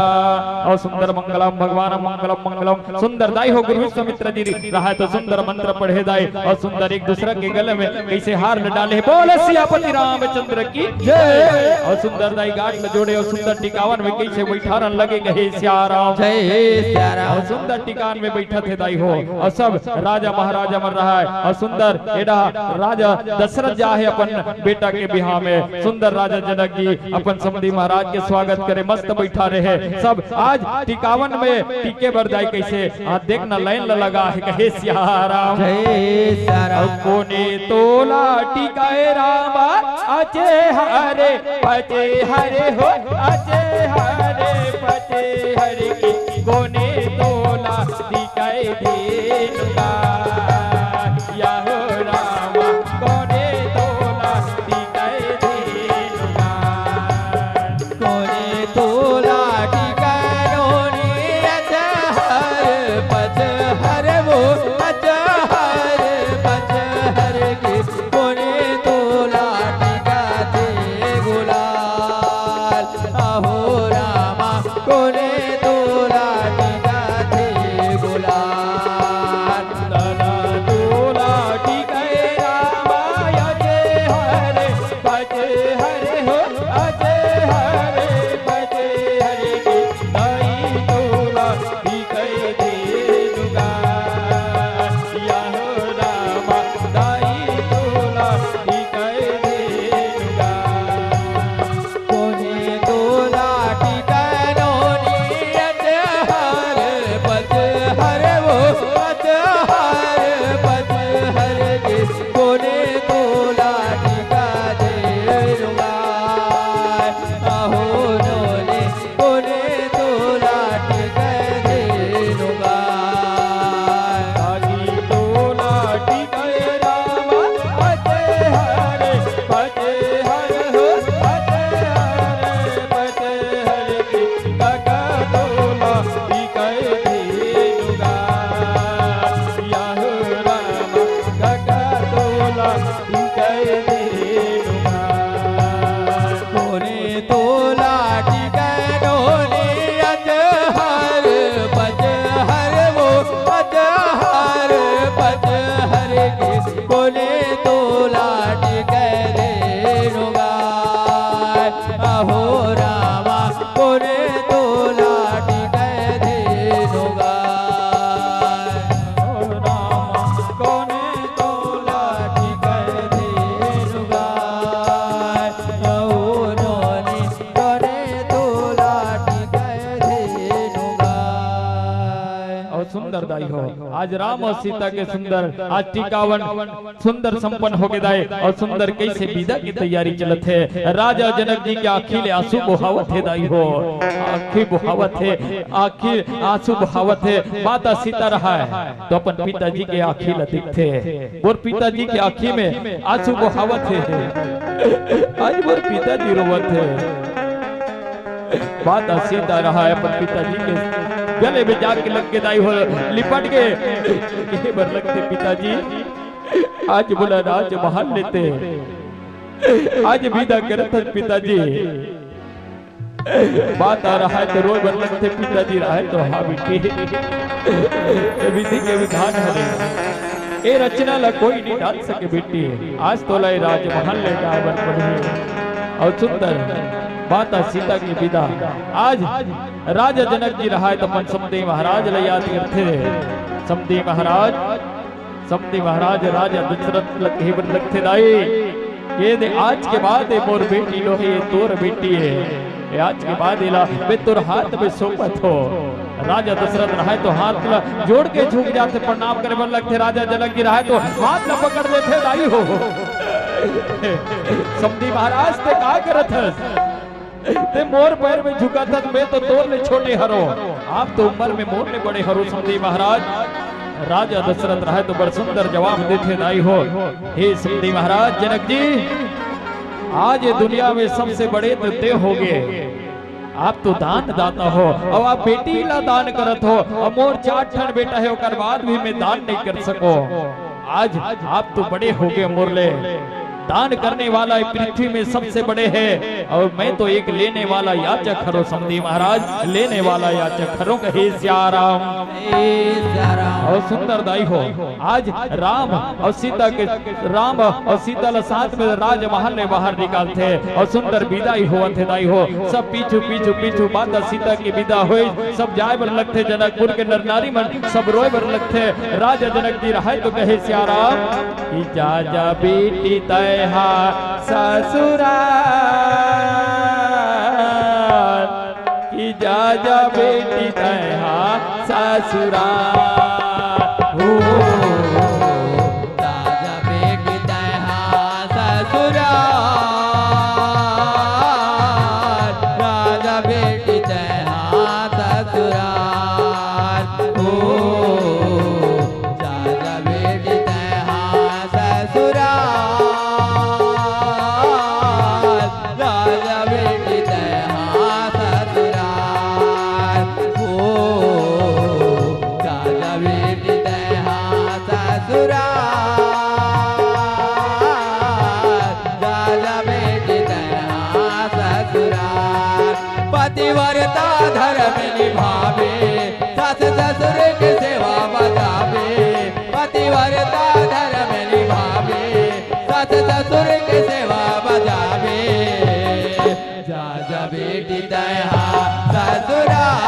अउ सुंदर मंगलम भगवान मंगलम मंगलम। सुंदर दाई हो, गुरु विश्वामित्र जी रहय तो सुंदर मंत्र पढ़े दाई, अउ सुंदर एक दूसरा के गले में कइसे हार ल डाले हे। बोल सियापति रामचंद्र की जय। अउ सुंदर दाई गांठ ल जोड़े अउ सुंदर टिकावन में कइसे बइठारन लगे, कहे सिया राम। जय सिया राम। अउ सुंदर टिकान में बइठत हे दाई हो, अउ सब राजा महाराजा मन रहय, अउ सुंदर एडा राजा दशरथ जाहे अपन बेटा के बिहाव में, सुंदर राजा जनक जी अपन समधी महाराज के स्वागत करे, मस्त बइठा रहे। सब आज टिकावन में टिके बर दाई कइसे, आ, देख न लाइन ल लगा हे, कहे सिया राम। जय सिया राम। कोने तोला टिकाए रामा, अचे हरे पचे हरे हो, अचे हरे पचे हरे के कोने तोला टिकाए धेनुगा। या हो रामा, कोने तोला टिकाए धेनुगा। कोने तोला कोने तोला टिका थे गुलाल। तना तोला टिके रामा, अजय हरे बचे हरे हो, अजय हरे बचे हरे की दाई तोला टिके धेनुगा। या हो रामा, दाई तोला टिके धेनुगा। कोने तोला टिकनो नी अजहर बजहर वो, अजहर बजहर के कोने तोला टिका धेनुगा। अहो नोनी कोने तोला टिका धेनुगा। आजी तोला टिका रामा, अजहर बजहर हो, अजहर बजहर की कका तोला टिका धेनुगा। या हो रामा, कका तोला टिका धेनुगा। कोने तोला टिकनो नी अजहर बजहर वो, अजहर बजहर के कोने तोला टिके धेनुगा। अहो रामा, कोने तोला टिके धेनुगा। अहो रामा, कोने तोला टिके धेनुगा। अहो नोनी, कोने तोला टिके धेनुगा। अउ सुंदर दाई हो, आज राम अउ सीता के सुंदर आज टिकावन सुंदर संपन्न होगे दाई। अउ सुंदर कइसे बिदा के तैयारी चलत हे। राजा जनक जी के आँखी ले आंसू बोहावत हे दाई हो, आँखी बोहावत हे, आँखी आंसू बोहावत हे। माता सीता रहय तो अपन पिताजी के आँखी ल देखथे, मोर पिताजी के आँखी में आंसू बोहावत हे। आज मोर पिताजी रोवत हे। माता सीता रहय अपन पिताजी के गले में जाके लग के दाई हो, लिपट के कहे बर लगथे, पिताजी आज मोला राजमहल ले ते आज बिदा करत हस पिताजी। माता रहय तो रोय बर लगथे, पिताजी रहय तो हाँ बेटी, ए विधि के विधान हरे, ए रचना ला कोई नहीं डाल सके बेटी। आज तोला ए राजमहल ले जाय बर पड़ही। अउ सुंदर माता सीता के बिदा। आज राजा जनक जी रहय त अपन समधी महाराज ल याद करथे। समधी महाराज, समधी महाराज राजा दशरथ ल कहे बर लगथे, दाई, ये दे आज के बाद ए मोर बेटी नो हे, ये तोर बेटी हे। ये आज के बाद एला मैं तोर हाथ में सौंपत हो। राजा दशरथ रहय तो हाथ ला जोड़ के झुक जाथे, प्रणाम करे बर लगथे। राजा जनक जी रहय तो हाथ ला पकड़ लेथे, दाई हो। समधी महाराज ते का करत हस? ते मोर पैर में झुकत हस, मैं तो तोर ले छोटे हरो, आप तो उम्र में मोर ले बड़े हरो समधी महाराज। राजा दशरथ रहय तो बड़ सुंदर जवाब देथे, दाई हो, हे समधी महाराज जनक जी, आज ये दुनिया में सबसे बड़े तो ते होगे, आप तो दान दाता हो, अउ आप बेटी ला दान करत हो, अउ मोर चार ठन बेटा हे, ओकर बाद भी मैं दान नहीं कर सको। आज आप तो बड़े होगे मोर ले, दान करने वाला इस पृथ्वी में सबसे बड़े हे, अउ मैं तो एक लेने वाला याचक हरो समधी महाराज, लेने वाला याचक हरो, कहे सियाराम। अउ सुंदर दाई हो, आज राम अउ सीता के, राम अउ सीता ला साथ में राजमहल ले बाहर निकालथे अउ सुंदर बिदाई होवत हे दाई हो। सब पीछू पीछू पीछू माता सीता के बिदा होय, सब जाय बर लगथे, जनकपुर के नर नारी मन सब रोय बर लगथे। राजा जनक जी रहय तो कहे सियाराम कि जा जा बेटी तैं हा ससुराल, कि जा जा बेटी तैं हा ससुराल। हो, जा जा बेटी तैं हा ससुराल, जा जा बेटी तैं हा ससुराल। हो, जा जा बेटी तैं हा ससुराल, जा जा बेटी तैं हा ससुराल। हो, जा जा बेटी तैं हा धर्म निभावे, सास ससुर के सेवा बजावे, पतिव्रता धर्म निभावे, सास ससुर के सेवा बजावे। जा जा बेटी तैहा ससुराल,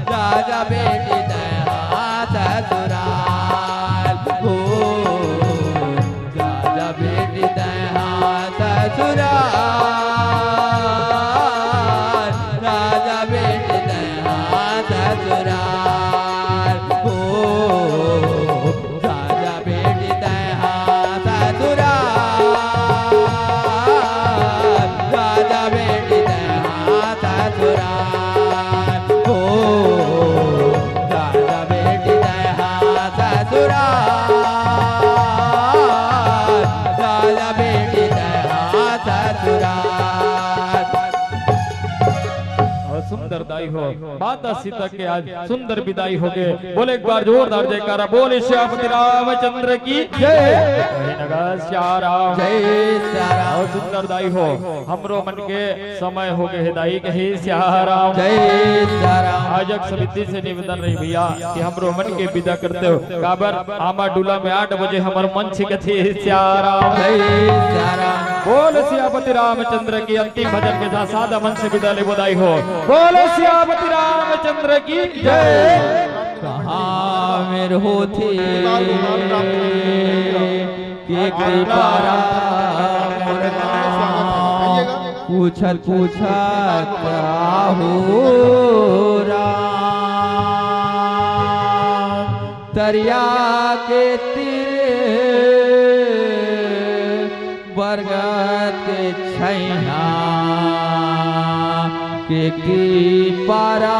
जा जा बेटी तैहा ससुराल। हो जा जा बेटी तैहा ससुराल, जा जा बेटी तैहा ससुराल। हो जा जा बेटी तैहा ससुराल, जा जा बेटी तैहा ससुराल। हो जा जा बेटी तैहा ससुराल, जा जा बेटी तैहा ससुराल। और सुंदर दाई हो, माता सीता के आज सुंदर विदाई हो गए। बोले एक बार जोरदार जयकारा, बोले सियापति रामचंद्र की जय। जय नगर सिया राम। जय सिया राम। और सुंदर दाई हो, हमरो मन के समय हो गए हे दाई, कही सिया राम। जय सिया राम। आज एक समिति से निवेदन रही भैया कि हमरो मन के विदा करते हो, काबर आमा डूला में आठ बजे हमर मंच कथे सिया राम। जय सिया राम। बोल सियापति रामचंद्र की। अंतिम भजन के साथ सादा मन से विदा ले बधाई हो। बोल सियापति रामचंद्र की जय। कहाँ मेर होथे के के पारा मोर गाँव, पूछत पूछत आहो राम। तरिया के तीर बरगद के छैया के के पारा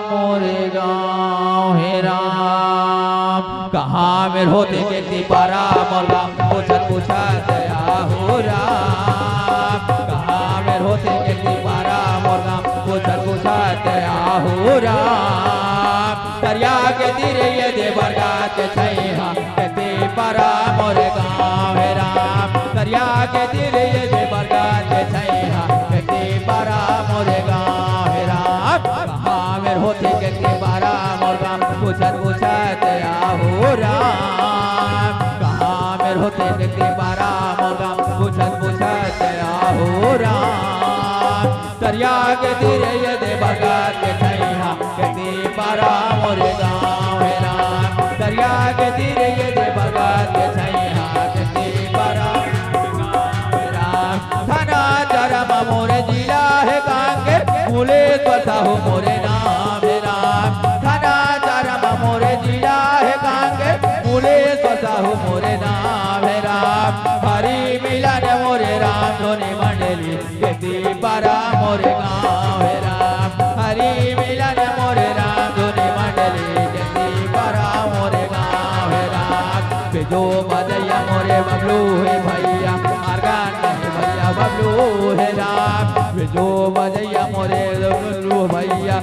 मोर गाँव हे राम। कहाँ मेर होथे के के पारा मोर गाँव, पूछत पूछत आहो राम। कहाँ मेर होथे के के पारा मोर गाँव, पूछत पूछत आहो राम। तरिया के तीर ये दे बरगद के छैया, के के पारा मोर गाँव हे राम। तरिया के तीर ये दे बरगद के छैया, के के पारा मोर गाँव हे राम। कहाँ मेर होथे के के पारा मोर गाँव, पूछत पूछत आहो राम। कहाँ मेर होथे के के पारा मोर गाँव, पूछत पूछत आहो राम। तरिया के तीर ये दे बरगद के छैया, के के पारा मोर गाँव हे राम। तरिया के तीर ये दे बरगद के छैया, के के पारा मोर गाँव हे राम। थाना चरम मोर जिला हे कांकेर, मुलेश्वर साहू मोर नाम हे राम। थाना चरम मोर जिला हे कांकेर, मुलेश्वर साहू मोर नाम हे राम। हरि मिलन मोर राम धुनी मंडली, के के पारा मोर गाँव हे राम। हरि मिलन मोर राम धुनी मंडली, के के पारा मोर गाँव हे राम। बेजो बजैया मोर बबलू हे भैया, organ हे भैया बबलू हे राम। बेजो बजैया मोर बबलू भैया,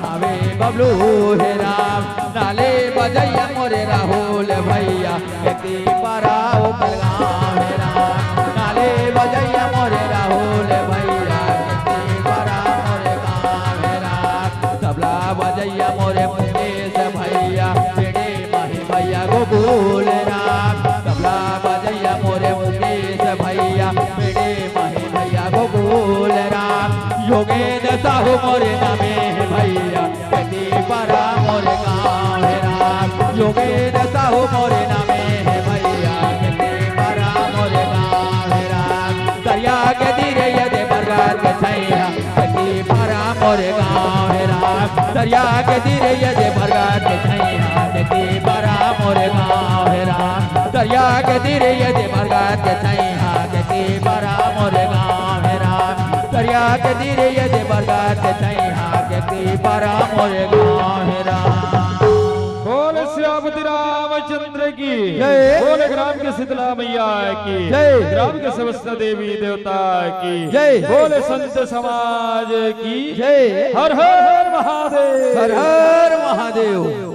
हावे बबलू हे राम। नाले बजैया मोर राहुल भैया, के के पारा ओकर गाँव हे राम। नाले बजैया मोर राहुल भैया, के के पारा मोर गाँव हे राम। तबला बजैया मोर मुकेश भैया, पेड़े माही भैया गोकुल राम। तबला बजैया मोर मुकेश भैया, पेड़े माही भैया गोकुल राम। योगेंद्र साहू मोर नामे हे भैया, के के पारा मोर गाँव हे राम। योगेंद्र साहू मोर नामे हे भैया, के के पारा मोर गाँव हे राम। तरिया के तीर ये दे बरगद के छैया, के के पारा मोर गाँव हे राम। तरिया के तीर ये दे बरगद के छैया, के के पारा मोर गाँव हे राम। तरिया के तीर ये दे बरगद के छैया, के के पारा मोर गाँव हे राम। तरिया के तीर ये दे बरगद के छैया, के के पारा मोर गाँव हे राम। बोल सियापति रामचंद्र की जय। बोल ग्राम के शीतला मैया की जय। ग्राम के समस्त देवी देवता की जय। बोल संत समाज की जय। हर हर महादेव। हर हर महादेव।